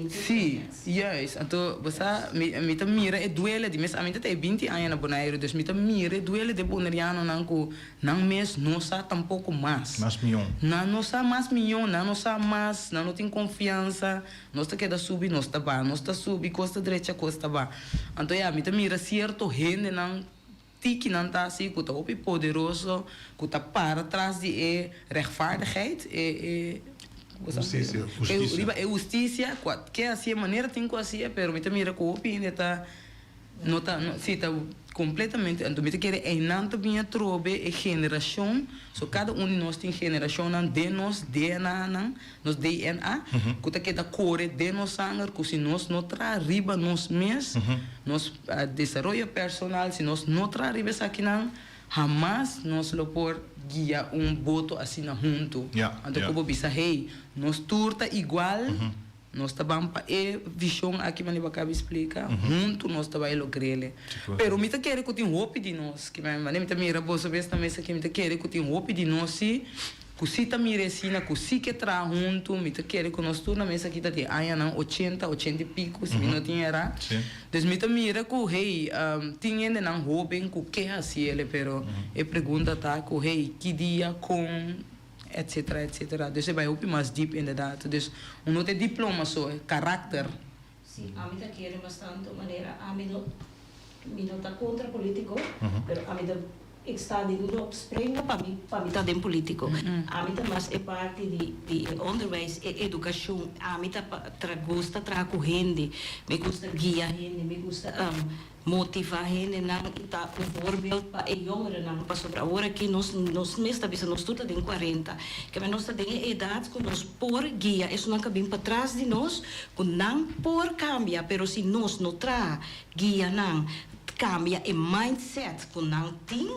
si, juist. Anto bo sa, mi mi ta mira e duele di mes, ami ta ta e binti aña na Boneiru, dus mi ta mira e duele di e bonerianonan ku nan mes no sa tampoko mas. Mas mion. Nan no sa mas mion, nan no sa mas, nan no tin konfiansa, nos ta keda subi, nos ta baha, nos ta subi, kos ta drecha, kos ta baha. Anto ya, mi ta mira sierto hendenan. Tiki nan ta hasi ku ta hopi poderoso, ku ta para tras di e rechtvaardigheid, e e Hustisia. E riba e hustisia, ku a ke hasié manera tin ku hasié, pero mi ta mira ku hopi hende ta no ta no si ta kompletamente, anto mi ta kere einan ta bin atrobe e generashon, so kada un di nos tin generashonnan den nos DNA-nan, nos DNA, ku ta keda kore den nos sanger, ku si nos no traha riba nos mes, nos desaroyo personal, si nos no traha riba esakinan, hamas nos lo por guia un boto asina huntu. Anto ku bo bisa, hey, nos tur ta igual, nos ta ban pa e vishon aki manera bo a kaba di splika, huntu nos ta bai logr'el. Pero mi ta kere ku tin hopi di nos, manera mi ta mira boso bes na mesa aki, mi ta kere ku tin hopi di nos si Ku si ta mira esina, ku si ke traha huntu, mi ta kere ku nos tur na mesa aki ta di añanan ochenta, ochenta i piku, si mi no tin erá. Dus mi ta mira ku, hey, tin hendenan hóben ku ke hasi ele, pero e pregunta ta ku, hey, ki dia, kon, etcetera, etcetera. Dus e bai hopi mas dip inderdaad. Dus un no ta e diploma so, e karakter. Si, ami ta kere bastante manera ami no mi no ta kontra politiko, pero ami ta ik sta di no sprenga pa mi pa mi ta den politiko. Ami ta mas e parti di di e onderwijs, e edukashon. Ami ta tra gusta traha ku hende, mi gusta guia hende, mi gusta Motivá hendenan i ta un voorbeeld pa e jongerennan, pasobra awor aki nos nos mes ta bisa nos tur ta den kuarenta, keme nos ta den e edat ku nos por guia esunnan ku a bin patras di nos, ku nan por kambia, pero si nos no traha guia nan kambia e mindset ku nan tin,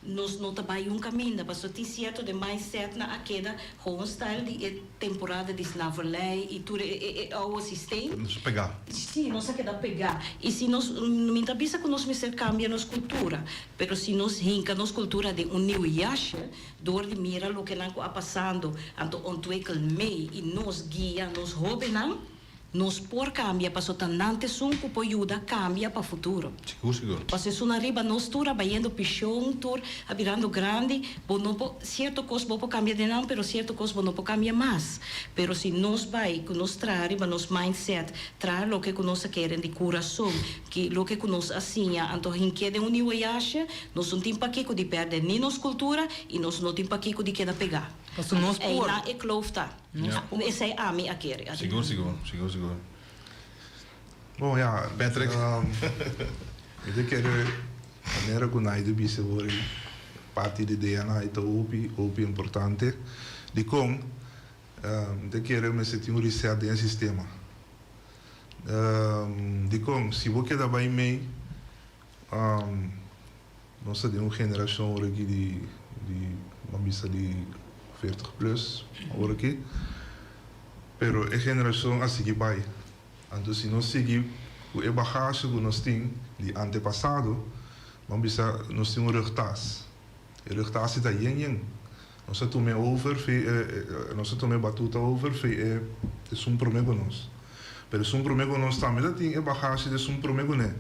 Nos no ta bai un caminda, pasobra tin cierto den mindset nan a keda gewoon style di e temporada di slavernij y tur e e oude systeem. Nos a pega. Si, nos a keda pega. Y si nos, mi ta bisa cu nos mester cambia nos cultura, pero si nos hinca nos cultura den un nieuw jasje, door di mira loke nan cu a pasando, anto ontwikkel mee y nos guia nos hobennan, Nos por cambia paso ta nan t'esun cu por yuda cambia pa futuro. Sigur sigur. Paso esun ariba nos tur a bayendo pision tur a birando grandi bo no por cierto cos bo por cambia den nan pero cierto cos bo no por cambia mas pero si nos bay cu nos traha riba nos mindset traha loke cu nos a kere di curason ki loke cu nos a siña anto hinke den un nieuwe jasje nos no tin pakico di perde ni nos cultura y nos no tin pakico di keda pega. Paso nos por. Eynan e kloof ta. Esei ami a kere. Sigur, sigur, sigur, sigur. Bon, ya, Patrick. Mi ta kere manera ku Naidu bisa awor ei, parti di DNA ei ta hopi, hopi importante. Dikon? Mi ta kere mester tin un reset den e sistema. Dikon? Si bo keda bai mei, Nos ta den un generashon ora aki di di ban bisa di veertig plus ora aki, pero e generashon a sigui bai. Anto si nos sigui ku e bagashe ku nos tin di antepasado, ban bisa nos tin un rugtas. E rugtas si ta yen yen. Nos a tuma e over fi e nos a tuma e batuta over fi e esun prome ku nos. Pero esun prome ku nos tambe ta tin e bagashe di esun prome kuné.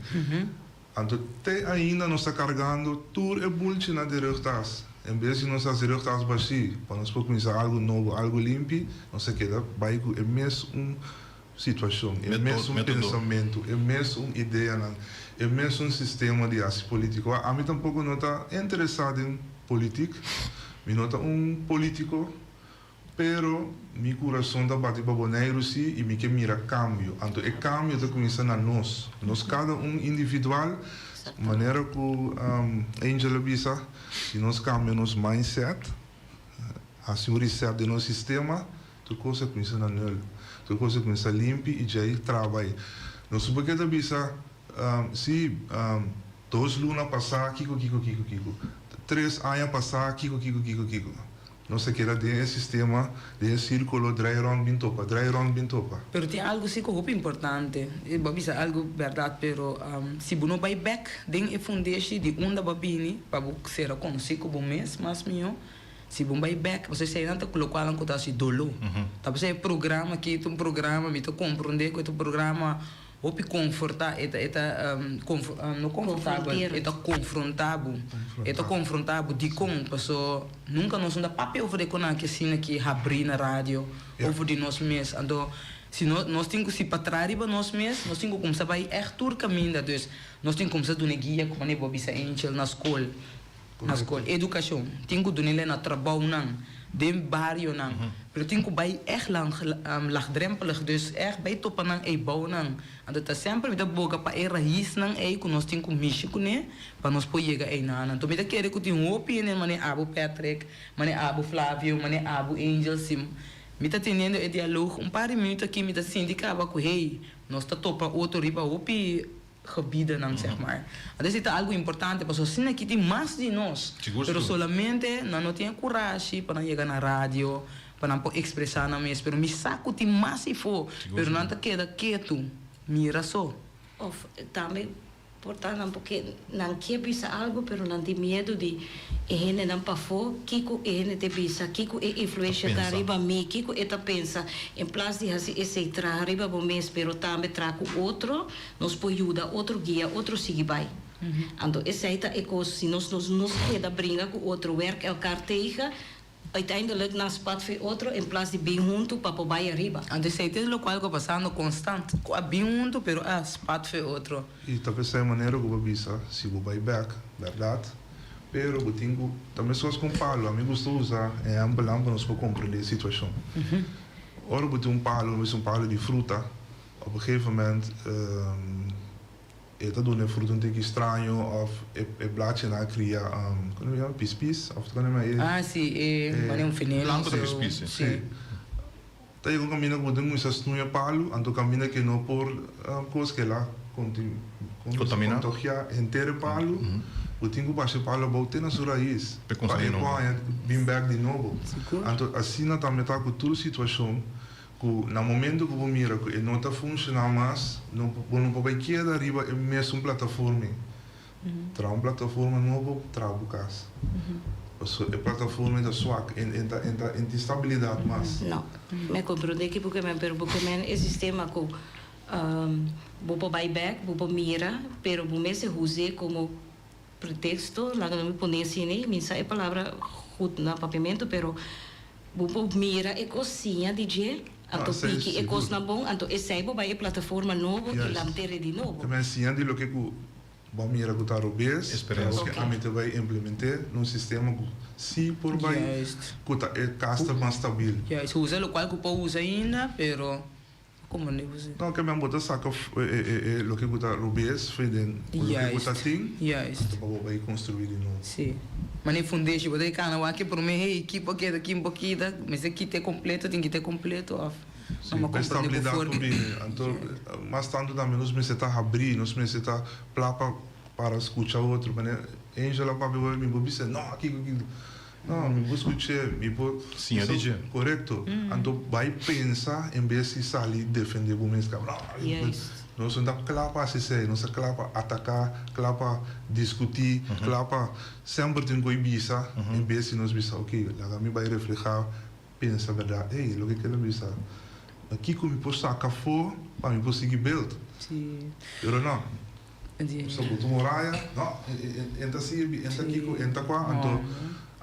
Anto te ainda nos ta kargando tur e bulchinan di rugtas. En bes di nos hasi rugtas bashí pa nos por kuminsá algu nobo, algu limpi, nos ta keda bai ku e mes un situashon, e mes un pensamentu, e mes un ideanan, e mes un sistema di hasi polítiko. Ami tampoko no ta interesá den politik, mi no ta un polítiko. Pero mi kurason ta bati pa Boneiru si i mi ke mira kambio. Anto e kambio ta kuminsá na nos. Nos kada un individual, manera ku Angel a bisa, si nos kambia nos mindset, hasi un reset den nos sistema, tur kos a kuminsá na nul. Tur kos a kuminsá limpi i djei traha bai. Nos por ke ta bisa, si, dos luna pasá kiko kiko kiko kiko, tres aña pasá kiko kiko kiko kiko. Nos a keda den e sistema, den e sírkulo, drai rònt bin topa, drai rònt bin topa. Pero tin algu si ku hopi importante. Bo a bisa algu bèrdat, pero si bo no bai bèk den e fundeshi di unda bo a bini pa bo sera konosí ku bo mes mas mihó, si bo bai bèk, pasobra eseinan ta lokualnan ku ta hasi doló. Ta p'esei e programa aki ta un programa, mi ta komprondé ku e ta un programa Hopi konfortá, e ta, e ta, no konfortabel, e ta konfrontá bo. E ta konfrontá bo. Dikon? Paso nunka nos no ta papia over di konan ki asina ki habrí na radio, over di nos mes. Anto, si no, nos tin ku si pa traha riba nos mes, nos tin ku kumsa bai ègt tur kaminda. Dus, nos tin ku kumsa duna e guia ku manera bo a bisa Angel na skol. Na skol, edukashon. Tin ku dun'e na trabounan, den barionan. Pero tin ku bai ègt lang, lagdrempelig, dus ègt bai topa nan ei bounan. Anto ta semper mi ta boga pa e raisnan ei ku nos tin ku mishi kuné pa nos por yega einan. Anto mi ta kere ku tin hopi hende manera abo Patrick, manera abo Flavio, manera abo Angel, si mi ta teniendo e dialoog un par di minuut aki mi ta sinti kaba ku hey, nos ta topa otro riba hopi gebidennan zeg maar. Anto esei ta algu importante pasobra asina aki tin mas di nos, pero solamente nan no tin e kurashi pa nan yega na radio, pa nan por ekspresá nan mes, pero mi sa ku tin mas ifó, pero nan ta keda ketu, mira so. Of tambe por ta nan porque nan ke bisa algu pero nan tin miedu di e hendenan pafó, kiko e hende te bisa, kiko e influensha ta riba mi, kiko e ta pensa, en plas di hasi esei traha riba bo mes pero tambe traha ku otro. Nos por yuda otro guia otro sigui bai. Anto esei ta e kos, si nos nos nos keda bringa ku otro, werk elkaar tegen, uiteindelijk nan spat fe otro in plas di bin huntu pa por bai ariba. Anto esei ta lokual ku a pasando konstant, ku a bin huntu pero a spat fe otro. I ta p'esei manera ku bo bisa, si bo bai bèk, bèrdat, pero bo tin ku, ta meskos ku un palu, ami gusta usa ehèmpelnan pa nos por komprendé e situashon. Ora bo tin un palu, bo bisa un palu di fruta, Op een gegeven moment e ta duna e fruta un tiki straño of e blachinan a cria, con e yama pispis of con e yama e. Ah si, e manera un veneno. Planta ta pispis, si. Si. Ta yega un caminda cu bo tin cuminsa snoei e palu, anto caminda cu e no por cos kela contagia henter e palu, bo tin cu basha e palu abou te na su rais pa e por haña bin bek di nobo. Anto asina tambe ta cu tur situacion. Ku na momento ku bo mira ku e no ta funshoná mas, no bo no por bai keda riba e mesun plataforma ei. Traha un plataforma nobo, traha bo kas. Pasobra e plataforma ei ta swak, e e ta e ta e tin stabilidat mas. No, mi a komprondé ki bo ke men, pero bo ke men e sistema ku bo por bai bèk, bo por mira, pero bo mester huz'é komo pretexto, laga no mi pone asina ei, mi sa e palabra goed na papiamentu, pero bo por mira e kos siña di dje, anto piki e kosnan bon, anto esei bo bai e plataforma nobo i lamtere di nobo. Ta men siña di loke ku bo a mira ku ta robes, ta loke ami ta bai implementé na un sistema ku si por bai ku ta e kas ta mas stabil. Juist, usa lokual ku por usa ainda, pero Como ne bo No, ke men bo ta saka e loke ku ta robes for den loke ku ta tin, anto pa bo bai konstruí di nobo. Si. Mane fundeshi bo ta kana wak e prome hey ki por keda kin por kita, mester kit'e kompleto tin kit'e kompleto of no ma komprende ku for. Si, bini. Anto mas tantu tambe nos mester ta habrí, nos mester ta pla pa para skucha otro. Mane Angel a papia bo mi bo bisa no kiko kiko. No, mi por scuché, mi por. Siña di dje. Corecto. Anto bai pensa en bes di sali defende bo mes caba. No, nos no ta cla pa haci esey, nos ta cla pa ataca, cla pa discuti, cla pa semper tin cu e bisa en bes di nos bisa ok, laga mi bai refleha, pensa berdad, ey, loke kel a bisa, kico mi por saca afo pa mi por sigui build. Pero no. Nos ta bota un oraya, no, e ta sirbi, e ta kiko, e ta kua, anto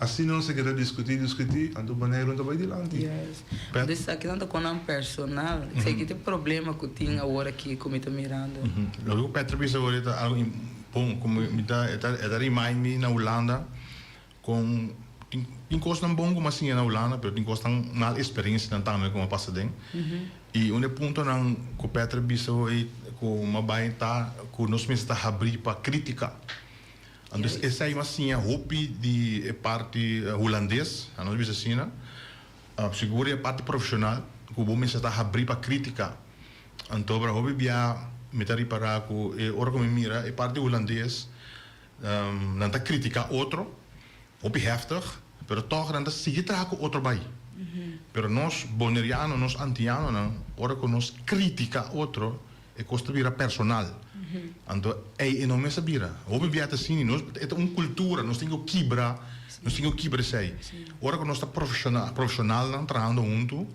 asina nos a keda diskutí, diskutí, anto Boneiru no ta bai dilanti. Juist. Anto esaki nan ta konan personal. Esaki ta e problema ku tin awor aki ku mi ta mirando. Loke ku Petra bisa awor ta algu bon, ku mi ta, e ta remind mi na Hulanda kon tin kosnan bon ku mi a siña na Hulanda, pero tin kosnan mal eksperensianan tambe ku mi a pasa den. I un e puntonan ku Petra bisa hoy ku m'a bai ta ku nos mester ta habrí pa krítika. Anto esei m'a siña hopi di e parti hulandes, a nos bisa asina, sigur di e parti profeshonal ku bo mester ta habrí pa krítika. Anto ora hopi bia mi ta ripará ku e ora ku mi mira e parti hulandes nan ta kritiká otro hopi heftig. Pero tòg nan ta sigui traha ku otro bai. Pero nos boneriano, nos antianonan, ora ku nos kritika otro, e kos ta bira personal. Anto ei e no mes a bira. Hopi bia ta asina, nos e ta un kultura, nos tin ku kibra, nos tin ku kibra esei. Ora ku nos ta profeshonal, profeshonalnan trahando huntu,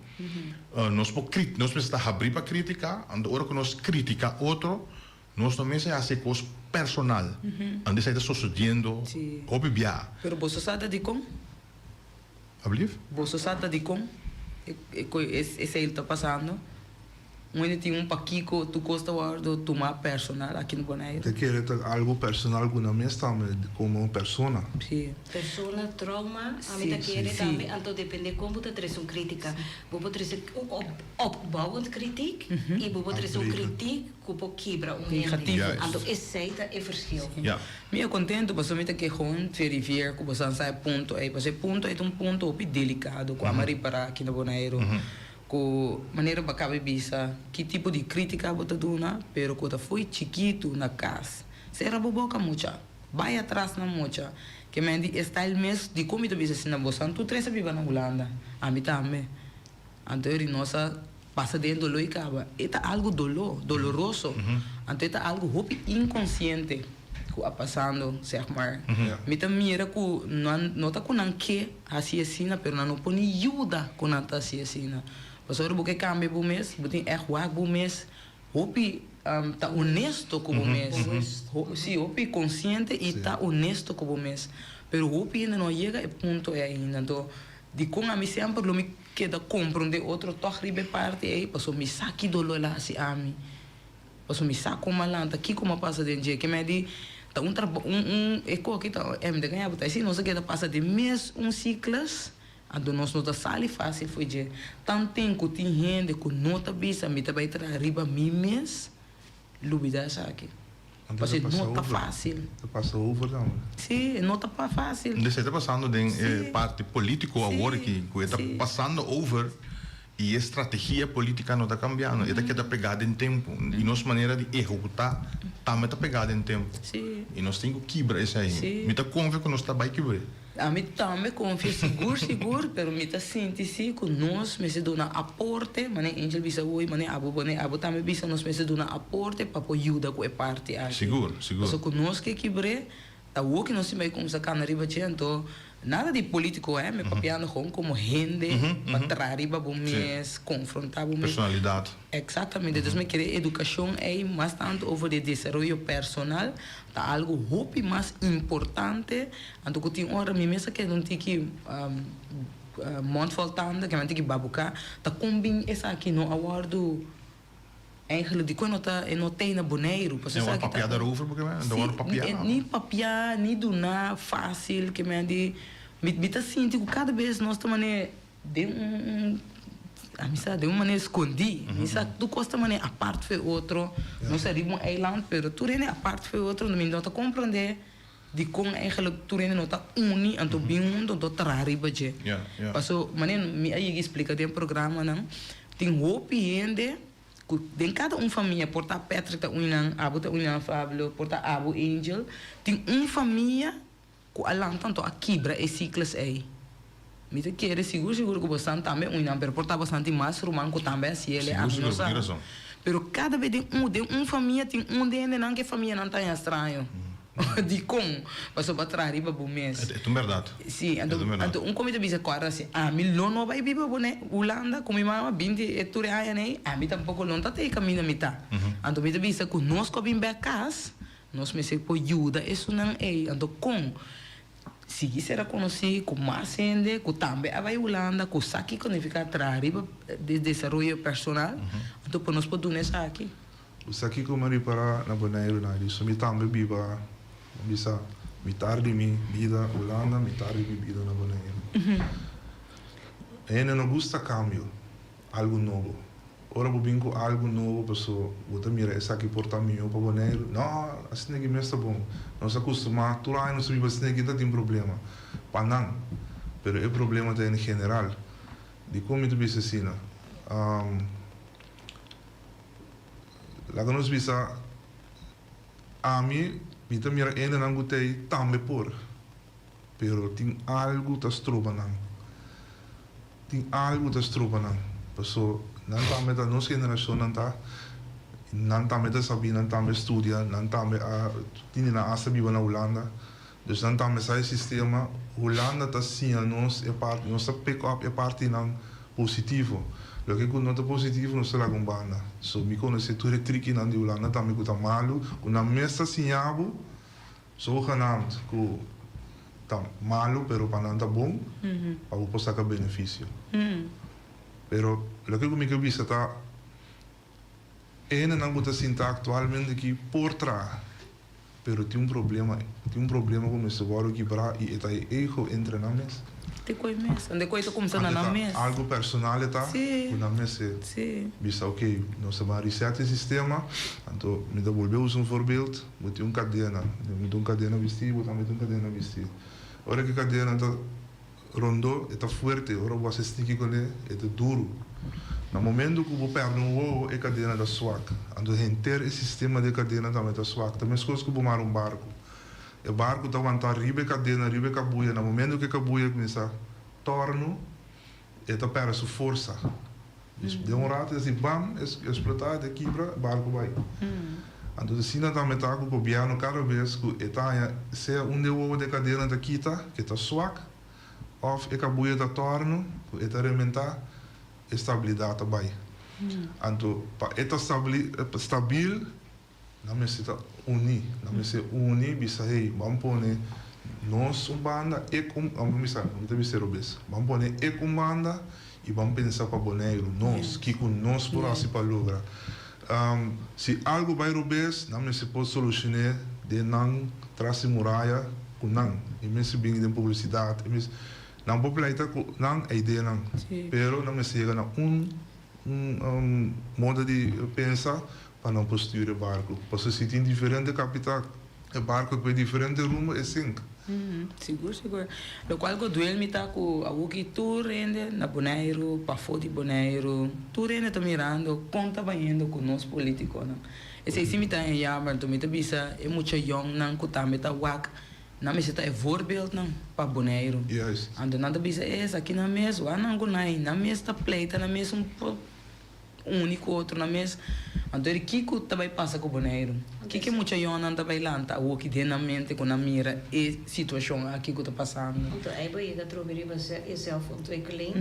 nos por krit, nos mester ta habrí pa kritika, anto ora ku nos kritika otro, Nos no mester hasi e kos personal, anto esei ta sosodiendo hopi bia. Pero boso sa ta dikon? Ablief? Boso sa ta dikon esei ta pasando? Un hende tin un pakiko tur kos ta wòrdu tumá personal aki na Boneiru. Ta kere ta algu personal ku nan mes tambe komo persona. Sí. Persona, trauma, ami ta kere tambe, anto depende kon bo ta trese un kritika. Bo por trese un opbouwend kritiek i bo por trese un kritiek Ku por kibra un hende. Anto esei ta e verschil. Mi a kontentu pasobra mi ta ke gewoon verifier ku boso a sa e punto ei. Pasobra e punto ei ta un punto hopi delikado ku amo a ripará aki na Boneiru. Ku manera bo a kaba di bisa ki tipo di kritika bo ta duna, pero ku ta fo'i chikitu na kas. Sera bo boka mucha. Bai atras na mucha. Ke men di e style mes dikon mi ta bisa asina boso tur tres a biba na Hulanda. Ami tambe. Anto e nos a pasa den doló i kaba. E ta algu doló, doloroso. Anto e ta algu hopi inkonsiente ku a pasando, sèg mar. Mi ta mira ku nan no ta ku nan ke hasi asina, pero nan no por ni yuda ku nan ta hasi asina. Pasobra bo ke kambia bo mes, bo tin ègt wak bo mes hopi ta honesto ku bo mes. Sí, hopi konsiente i ta honesto ku bo mes. Pero hopi hende no a yega e punto ei ainda. Anto dikon ami semper lo mi keda komprondé otro tòg riba e parti ei, pasobra mi sa ki doló el a hasi ami, pasobra mi sa kon mi a lanta, kiko mi a pasa den dje. Ke mi a di, ta un trabou, un, un, e koki ta, em de gaña bo ta si nos a keda pasa den mes un sikles, anto nos no ta sali fásil fo'i dje. Tanten ku tin hende ku no ta bisa mi ta bai traha riba mi mes, lubidá esaki. Pasobra no ta fásil. Ta pasa over tambe. Sí, no ta fásil. Esei ta pasando den e parti polítiko awor aki, ku e ta pasando over i e strategia polítika no ta kambiando, e ta keda pegá den tempu i nos manera di ehekutá tambe ta pegá den tempu. I nos tin ku kibra esei. Mi ta konfia ku nos ta bai kibr'é. Ami tambe konfia sigur sigur, pero mi ta sinti si ku nos mester duna aporte, manera Angel bisa hoy, manera abo manera abo tambe bisa, nos mester duna aporte pa por yuda ku e parti aki. Sigur, sigur. Pasobra ku nos ke kibr'é, ta awor ku nos tin bai kumsa kana riba dje, anto nada di politiko hè, mi papiando gewoon komo hende pa traha riba bo mes, konfrontá bo mes. Personalidat. Exactamente, dus mi kere educacion ey mas tanto over di desaroyo personal ta algo hopi mas importante, anto cu tin ora mi mes a keda un tiki mond vol tanda, keda un tiki babuca, ta con bin esaki no a wordo eigenlijk dicon no ta e no tey na Boneiru, pasobra esaki ta. E no worde papia daarover porque no worde papia. Si, ni papia ni duna facil, ke men di mi ta sinti cu cada bes nos ta mane. Den un ami sa den un manera skondí. Mi sa tur kos ta manera apart for e otro. Nos ta riba un eiland pero tur hende apart for e otro. Mi no ta komprondé dikon eigenlijk tur hende no ta uni anto bin huntu anto traha riba dje. Paso manera mi a yega splika den programanan tin hopi hende ku den kada un famia por ta Patrick ta uni nan, abo ta uni nan Fabio, por ta abo Angel, tin un famia Ku a lanta anto a kibra e sikles ei. Mi ta kere sigur sigur ku bosan tambe uinan, pero por ta bosan tin mas ruman ku tambe hasi el e, ami no sa. Pero kada bes den un den un famia tin un den hendenan ku e famianan ta haña straño. Dikon? Pasobra bo a traha riba bo mes. E ta un bèrdat. Si, anto anto un kon mi ta bisa kòrda si ami lo no bai biba bo ne Hulanda ku mi mama binti e tur e añanan ei, ami tampoko lo no ta ta e kaminda mi ta. Anto mi ta bisa ku nos ku a bin bèk kas, Nos mester por yuda esunnan ei. Anto kon sigui ser konosí ku mas hende ku tambe a bai Hulanda ku sa kiko nifiká traha riba desaroyo personal, anto por nos por duna esaki. Bo sa kiko mi a ripará na Boneiru na Riso? Mi tambe biba, mi bisa, mitar di mi bida Hulanda, mitar di mi bida na Boneiru. Hende no gusta kambio, algu nobo. Ora bo bin ku algu nobo paso bo ta mira esaki por ta mihó pa Boneiru. No, asina aki mes ta bon. Nos a kustumá, tur aña nos ta biba asina aki, ta tin problema pa nan. Pero e problema ta en general. Dikon mi ta bisa asina? Laga nos bisa, ami, mi ta mira hendenan ku ta ei tambe por. Pero tin algu ta stroba nan. Tin algu ta stroba nan. Paso nan tambe ta nos generashonnan ta, nan tambe ta sabí, nan tambe studia, nan tambe a tin di nan asta biba na Hulanda. Dus nan tambe sa e sistema. Hulanda ta siña nos e parti, nos ta pick up e partinan positivo. Loke ku no ta positivo nos ta laga un banda. So mi konosé tur e trikinan di Hulanda tambe ku ta malu, ku nan mes ta siña bo zogenaamd ku ta malu pero pa nan ta bon, pa bo por saka benefisio. Pero loke ku mi ke bisa ta e hendenan ku ta sinta aktualmente aki por traha. Pero tin un problema, tin un problema ku mester wòrdu kibrá i e ta e ego entre nan mes. Te koe mes. Ande koe ta kumsa na nan mes. Algu personal e ta ku nan mester bisa ok, nos ta ban reset e sistema, anto mi ta bolbe usa un voorbeeld, bo tin un kadena, mi tin un kadena bistí, bo tambe tin un kadena bistí. Ora ku e kadena ta Rondó e ta fuerte, ora bo hasi stiki kuné e ta duru. Na momento ku bo pèrdè un wowo e kadena ta swak. Anto henter e sistema di e kadena tambe ta swak. Ta meskos ku bo mara un barku. E barku ta wantá riba e kadena, riba e kabuya. Na momento ku e kabuya kuminsá tòrnu e ta pèrdè su forsa. Den un rato e hasi bam, e eksplotá, e ta kibra, e barku bai. Anto asina tambe ta ku gobièrnu kada bes ku e ta haña sea un de wowo di e kadena ta kita, ku e ta swak, òf e kabuya ta tòrnu, ku e ta rementá, e stabilidat ta bai. Anto pa e ta stabil, Nan mester ta uní. Nan mester uni bisa hey, ban pone nos un banda, ek un, ban bisa, mi ta bisa robes, ban pone ek un banda i ban pensa pa Boneiru, nos, kiko nos por hasi pa logra. Si algu bai robes, nan mester por solushoné den nan tras di muraya ku nan. E mester bini den publisidat, e mester, nan por pleita ku nan e ideanan, pero nan mester yega na un un moda di pensa pa nan por stuur e barco. Pasobra si tin diferente capital, e barco ta bay diferente rumbo, e sink. Sigur, sigur. Locual cu duel mi ta cu awoki tur hende na Boneiru, pafo di Boneiru, tur hende ta mirando con ta bayendo cu nos politiconan. Esey si mi ta haña jammer, anto mi ta bisa e mucha yongnan cu tambe ta wak, nan mester ta e voorbeeldnan pa Boneiru. Anto nan ta bisa esaki nan mes, wak nan cu nan, nan mes ta pleita nan mes un. Uni ku otro nan mes. Anto di kiko ta bai pasa ku Boneiru? Kiko e mucha yònnan ta bai lanta awoki den nan mente ku nan mira e situashon aki ku ta pasando? Anto ei bo yega trobe riba e zelfontwikkeling,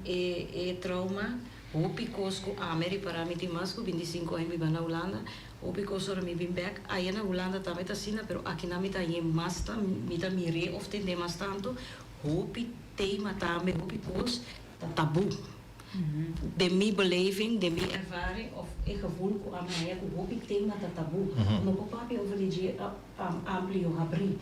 e e trauma, hopi kos ku ami ripará, mi tin mas ku bintisinko aña biba na Hulanda, hopi kos ora mi bin bèk, aya na Hulanda tambe ta asina, pero akinan mi ta hañ'é mas ta mi ta mir'é òf tend'é mas tantu, hopi tema tambe, hopi kos ta tabú. Den mi beleving, den mi ervaring of e gevoel ku ami haya ku hopi tema ta tabú. No por papia over di dje amplio, habrí.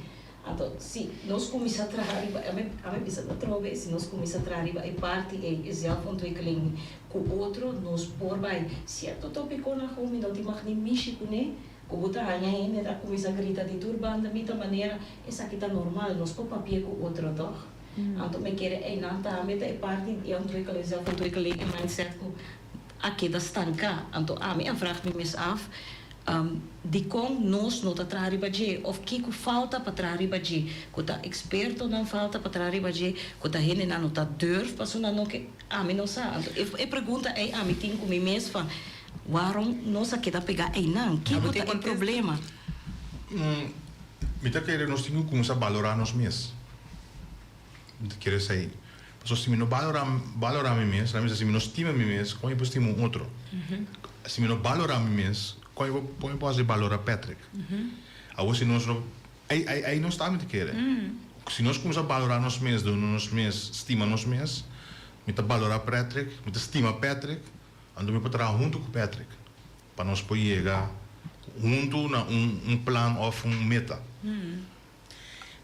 Anto si nos kuminsá traha riba, ami ami bisa atrobe, si nos kuminsá traha riba e parti ei, e zelfontwikkeling ku otro, nos por bai sierto topikonan ku mi no tin mag ni mishi kuné, ku bo ta haña hende ta kuminsá grita di tur banda, mi ta manera esaki ta normal, nos por papia ku otro tòg? Anto mi kere einan tambe ta e parti di ontwikkeling, zelfontwikkeling e mindset ku a keda stanká. Anto ami a vraag mi mes af, dikon nos no ta traha riba dje òf kiko falta pa traha riba dje? Ku ta ekspertonan falta pa traha riba dje? Ku ta hendenan no ta durf pasobra nan no ke? Ami no sa. Anto e pregunta ei ami tin ku mi mes van waarom nos a keda pegá einan? Kiko ta e problema? Mi ta kere nos tin ku kuminsá balorá nos mes. Mi ta kere esei. Pasobra si mi no balorá balorá mi mes, laat mi bisa si mi no stima mi mes, kon mi por stima un otro? Si mi no balorá mi mes, kon mi por kon mi por hasi balorá Patrick? Awor si nos no ei ei ei nos ta mi ta kere. Si nos kuminsá balorá nos mes, duna nos mes, stima nos mes, mi ta balorá Patrick, mi ta stima Patrick, anto mi por traha huntu ku Patrick. Pa nos por yega huntu na un un plan of un meta.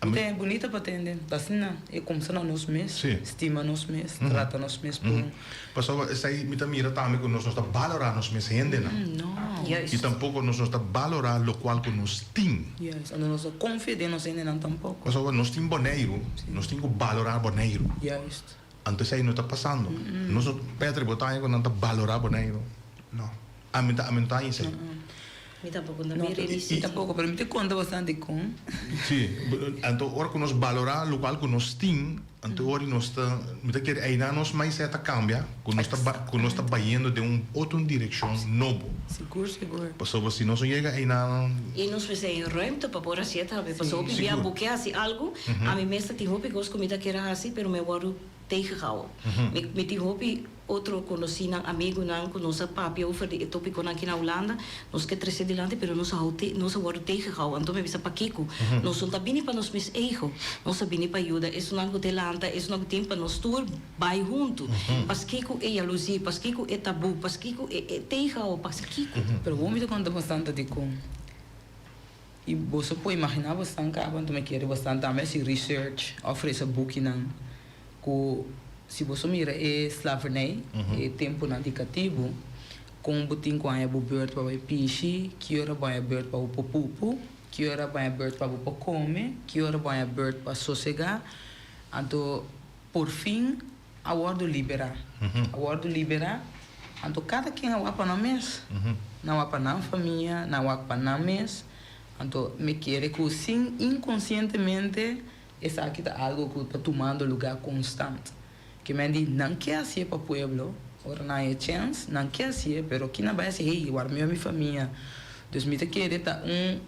Mi ta e bunita pa tende. Ta asina e kumsa na nos mes, stima nos mes, trata nos mes bon. Pasobra esei mi ta mira tambe ku nos no ta balorá nos mes hendenan. No. I tampoko nos no ta balorá lokual ku nos tin. Juist. Anto nos no konfia den nos hendenan tampoko. Pasobra nos tin Boneiru, nos tin ku balorá Boneiru. Juist. Anto esei no ta pasando. Nos no, Patrick, bo ta haña ku nan ta balorá Boneiru? No. Ami ta, ami no ta haña esei. Mi tampoco no mira ni Mi tampoco, pero mi ta conta bastante con. Sí, anto ora cu nos balora locual cu nos tin, anto ora nos ta, mi ta kere eynan nos mindset ta cambia, cu nos ta cu nos ta bayendo den un otro direccion nobo. Sigur, sigur. Pasobra si nos no yega eynan. Y nos mester hay ruimte pa por hacié tambe, pasobra hopi bia bo ke haci algo, ami mes ta tin hopi cos cu mi ta kier a haci, pero mi a wordo tegengehouden. Mi mi tin hopi otro conocinan, amigunan cu nos a papia over di e topiconan aki na Hulanda, nos ke trece dilanti pero nos a hou te nos a wordo tegengehouden. Anto mi a bisa pakico? Nos no ta bini pa nos mes ego, nos a bini pa yuda esunnan cu te lanta, esunnan cu tin pa nos tur bay hunto. Paskico e jaloezie, paskico e taboe, paskico e e tegenhouden, paskico? Pero bo mi ta conta bastante dicon. I boso por imaginá bosnan kaba, anto mi kere bosnan tambe hasi research òf resa bukinan ku si boso mira e slavernij, e tempunan di katibu, kon bo tin ku haña bo beurt pa bai pishi, ki ora bo haña beurt pa bo por pupu, ki ora bo haña beurt pa bo por kome, ki ora bo haña beurt pa sosegá. Anto por fin a wòrdu liberá. A wòrdu liberá, anto kada ken a wak pa nan mes. Nan wak pa nan famia, nan wak pa nan mes. Anto mi kere ku sin inkonsientemente esaki ta algu ku ta tumando lugá konstant. Ke men di nan ke hasié pa pueblo, ora nan haña chèns, nan ke hasié, pero ki nan bai hasi, hey, warda mi mi famia. Dus mi ta kere ta un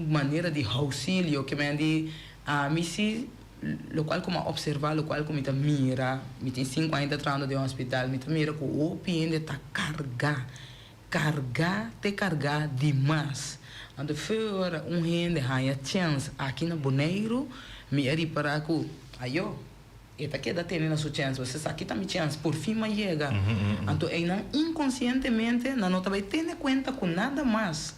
manera di ousilio, ke men di ami si Lokual ku mi a opservá, lokual ku mi ta mira, mi tin sinku aña ta trahando den hospital, mi ta mira ku hopi hende ta kargá, kargá te kargá dimas. Anto for un hende haña chèns aki na Boneiru, mi a ripará ku, ayo, e ta keda tene na su chèns, pasobra esaki ta mi chèns, por fin mi a yega. Anto einan inkonsientemente nan no ta bai tene kuenta ku nada mas.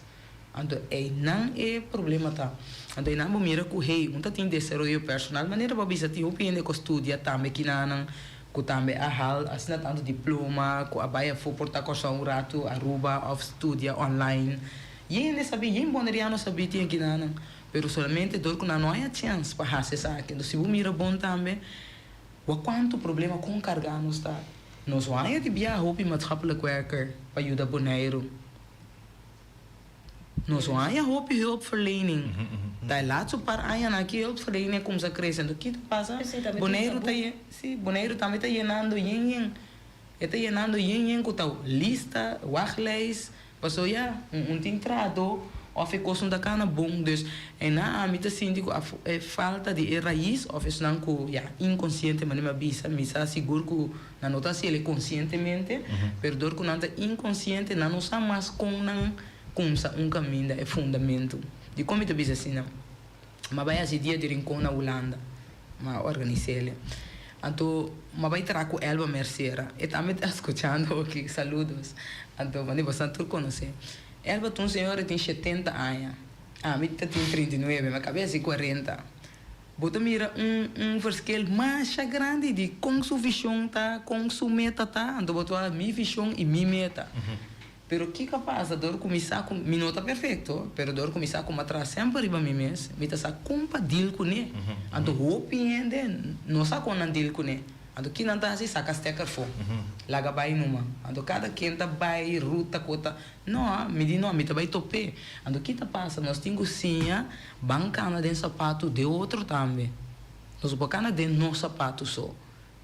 Anto einan e problema ta. Anto einan bo mira ku hey, un ta tin desaroyo personal, manera bo a bisa tin hopi hende ku a studia tambe kinanan, ku tambe a hal asina tantu diploma, ku a bai afó por ta Kòrsou un ratu, Aruba òf studia online. Yen hende sabi, yen boneriano sabi tin kinanan, pero solamente dor ku nan no haña chèns pa hasi esaki. Anto si bo mira bon tambe, wak kuantu problema kon kargá nos ta. Nos haña di biaha hopi maatschappelijk werker pa yuda Boneiru. Nos no haña hopi hulpverlening. Ta e laatste par añanan aki hulpverlening a kumsa krese. Anto ki ta pasa? Boneiru ta si, Boneiru tambe ta yenando yen yen. E ta yenando yen yen ku ta lista, wachtlijst, paso ya, un tin trahadó òf e kos no ta kana bon. Dus einan ami ta sinti ku e falta di e rais òf esnan ku ya inkonsiente manera mi a bisa, mi sa sigur ku Nan no ta hasi el konsientemente, pero dor ku nan ta inkonsiente, nan no sa mas kon nan kumsa un kaminda, e fundamentu. Dikon mi ta bisa asina? M'a bai hasi dia di Rincon na Hulanda, m'a organis'el. Anto m'a bai traha ku Elba Mercera, e tambe ta skuchando aki, saludos. Anto mane boso tur konosé. Elba ta un señora tin shetenta aña, ami ta tin 39, m'a kaba di hasi kuarenta. Bo ta mira un un verschil masha grandi di kon su vision ta, kon su meta ta, anto bo ta wak mi vision i mi meta. Pero kiko a pasa dor ku mi sa ku mi no ta perfecto, pero dor ku mi sa ku mi a traha semper riba mi mes, mi ta sa kon pa deal kuné. Anto hopi hende no sa kon nan deal kuné. Anto ki nan ta hasi? Saka stekker fo. Laga bai numa. Anto kada ken ta bai ruta ku ta. No, mi di no, mi ta bai top'é. Anto ki ta pasa? Nos tin ku siña ban kana den sapatu de otro tambe. Nos no por kana den nos sapatu so.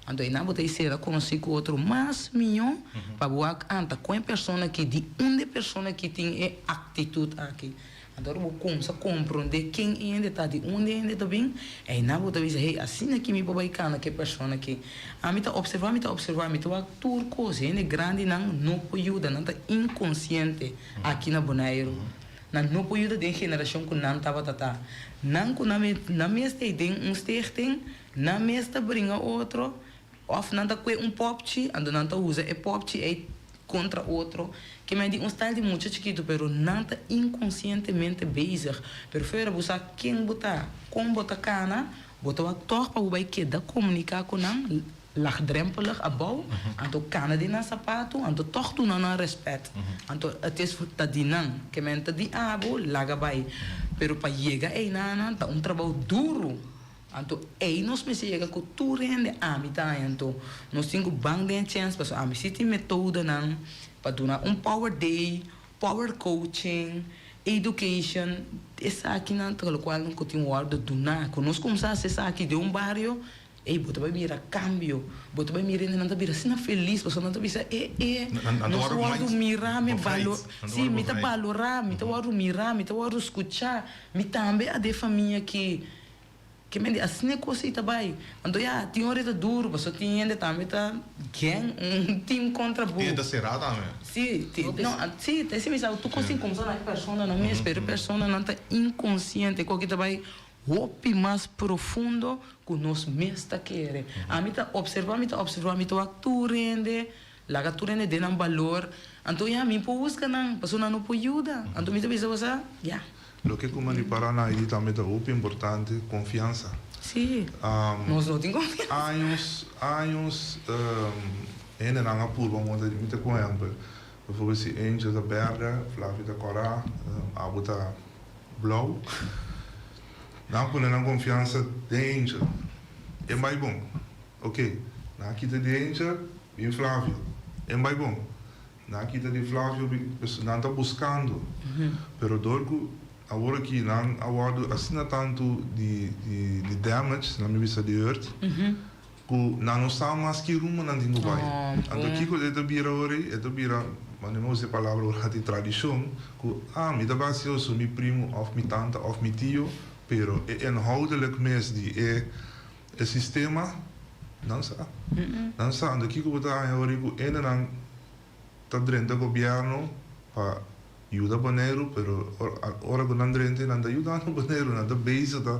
Anto einan bo ta sera konosí ku otro mas mihó pa bo wak anta kon e persona aki, di unda e persona aki tin e aktitut aki. Anto ora bo kumsa komprondé ken e hende ta, di unda e hende ta bin, einan bo ta bisa, hey, asina aki mi por bai kana ku e persona aki. Ami ta opservá, mi ta opservá, mi ta wak tur kos. Hende grandinan no por yuda, nan ta inkonsiente aki na Boneiru. Nan no por yuda den generashon ku nan tabata ta. Nan ku nan nan mes ta ei den un stichting, nan mes ta bringa otro, òf nan ta kue un pòpchi, anto nan ta usa e pòpchi ei kontra otro, ke men di un style di mucha chikitu pero nan ta inkonsientemente bezig, pero fuera bo sa ken bo ta, kon bo ta kana, bo ta wak tòg pa bo bai keda komuniká ku nan lagdrempelig abou, anto kana den nan sapatu, anto tòg duna nan rèspèt, anto het is ta di nan, ke men ta di abo laga bai, pero pa yega einan ta un trabou duru. Anto ei nos mester yega ku tur hende ami ta haña anto nos tin ku ban den e chèns pasobra ami si tin metodonan pa duna un power day, power coaching, Education, esakinan ta lokual ku tin wòrdu duná. Ku nos kumsa hasi esaki den un bario, ey, bo ta bai mira kambio, bo ta bai mira hende nan ta bira asina felis pasobra nan ta bisa, e e, nos a wòrdu mirá, mi balo, si, mi ta balorá, mi ta wòrdu mirá, mi ta wòrdu skuchá, mi tambe a den famia ki. Ke men di asina e kos ei ta bai. Anto ya, tin ora e ta duru, pasobra tin hende tambe ta gang, un team kontra bo. Tin hende ta será tambe. Si, tin, no, si, ta esei mi sa, tur kos tin kumsa na e personanan mes, pero e personanan ta inkonsiente, ku aki ta bai hopi mas profundo ku nos mes ta kere. Ami ta opservá, mi ta opservá, mi ta wak tur hende, laga tur hende den nan balor, anto ya, mi por husga nan, pasobra nan no por yuda. Anto mi ta bisa bo sa, ya. Loke ku mandi para na Haiti tambe ta hopi importante, konfiansa. Sí, nos no tin konfiansa. Años, años hendenan a purba monta di mi ta ku ehèmpel. Bijvoorbeeld si Angel ta bèrdè, Flavio ta kòrá, abo ta blou. Nan a pone nan konfiansa den Angel. E bai bon. Oké, nan a kita di Angel, bin Flavio. E bai bon. Nan a kita di Flavio pues nan ta buscando pero door cu awor aki nan a wordo asina tanto di di damage nan mi bisa di hurt cu nan no sa mas ki rumbo nan tin cu bay anto kico e ta bira awor ey e ta bira mane mi usa e palabra awor a tin tradicion cu ah mi ta bay haci oso mi primo of mi tanta of mi tio pero e inhoudelijk mes di e e sistema nan sa. Nan sa. Anto kiko bo ta haña ora ku hendenan ta drenta gobièrnu pa yuda Boneiru, pero ora ku nan drenta nan ta yudando Boneiru, nan ta bezig ta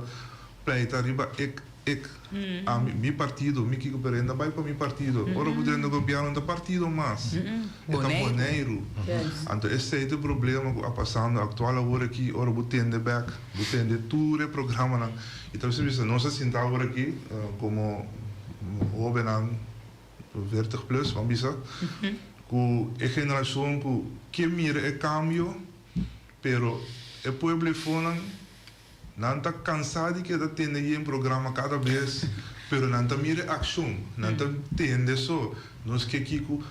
pleita riba ek, ek, ami, mi partido, mi kiko, pero hende ta bai pa mi partido. Ora ku drenta gobièrnu no ta partido mas, e ta Boneiru. Anto esei ta e problema ku a pasando aktual awor aki, ora bo tende bèk, bo tende tur e programanan. I ta bisa bisa nos a sinta awor aki komo hobennan veertig plus, ban bisa, ku e generashon ku ke mira e kambio, pero e pueblo efonan nan ta kansa di keda tende yen programa kada bes, pero nan ta mira e akshon, nan ta tende so, nos ke kiko,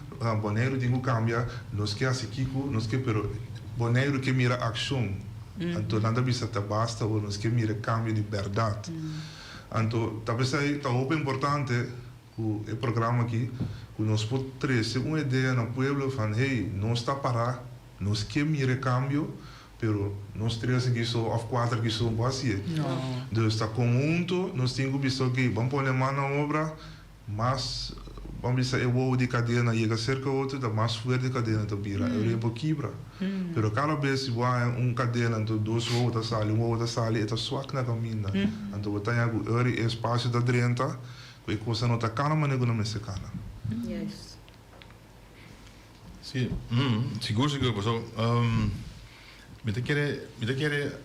Boneiru tin ku kambia, nos ke hasi kiko, nos ke, pero Boneiru ke mira akshon. Anto nan ta bisa ta basta awor nos ke mira cambio di berdad. Anto ta pesey ta hopi importante cu e programa aki cu nos por trece un idea na pueblo van hey nos ta para, nos ke mira e cambio pero nos tres aki so of cuater aki so no por haci'e. Dus ta conhunto nos tin cu bisa ok ban pone man na obra. Mas, ban bisa e wowo di kadena yega serka otro, ta mas fuerte e kadena ta bira. E ora e por kibra. Pero kada bes si bo haña un kadena anto dos wowo ta sali, un wowo ta sali, e ta swak na kaminda. Anto bo ta haña ku e ora e espasio ta drenta, ku e kosnan no ta kana manera ku nan mester kana. Sí, sigur sigur paso mi ta kere mi ta kere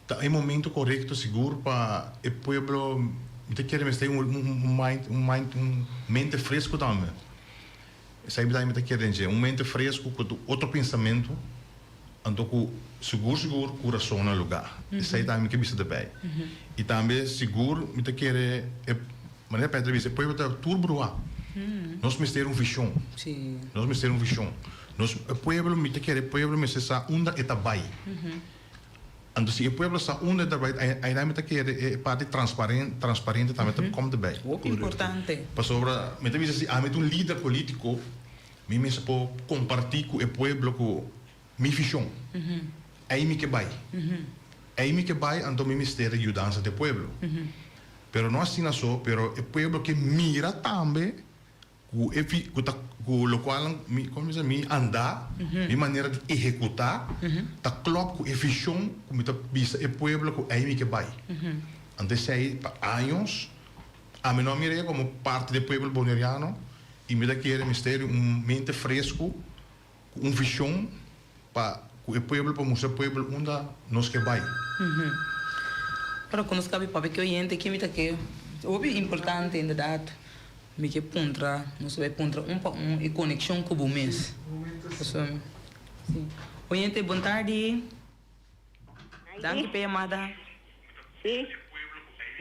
ta e momento korekto sigur pa e pueblo mi ta kere mester un un mind un mind un mente fresco tambe esei mi ta kere den dje un mente fresco ku otro pensamentu anto ku sigur sigur kurason na luga esei tambe mi ke bisa debei i tambe sigur mi ta kere e Manera Peter a bisa, e pueblo ta tur bruhá. Nos mester un vishon. Nos mester un vishon. Nos, e pueblo, mi ta kere e pueblo mester sa unda e ta bai. Anto si e pueblo sa unda e ta bai, ainan mi ta kere e parti transparente, transparente tambe ta kom erbij. Hopi importante. Pasobra mi ta bisa si ami ta un lider politico, mi mester por comparti cu e pueblo cu mi vishon. Ei mi ke bai. Ei mi ke bai, anto mi mester yudansa di e pueblo. Pero no asina so, pero e pueblo ke mira tambe ku e fi ku ta ku lokual mi komo mi bisa mi andá, mi manera di ehekutá ta klòp ku e vishon ku mi ta bisa e pueblo ku ei mi ke bai. Anto esei pa años ami no a mira e komo parti di e pueblo boneriano i mi ta kere mester di un mente fresku ku un vishon Pa ku e pueblo pa mustra e pueblo unda nos ke bai. Pero ku nos kabi papia ki oyente ki mi ta ke hopi importante inderdat mi ke puntra nos ta bai puntra un pa un e konekshon ku bo mes pasobra si oyente bon tardi danki pa e yamada. Si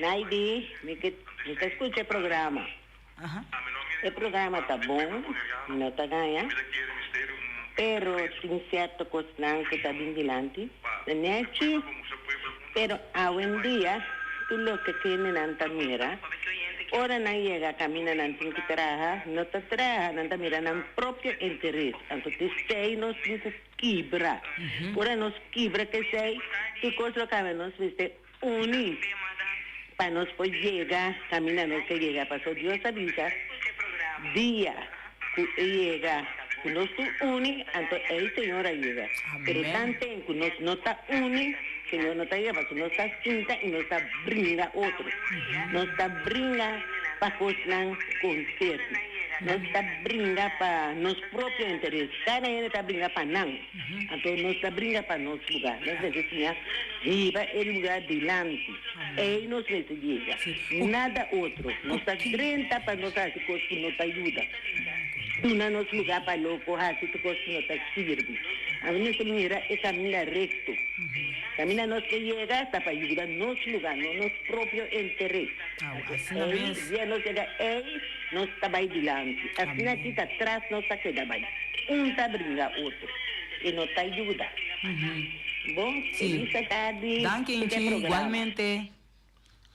Naidi mi ke mi ta skucha e programa. E programa ta bon, mi no ta gaña. Pero tin sierto kosnan ku ta bin dilanti, ta nechi. Pero awendia tur loke kendenan ta mira, ora nan yega kaminda nan tin ku traha, no ta traha, nan ta mira nan propio interes. Anto t'esei nos tin ku kibra. Ora nos kibra k'esei, tur kos lo kaba. Nos mester uni pa nos por yega kaminda nos ke yega. Pasobra Dios a bisa, Dia ku e yega ku nos tur uni, anto ei Señor a yega. Pero tanten ku nos no ta uni, Señor no ta yega, pasobra nos ta sinta i nos ta bringa otro. Nos ta bringa pa kosnan konserni. Nos ta bringa pa nos propio interes. Kada hende ta bringa pa nan. Anto nos ta bringa pa nos lugá. Nos mester siña hiba e lugá dilanti. Ei nos mester yega. Nada otro. Nos ta drenta pa nos hasi kos ku no ta yuda. Duna nos lugá pa loko hasi tur kos ku no ta sirbi. Ami mester mira e kaminda rekto. Kaminda nos ke yega ta pa yuda nos lugá, no nos propio interes. Ei, dia nos yega ei, nos ta bai dilanti. Asina aki ta tras nos ta keda bai. Un ta bringa otro i no ta yuda. Bon, feliz tardi. Danki Cu te Inchi, programa. igualmente.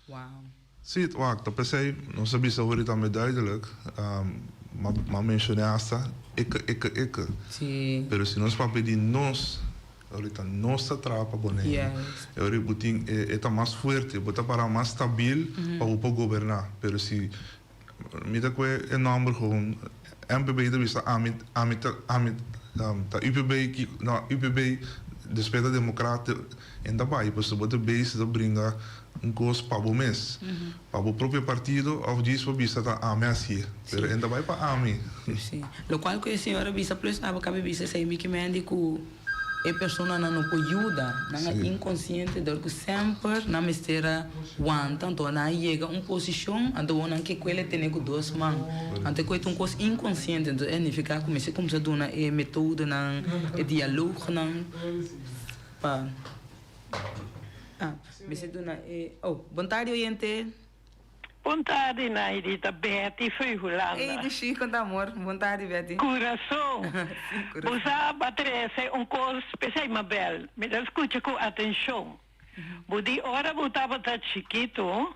Wow. Sí, wak, ta p'esei nos a bisa hopi tambe duidelijk, m'a m'a mencion'é hasta, ikke, ikke, ikke. Sí. Pero si nos papia di nos, ahorita nos ta traha pa Boneiru. Yes. E ora bo tin, e e ta mas fuerte, bo ta para mas stabil pa bo por goberná. Pero si Mi ta kue e nomber gewoon MPB ta bisa ami ami ta ami ta UPB ki no UPB despues ta democrat en ta bai pasobra bo ta base ta bringa un kos pa bo mes pa bo propio partido of djis pa bisa ta ami hacié pero en ta bai pa ami. Si locual cu e señor a bisa plus abo cabe bisa esey Mickey Mandy cu E personanan no por yuda, nan a inkonsiente dor ku semper nan mester a wanta, anto nan a yega un posishon, anto wou nan ke kuel e tene ku dos man. Anto e koe ta un kos inkonsiente, anto e nifiká ku mester kumsa duna e metodonan, e dialognan pa, ah, mester duna e, oh, bon tardi oyente. Bon tardi Naidi, ta Betty fo'i Hulanda. Ey dushi, con ta amor? Bon tardi Betty. Curason. Si, Bo curason. sa ba trece un cos p'esey Mabel, mi ta scucha cu atencion. Bo di ora bo tabata chikito,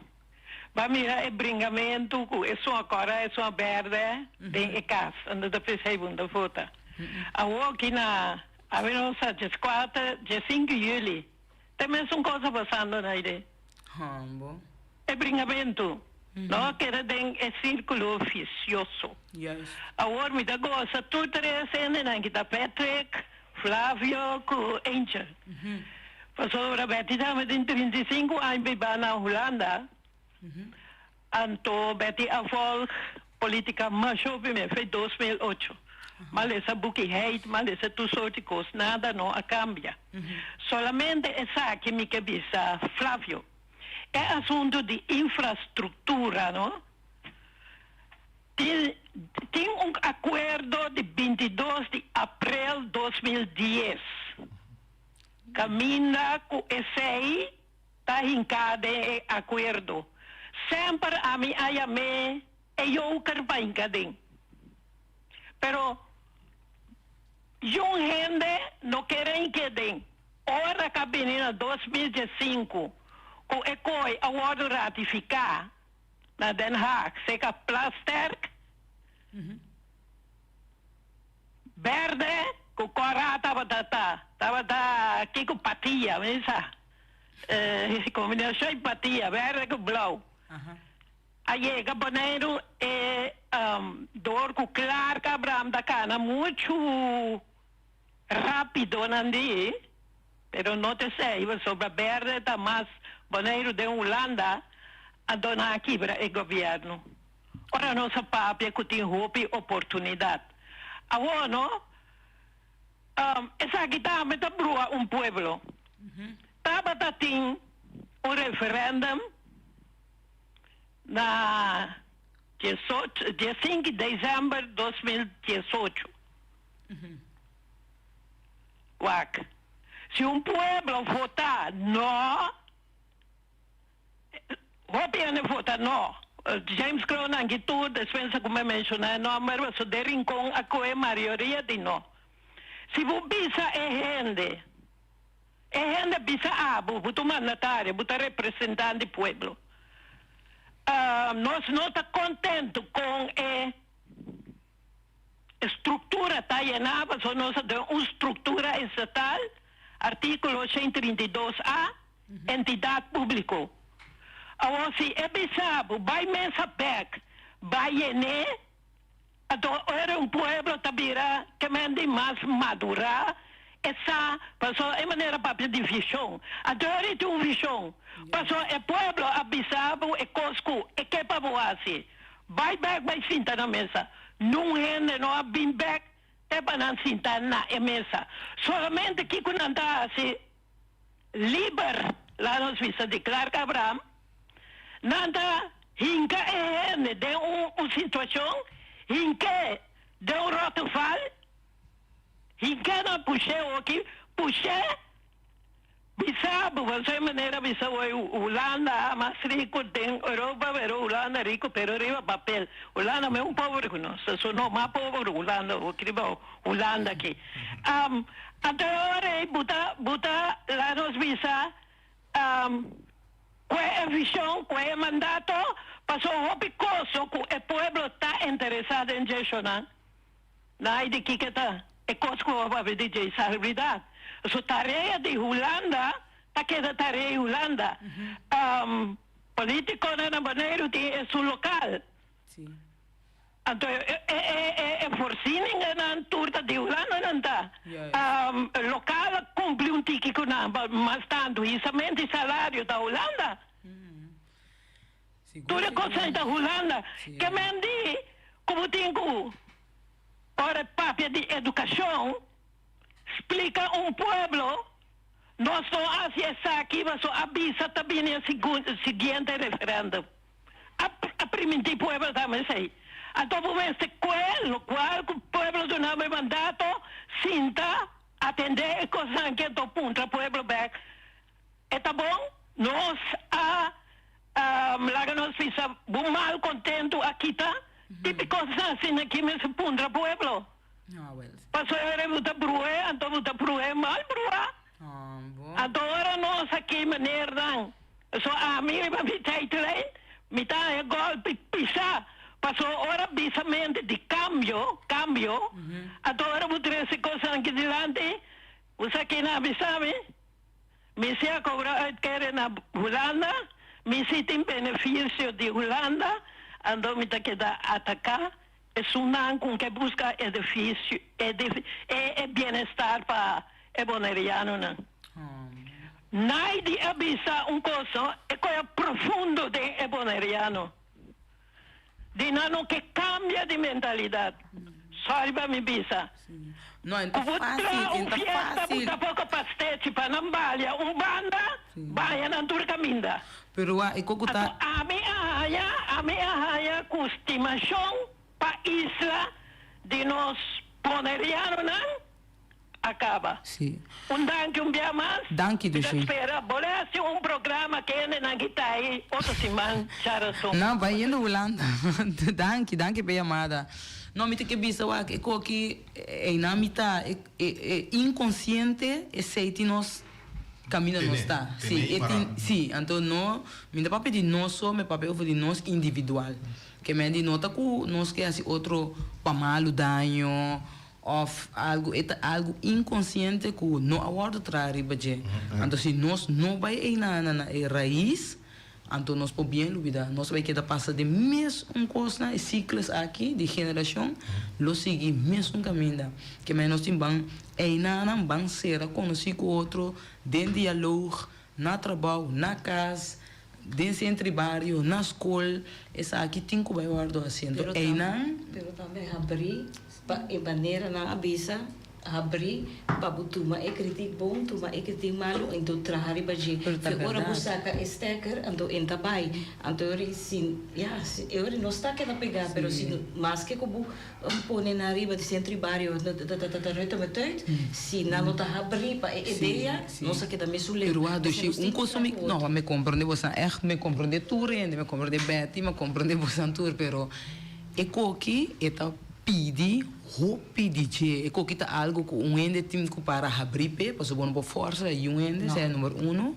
ba mira e bringamento cu esun a cora esun a berde den e cas, anto ta p'esey bo no ta vota. Awor aki na, awe nos ta diescuater, diescinco juli, Ta mesun cos a pasando Naide. Hombo. E bringamentu no a keda den e circulo vicioso. Juist. Awor mi ta goza tur tres hendenan ki ta Patrick, Flavio cu Angel. Pasobra Betty tambe tin 35 aña biba na Hulanda. Anto Betty a volg politica masha hopi mes fe 2008. M'a lesa buki heit, m'a lesa tur soort di cos, nada no a cambia. Solamente esaki mi ke bisa Flavio, e asunto di infrastructura no, tin tin un acuerdo di 22 di april 2010 caminda cu esey Ta hinká den e akuerdo. Semper ami a yam'é e joker pa hinká den. Pero yun hende no ker a hink'é den. Ora k'a bini na 2015 ku e koi a wòrdu ratifiká na Den Haag seka Plasterk, bèrdè ku kòrá tabata ta, tabata kiko patia, mi sa. Kombinashon di patia berde ku blou a yega Boneiru e dor ku Clark Abraham ta kana muchu rapido nan di pero no ta esei pasobra berde ta mas Boneiru den Hulanda anto nan a kibra e gobièrnu ora nos a papia ku tin hopi oportunidat awor no. Esaki tambe ta brua un pueblo. Tabata tin un referendum na diesinco december 2018. Wak, si un pueblo vota no, Hopi hende vota no. James Kroon anki tur despensa ku mi a menshoná e nòmber, pasobra den Rincon a kohe marioria di no. Si bo bisa e hende, e hende bisa abo, bo ta un mandatario, bo ta representante di pueblo. Nos no ta contento con e structura ta yena pasobra nos a den un structura estatal, articulo 132 a, entidad publico. Awor si e bisa bo bay mesa bek, bay yene, Anto ora un pueblo ta bira kemen di mas madurá, e sa pasobra e manera papia di vishon. Anto ora e tin un vishon, pasobra e pueblo a bisa bo e kos ku e ke pa bo hasi. Bai bèk bai sinta na mesa. Nun hende no a bin bèk te pa nan sinta na e mesa. Solamente kiko nan ta hasi liber, laga nos bisa di Clark Abraham, Nan ta hinka e hende den un situashon, hink'é den un ròteval, hink'é nan push'é oki, push'é, bisa bo, pasobra e manera bisa hoy Hulanda mas riku den Europa, pero Hulanda riku pero riba papel, Hulanda mes un pober ku nos, so no mas pober Hulanda oki riba Hulanda aki. Anto e ora ei bo ta bo ta laga nos bisa. Kue e vision, kue e mandato, paso hopi koso ku e pueblo ta interesá den dje shonan. Nai di kiko ta e kos ku bo papia di dje salubridad. So tarea di Hulanda ta keda tarea di Hulanda. Politikonan na Boneiru tin esun lokal. Anto e voorzieningennan tur ta di Hulanda nan ta. Lokaal a cumpli un tiki cu nan, mas tanto hisamento y salario ta Hulanda. Tur e cosnan ta Hulanda. Ke men di cu bo tin cu ora papia di educacion splica un pueblo nos no haci esaki pasobra a bisa ta bini e siguiente referendum. A primintí pueblo tambe esei. Anto bo mester kue lokual ku pueblo duna bo e mandato, sinta, atendé e kosnan aki anto puntra pueblo bèk, E ta bon? Nos a laga nos bisa bo mal kontentu a kita? Tipi kosnan asina aki mester puntra pueblo. Pasobra ora bo ta bruh'é anto bo ta bruh'é mal bruhá. Anto ora nos aki meneernan, so ami riba mi tijdlijn, mi ta haña golpi pisá, paso ora bisa mente di cambio, cambio, anto ora bo trece cosnan aki dilanti, bo sa kina a bisa mi? Mi si a cobra uitkering na Hulanda, mi si tin beneficio di Hulanda, anto mi ta keda ataca Esunnan ku ke buska edifisio e bienestar pa e bonerianonan. Naidi a bisa un kos no, e koe profundo den e boneriano. Di nan no ke kambia di mentalidat. Sorry pa mi bisa. Ku bo traha un fiesta bo ta poko pastechi pa nan balia un banda, baña nan tur kaminda. Anto ami a haña, ami a haña ku stimashon pa isla di nos bonerianonan a kaba. Un danki un bia mas. Danki Mi ta Dushi. spera bo lo hasi un programa ku hendenan ki ta ei otro siman djarason. No, bai yendo Hulanda. Danki, danki pa e yamada. No, mi ta ke bisa wak e koki einan mi ta e e inkonsiente esei tin nos kaminda nos ta. Si, e tin, si, anto no, mi ta papia di nos so, mi papia over di nos individual. Ke men di no ta ku nos ke hasi otro pa malu daño Of algu e ta algu inkonsiente ku no a wòrdu traha riba dje. Anto si nos no bai einan na e rais, anto nos por bien lubidá. Nos bai keda pasa den mes un kosnan, e sikles aki di generashon lo sigui mes un kaminda. Ke mei nos tin ban einanan, ban sera konosí ku otro den dialoog, na trabou, na kas, den sentro di bario, na skol, esaki tin ku bai wòrdu hasi. Anto einan. Pero tambe habrí pa e manera nan a bisa, habrí pa bo tuma e kritik bon, tuma e kritik malu, anto traha riba dje. Pero ta Fe ora bo bèrdat. saka e stèker, anto en ta bai. Anto e ora si, ya, e ora no sta keda pegá, pero si maske ku bo pone nan riba di sentro di bario, ta ruta met uit, si nan no ta habrí pa e idea, nos a keda mesun leu. Pero wak P'esei dushi nos un tin ku cosa traha mi ku no otro. mi comprende bosan echt mi comprende tur hende mi comprende Betty mi comprende bosan tur pero e koki e ta pidi. hopi di dje. E koki ta algu ku un hende tin ku para habrí p'e, pasobra bo no por fòrsa yu hende, esei e number uno.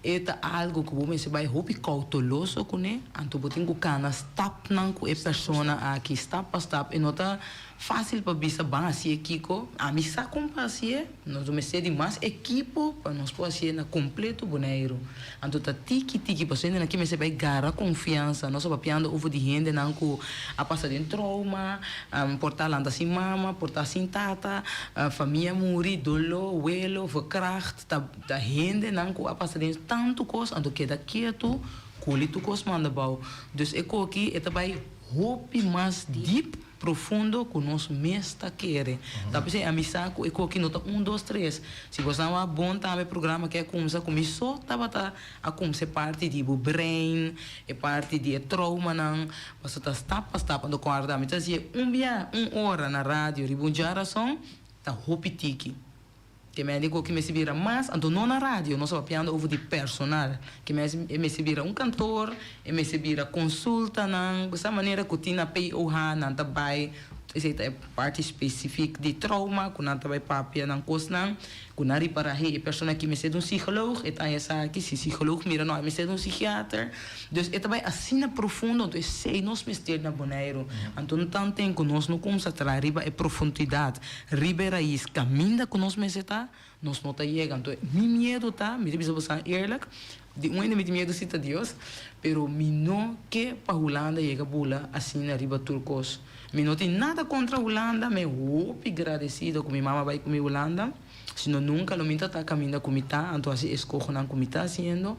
E ta algu ku bo mester bai hopi koutoloso kuné, anto bo tin ku kana stapnan ku e persona aki, stap pa stap. E no ta fásil pa bisa ban hasié kiko, ami sa kon pa hasié, nos lo mester di mas ekipo pa nos por hasié na kompleto Boneiru. Anto ta tiki tiki pasobra hendenan aki mester bai gara konfiansa, nos a papiando over di hendenan ku a pasa den trouma, por ta lanta sin mama, por ta sin tata, famia muri, doló, welo, verkracht, ta Ta hendenan ku a pasa den tantu kos anto keda ketu kuli tur kos manda bou. Dus e koki e ta bai hopi mas dip, profundo ku nos mes ta kere. Ta p'esei ami sa ku e koki no ta un dos tres. Si bo sa wak bon tambe programa ke a kumsa ku mi so tabata a kumsa e parti di bo brein, e parti di e troumanan, pasobra ta stap pa stap. Anto kòrda mi ta hasié un bia un ora na radio riba un djarason ta hopi tiki. Ke médico ki mester bira mas, anto no na radio, nos a papiando over di personal, ke e mester bira un kantor, e mester bira konsultanan, bo sa manera ku tin na POH nan ta bai, esei ta e parti spesifik di trauma ku nan ta bai papia nan kosnan, ku nan ripara hey e persona aki mester di un psicoloog, e ta haña esaki, si psicoloog mira no e mester di un psikiater, dus e ta bai asina profundo, anto esei nos mester na Boneiru, anto no tanten ku nos no kumsa traha riba e profundidat. Riba e rais caminda cu nos mester ta, nos no ta yega. Anto mi miedo ta, mi ta bisa bosan eerlijk, di un hende mi tin miedo si ta Dios, pero mi no ke pa Hulanda yega bula asina riba tur cos. Mi no tin nada contra Hulanda, mi hopi gradecido cu mi mama bay cu mi Hulanda, sino nunca lo mi ta ta caminda cu mi ta, anto haci escohonan cu mi ta haciendo,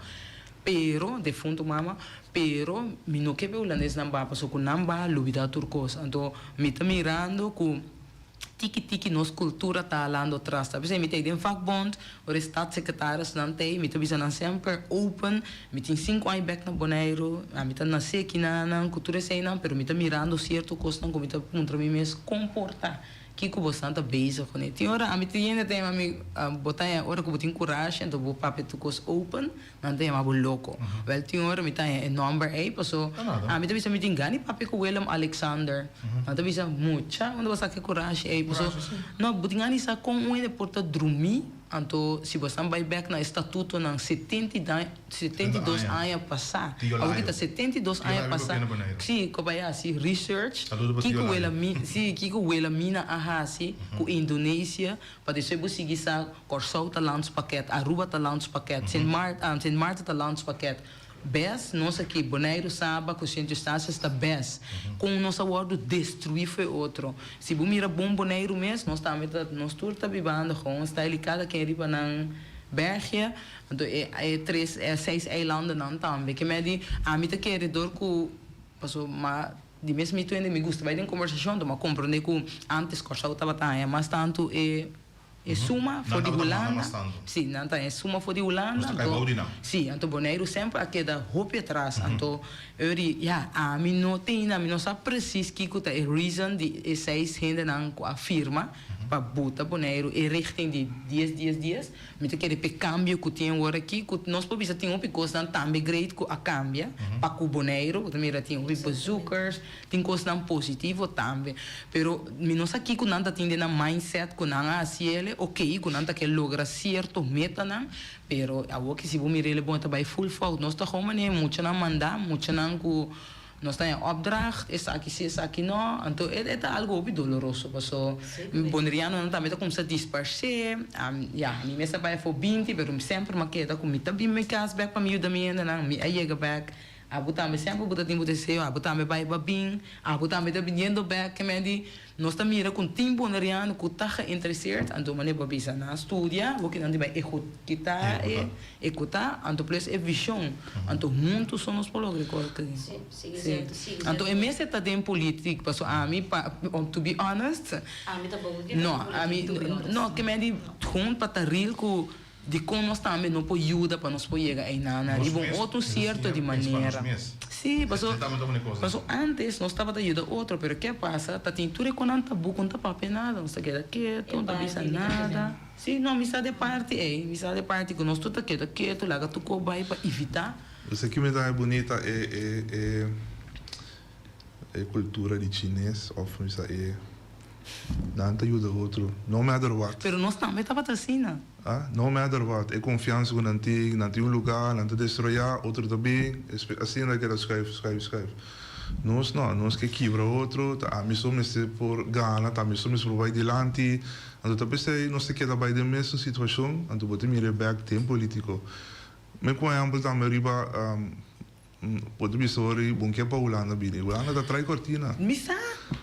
pero, defunto mama, pero mi no ke pa e hulandesnan ba, pasobra cu nan ba lubida tur cos. Anto mi ta mirando cu. Tiki tiki nos cultura ta halando atras. Ta bisa mi ta den vakbond, ora e staatssecretarisnan ta ei, mi ta bisa nan semper open, mi tin sinku aña bek na Boneiru, ami ta nace aki na nan cu tur eseinan, pero mi ta mirando cierto cosnan cu mi ta puntra mi mes con por ta, kico bosnan ta bezig cune. Tin ora ami ta yende ta yama mi, bo ta haña ora cu bo tin curashi anto bo papia tur cos open, Nan ta yama bo loko. Wèl tin ora mi ta haña e nòmber ei paso ami ta bisa mi tin gana di papia ku Willem Alexander. Nan ta bisa mucha unda bo saka e kurashi ei paso no bo tin gana di sa kon un hende por ta drumí anto si bo esnan bai bèk na e statutonan 72 aña pasá awor ki ta 72 aña pasá si ku bai hasi research kiko Wilhelmina si kiko Wilhelmina a hasi ku Indonesia Pa despues bo sigui sa Kòrsou ta landspakket, Aruba ta landspakket, Sint Maarten, Sint Maarten ta landspakket. Bes, nos aki, Boneiru, Saba ku Sint Eustatius ta bes. Kon nos a wòrdu destruí fo'i otro. Si bo mira bon Boneiru mes, nos tambe ta, nos tur ta bibando gewoon style i kada ken riba nan bergje. Anto e e tres, e seis eilandennan tambe. Ke mei di, ami ta kere dor ku, paso ma. Di mes mi tuende mi gusta bai den kombersashon tuma komprondé ku ántes Kòrsou tabata haña mas tantu e e suma for di Hulanda. Sí, nan ta haña e suma for di Hulanda. Anto, sí, anto Boneiru semper a keda hopi atras. Anto Eury, ya, ami no tin, ami no sa presis kiko ta e reason di e seis hendenan ku a firma pa buta Boneiru e richting di dies, dies, dies. Mi ta kere p'e kambio ku tin awor aki, ku nos por bisa tin hopi kosnan tambe great ku a kambia pa ku Boneiru, bo ta mira tin hopi bezoekers, tin kosnan positivo tambe. Pero mi no sa kiko nan ta tin den nan mindset ku nan a hasi ele, oke ku nan ta ke logra sierto metanan, pero awor ki si bo mira ele bon e ta bai full fout. Nos ta gou manera muchanan manda, muchanan ku. Nos ta haña opdracht, esaki si, esaki no. Anto e ta algo hopi doloroso paso bonerianonan tambe ta kumsa disparsé. Ya, mi mes a bai afó binti, pero mi semper m'a keda ku mi ta bin mi kas bèk pa mi yuda mi hendenan. Mi a yega bèk. Abo tambe semper bo ta tin bo deseo, abo tambe bai pa bin, abo tambe ta biniendo bèk. Ke men di Nos ta mira ku tin boneriano ku ta geïntereseerd, anto manera bo a bisa, nan a studia, bo kinan di bai ehekutá e, ehekutá, anto plus e vishon, anto huntu so nos por logra e kos aki. Sí. Anto e mester ta den politik, paso ami pa, to be honest, no, ami, no, ke men di gewoon pa ta real ku. Dikon nos tambe no por yuda pa nos por yega einan riba un otro sierto di manera? Sí, paso paso antes nos tabata yuda otro, pero ke pasa? Ta tin tur e konan tabú ku no ta papia nada, nos ta keda ketu, no ta bisa nada. Sí, no, mi sa di e parti ei, mi sa di e parti ku nos tur ta keda ketu, laga tur kos bai pa evitá. Esaki mi ta haña bunita e e e e kultura di chines òf mi sa e. Nan ta yuda otro, no matter what. Pero nos tambe tabata asina. Ah, no matter what. E konfiansa ku nan tin, nan tin un lugá, nan ta destroyá, otro ta bin, asina ta keda schuif, schuif, schuif. Nos no, nos ke kibra otro, ta ami so mester por gana, ta ami so mester por bai dilanti. Anto ta p'esei nos ta keda bai den mesun situashon, anto bo ta mira e bèk den polítiko. Mi por ehèmpel tambe riba Bo ta bisa ora bon ke pa Hulanda bini. Hulanda ta trai kortina. Mi sa,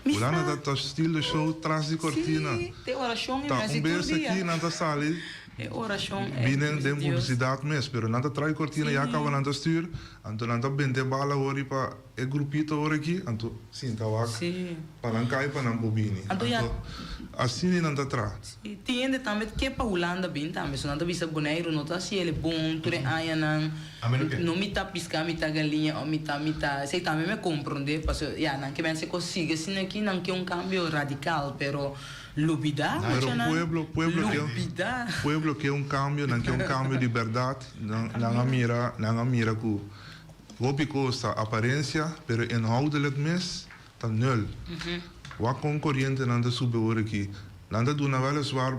mi sa. Hulanda ta ta steal the show tras di kortina. Si, te orashon e Ta hasi un tur bes dia. aki nan ta sali E orashon e bini den Dios. publisidat mes, pero nan ta trai kortina ya kaba nan ta stuur, anto nan ta bente bala ora pa e grupito ora aki, anto sinta wak Si. pa nan kai pa nan por bini. Anto ya. Anto asina nan ta tra. Si, tin hende tambe ke pa Hulanda bin tambe, so nan ta bisa Boneiru no ta hasi el bon tur e añanan. No mitá piská, mitá galiña o mitá mitá. Esei tambe mi a komprondé, pasobra ya nan ke mense kos sigui asina aki, nan ke un kambio radikal, pero lubidá Pero muchanan, pueblo, pueblo ke, lubidá. pueblo ke un kambio, nan ke un kambio di bèrdat, nan, nan a mira, nan a mira ku hopi kos ta aparensia, pero inhoudelijk mes ta nul. Wak kon korientenan ta subi ora aki. Nan ta duna weliswaar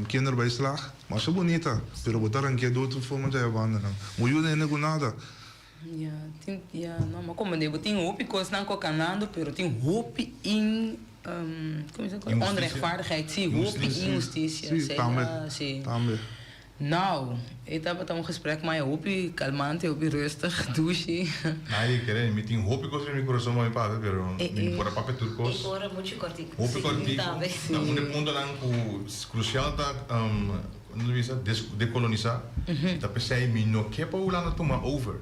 kinderbijslag, masha bunita, pero bo ta rankia di otro forma djaya bandanan. Bo yuda hende ku nada. Ya, tin, ya, no, ma komprende bo tin hopi kosnan ku a kanando, pero tin hopi in, komo se dice? Onrechtvaardigheid, si, hopi inhustisia. Si, tambe, Si. tambe. Nou, e tabata un gesprek maya hopi kalmante, hopi rustig, dushi. Nadie kere, mi tin hopi kos den mi kurason pa mi papia, pero mi no por a papia tur kos. E ora muchu kòrtiku. Hopi kòrtiku. Ta un di e puntonan ku krusial ta, no ta bisa, dekolonisá. Ta p'esei mi no ke pa Hulanda tuma over.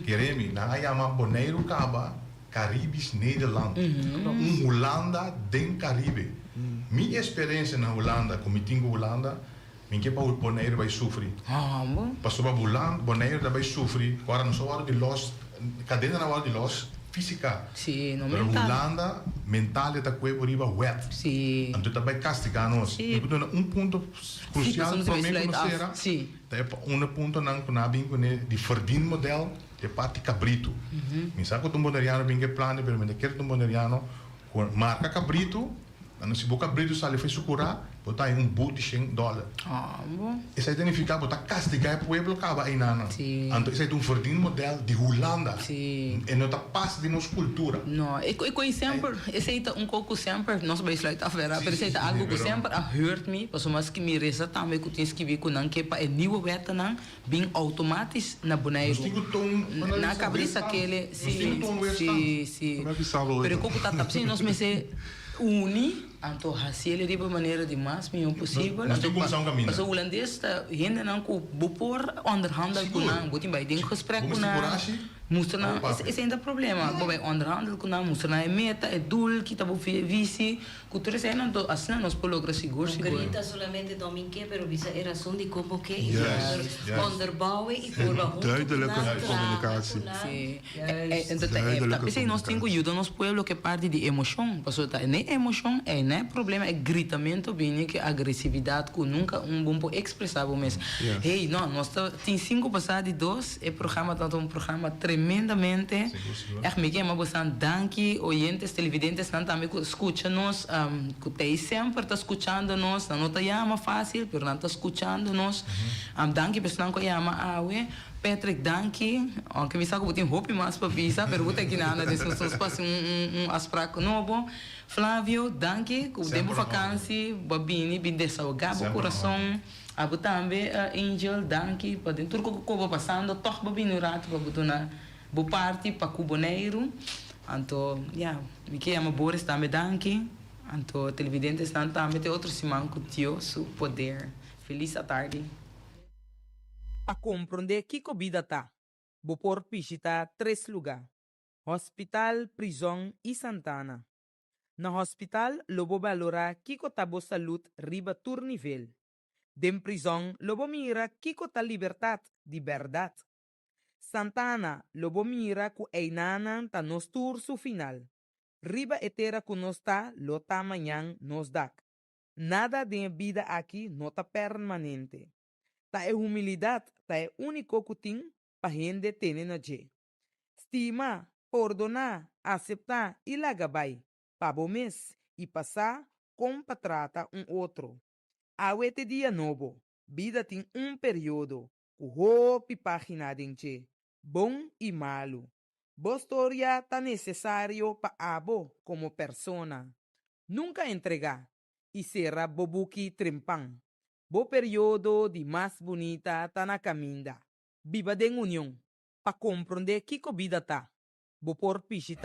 Kere mi, nan a yama Boneiru kaba Caribisch Nederland. Un Hulanda den Karibe. Mi esperensia na Hulanda, ku mi tin ku Hulanda, Mi ke pa Boneiru bai sufri. Pasobra Bulan, Boneiru ta bai sufri ku ora nos a wòrdu di lòs, kadenanan a wòrdu di lòs físika. Pero Hulanda mental e ta kue bo riba wèt. Anto e ta bai kastigá nos. Mi por duna un punto krusial promé ku nos sera, ta e un e puntonan ku nan a bin kuné di verdienmodel, e parti kabritu. Mi sa ku ta un boneriano bin ku e plan, pero mi ta kere ta un boneriano ku marka kabritu. Anto si bo kabritu sali for su kurá, bo ta haña un but di shen dòler. Esei ta nifiká bo ta kastigá e pueblo kaba einanan. Anto esei ta un verdienmodel di Hulanda. E no ta pas den nos kultura. No, e koi semper, esei ta un kos ku semper, nos bai sluit af wera, pero esei ta algu ku semper a hurt mi, pasobra maske mi resa tambe ku tin skibí ku nan ke pa e nieuwe wettenan bin outomátisch na Boneiru. Nan a kaba di sakele, si, si, si. Pero e kos ku ta tap si nos mester uni, anto hasiel riba manera di mas mihó posibel. Anto pasobra hulandes ta hendenan ku bo por onderhandel ku nan, bo tin bai den gesprek ku nan. Mustra nan, esei no ta problema, bo bai onderhandel ku nan, mustra nan e meta, e doel, kita bo visi, Ku tur esei nan to asina nos por logra sigur No sigur. grita solamente Dominke pero bisa e rason di kon bo ke i onderbouwen i purba huntu ku nan Duidelijke traha ku communicatie. nan. Sí. Juist. Ento ta Duidelijke p'esei nos tin ku communicatie. yuda nos pueblo ku e parti di emoshon pasobra ta n'e emoshon ei n'e problema e gritamento bini ku e agresividat ku nunka un bon por ekspresá bo mes. Yes. Hey no nos ta tin sinku pasá di dos e programa ta un programa tremendamente Echt mi ke yama bosan danki oyentes, televidentesnan tambe ku skucha nos, ku t'ei semper ta skuchando nos, nan no ta yama fásil pero nan ta skuchando nos. Danki pa esnan ku a yama awe. Patrick danki, aunke mi sa ku bo tin hopi mas pa bisa pero bo ta aki nada des nos nos por hasi un un afsprak nobo. Flavio danki ku den bo vakansi bo a bini bin desahogá bo kurason. Abo tambe Angel danki pa den tur ku bo pasando tòg bo bini un ratu pa bo duna Bo parti pa ku Boneiru. Anto ya, mi ke yama Boris tambe danki. Anto televidentesnan tambe te otro siman ku Dios su poder. Felis atardi. Pa komprondé kiko bida ta, bo por bishitá tres lugá, Hospital, Prizòn i Santana. Na hospital lo bo balorá kiko ta bo salud riba tur nivel. Den prizòn lo bo mira kiko ta libertat di bèrdat. Santana, lo bo mira ku einanan ta nos tur su final. Riba e tera ku nos ta lo ta mañan nos dak. Nada den e bida aki no ta permanente. Ta e humilidat ta e úniko ku tin pa hende tene na dje. Stima, pordoná, aseptá i laga bai, pa bo mes i pa sa. kon pa trata un otro. Awe ta dia nobo, bida tin un periodo, ku hopi página den dje, bon i malu. Bo storia ta nesesario pa abo komo persona. Nunka entregá i sera bo buki trempan. Bo periodo di mas bunita ta na kaminda. Biba den union, pa komprondé kiko bida ta. Bo por bishitá.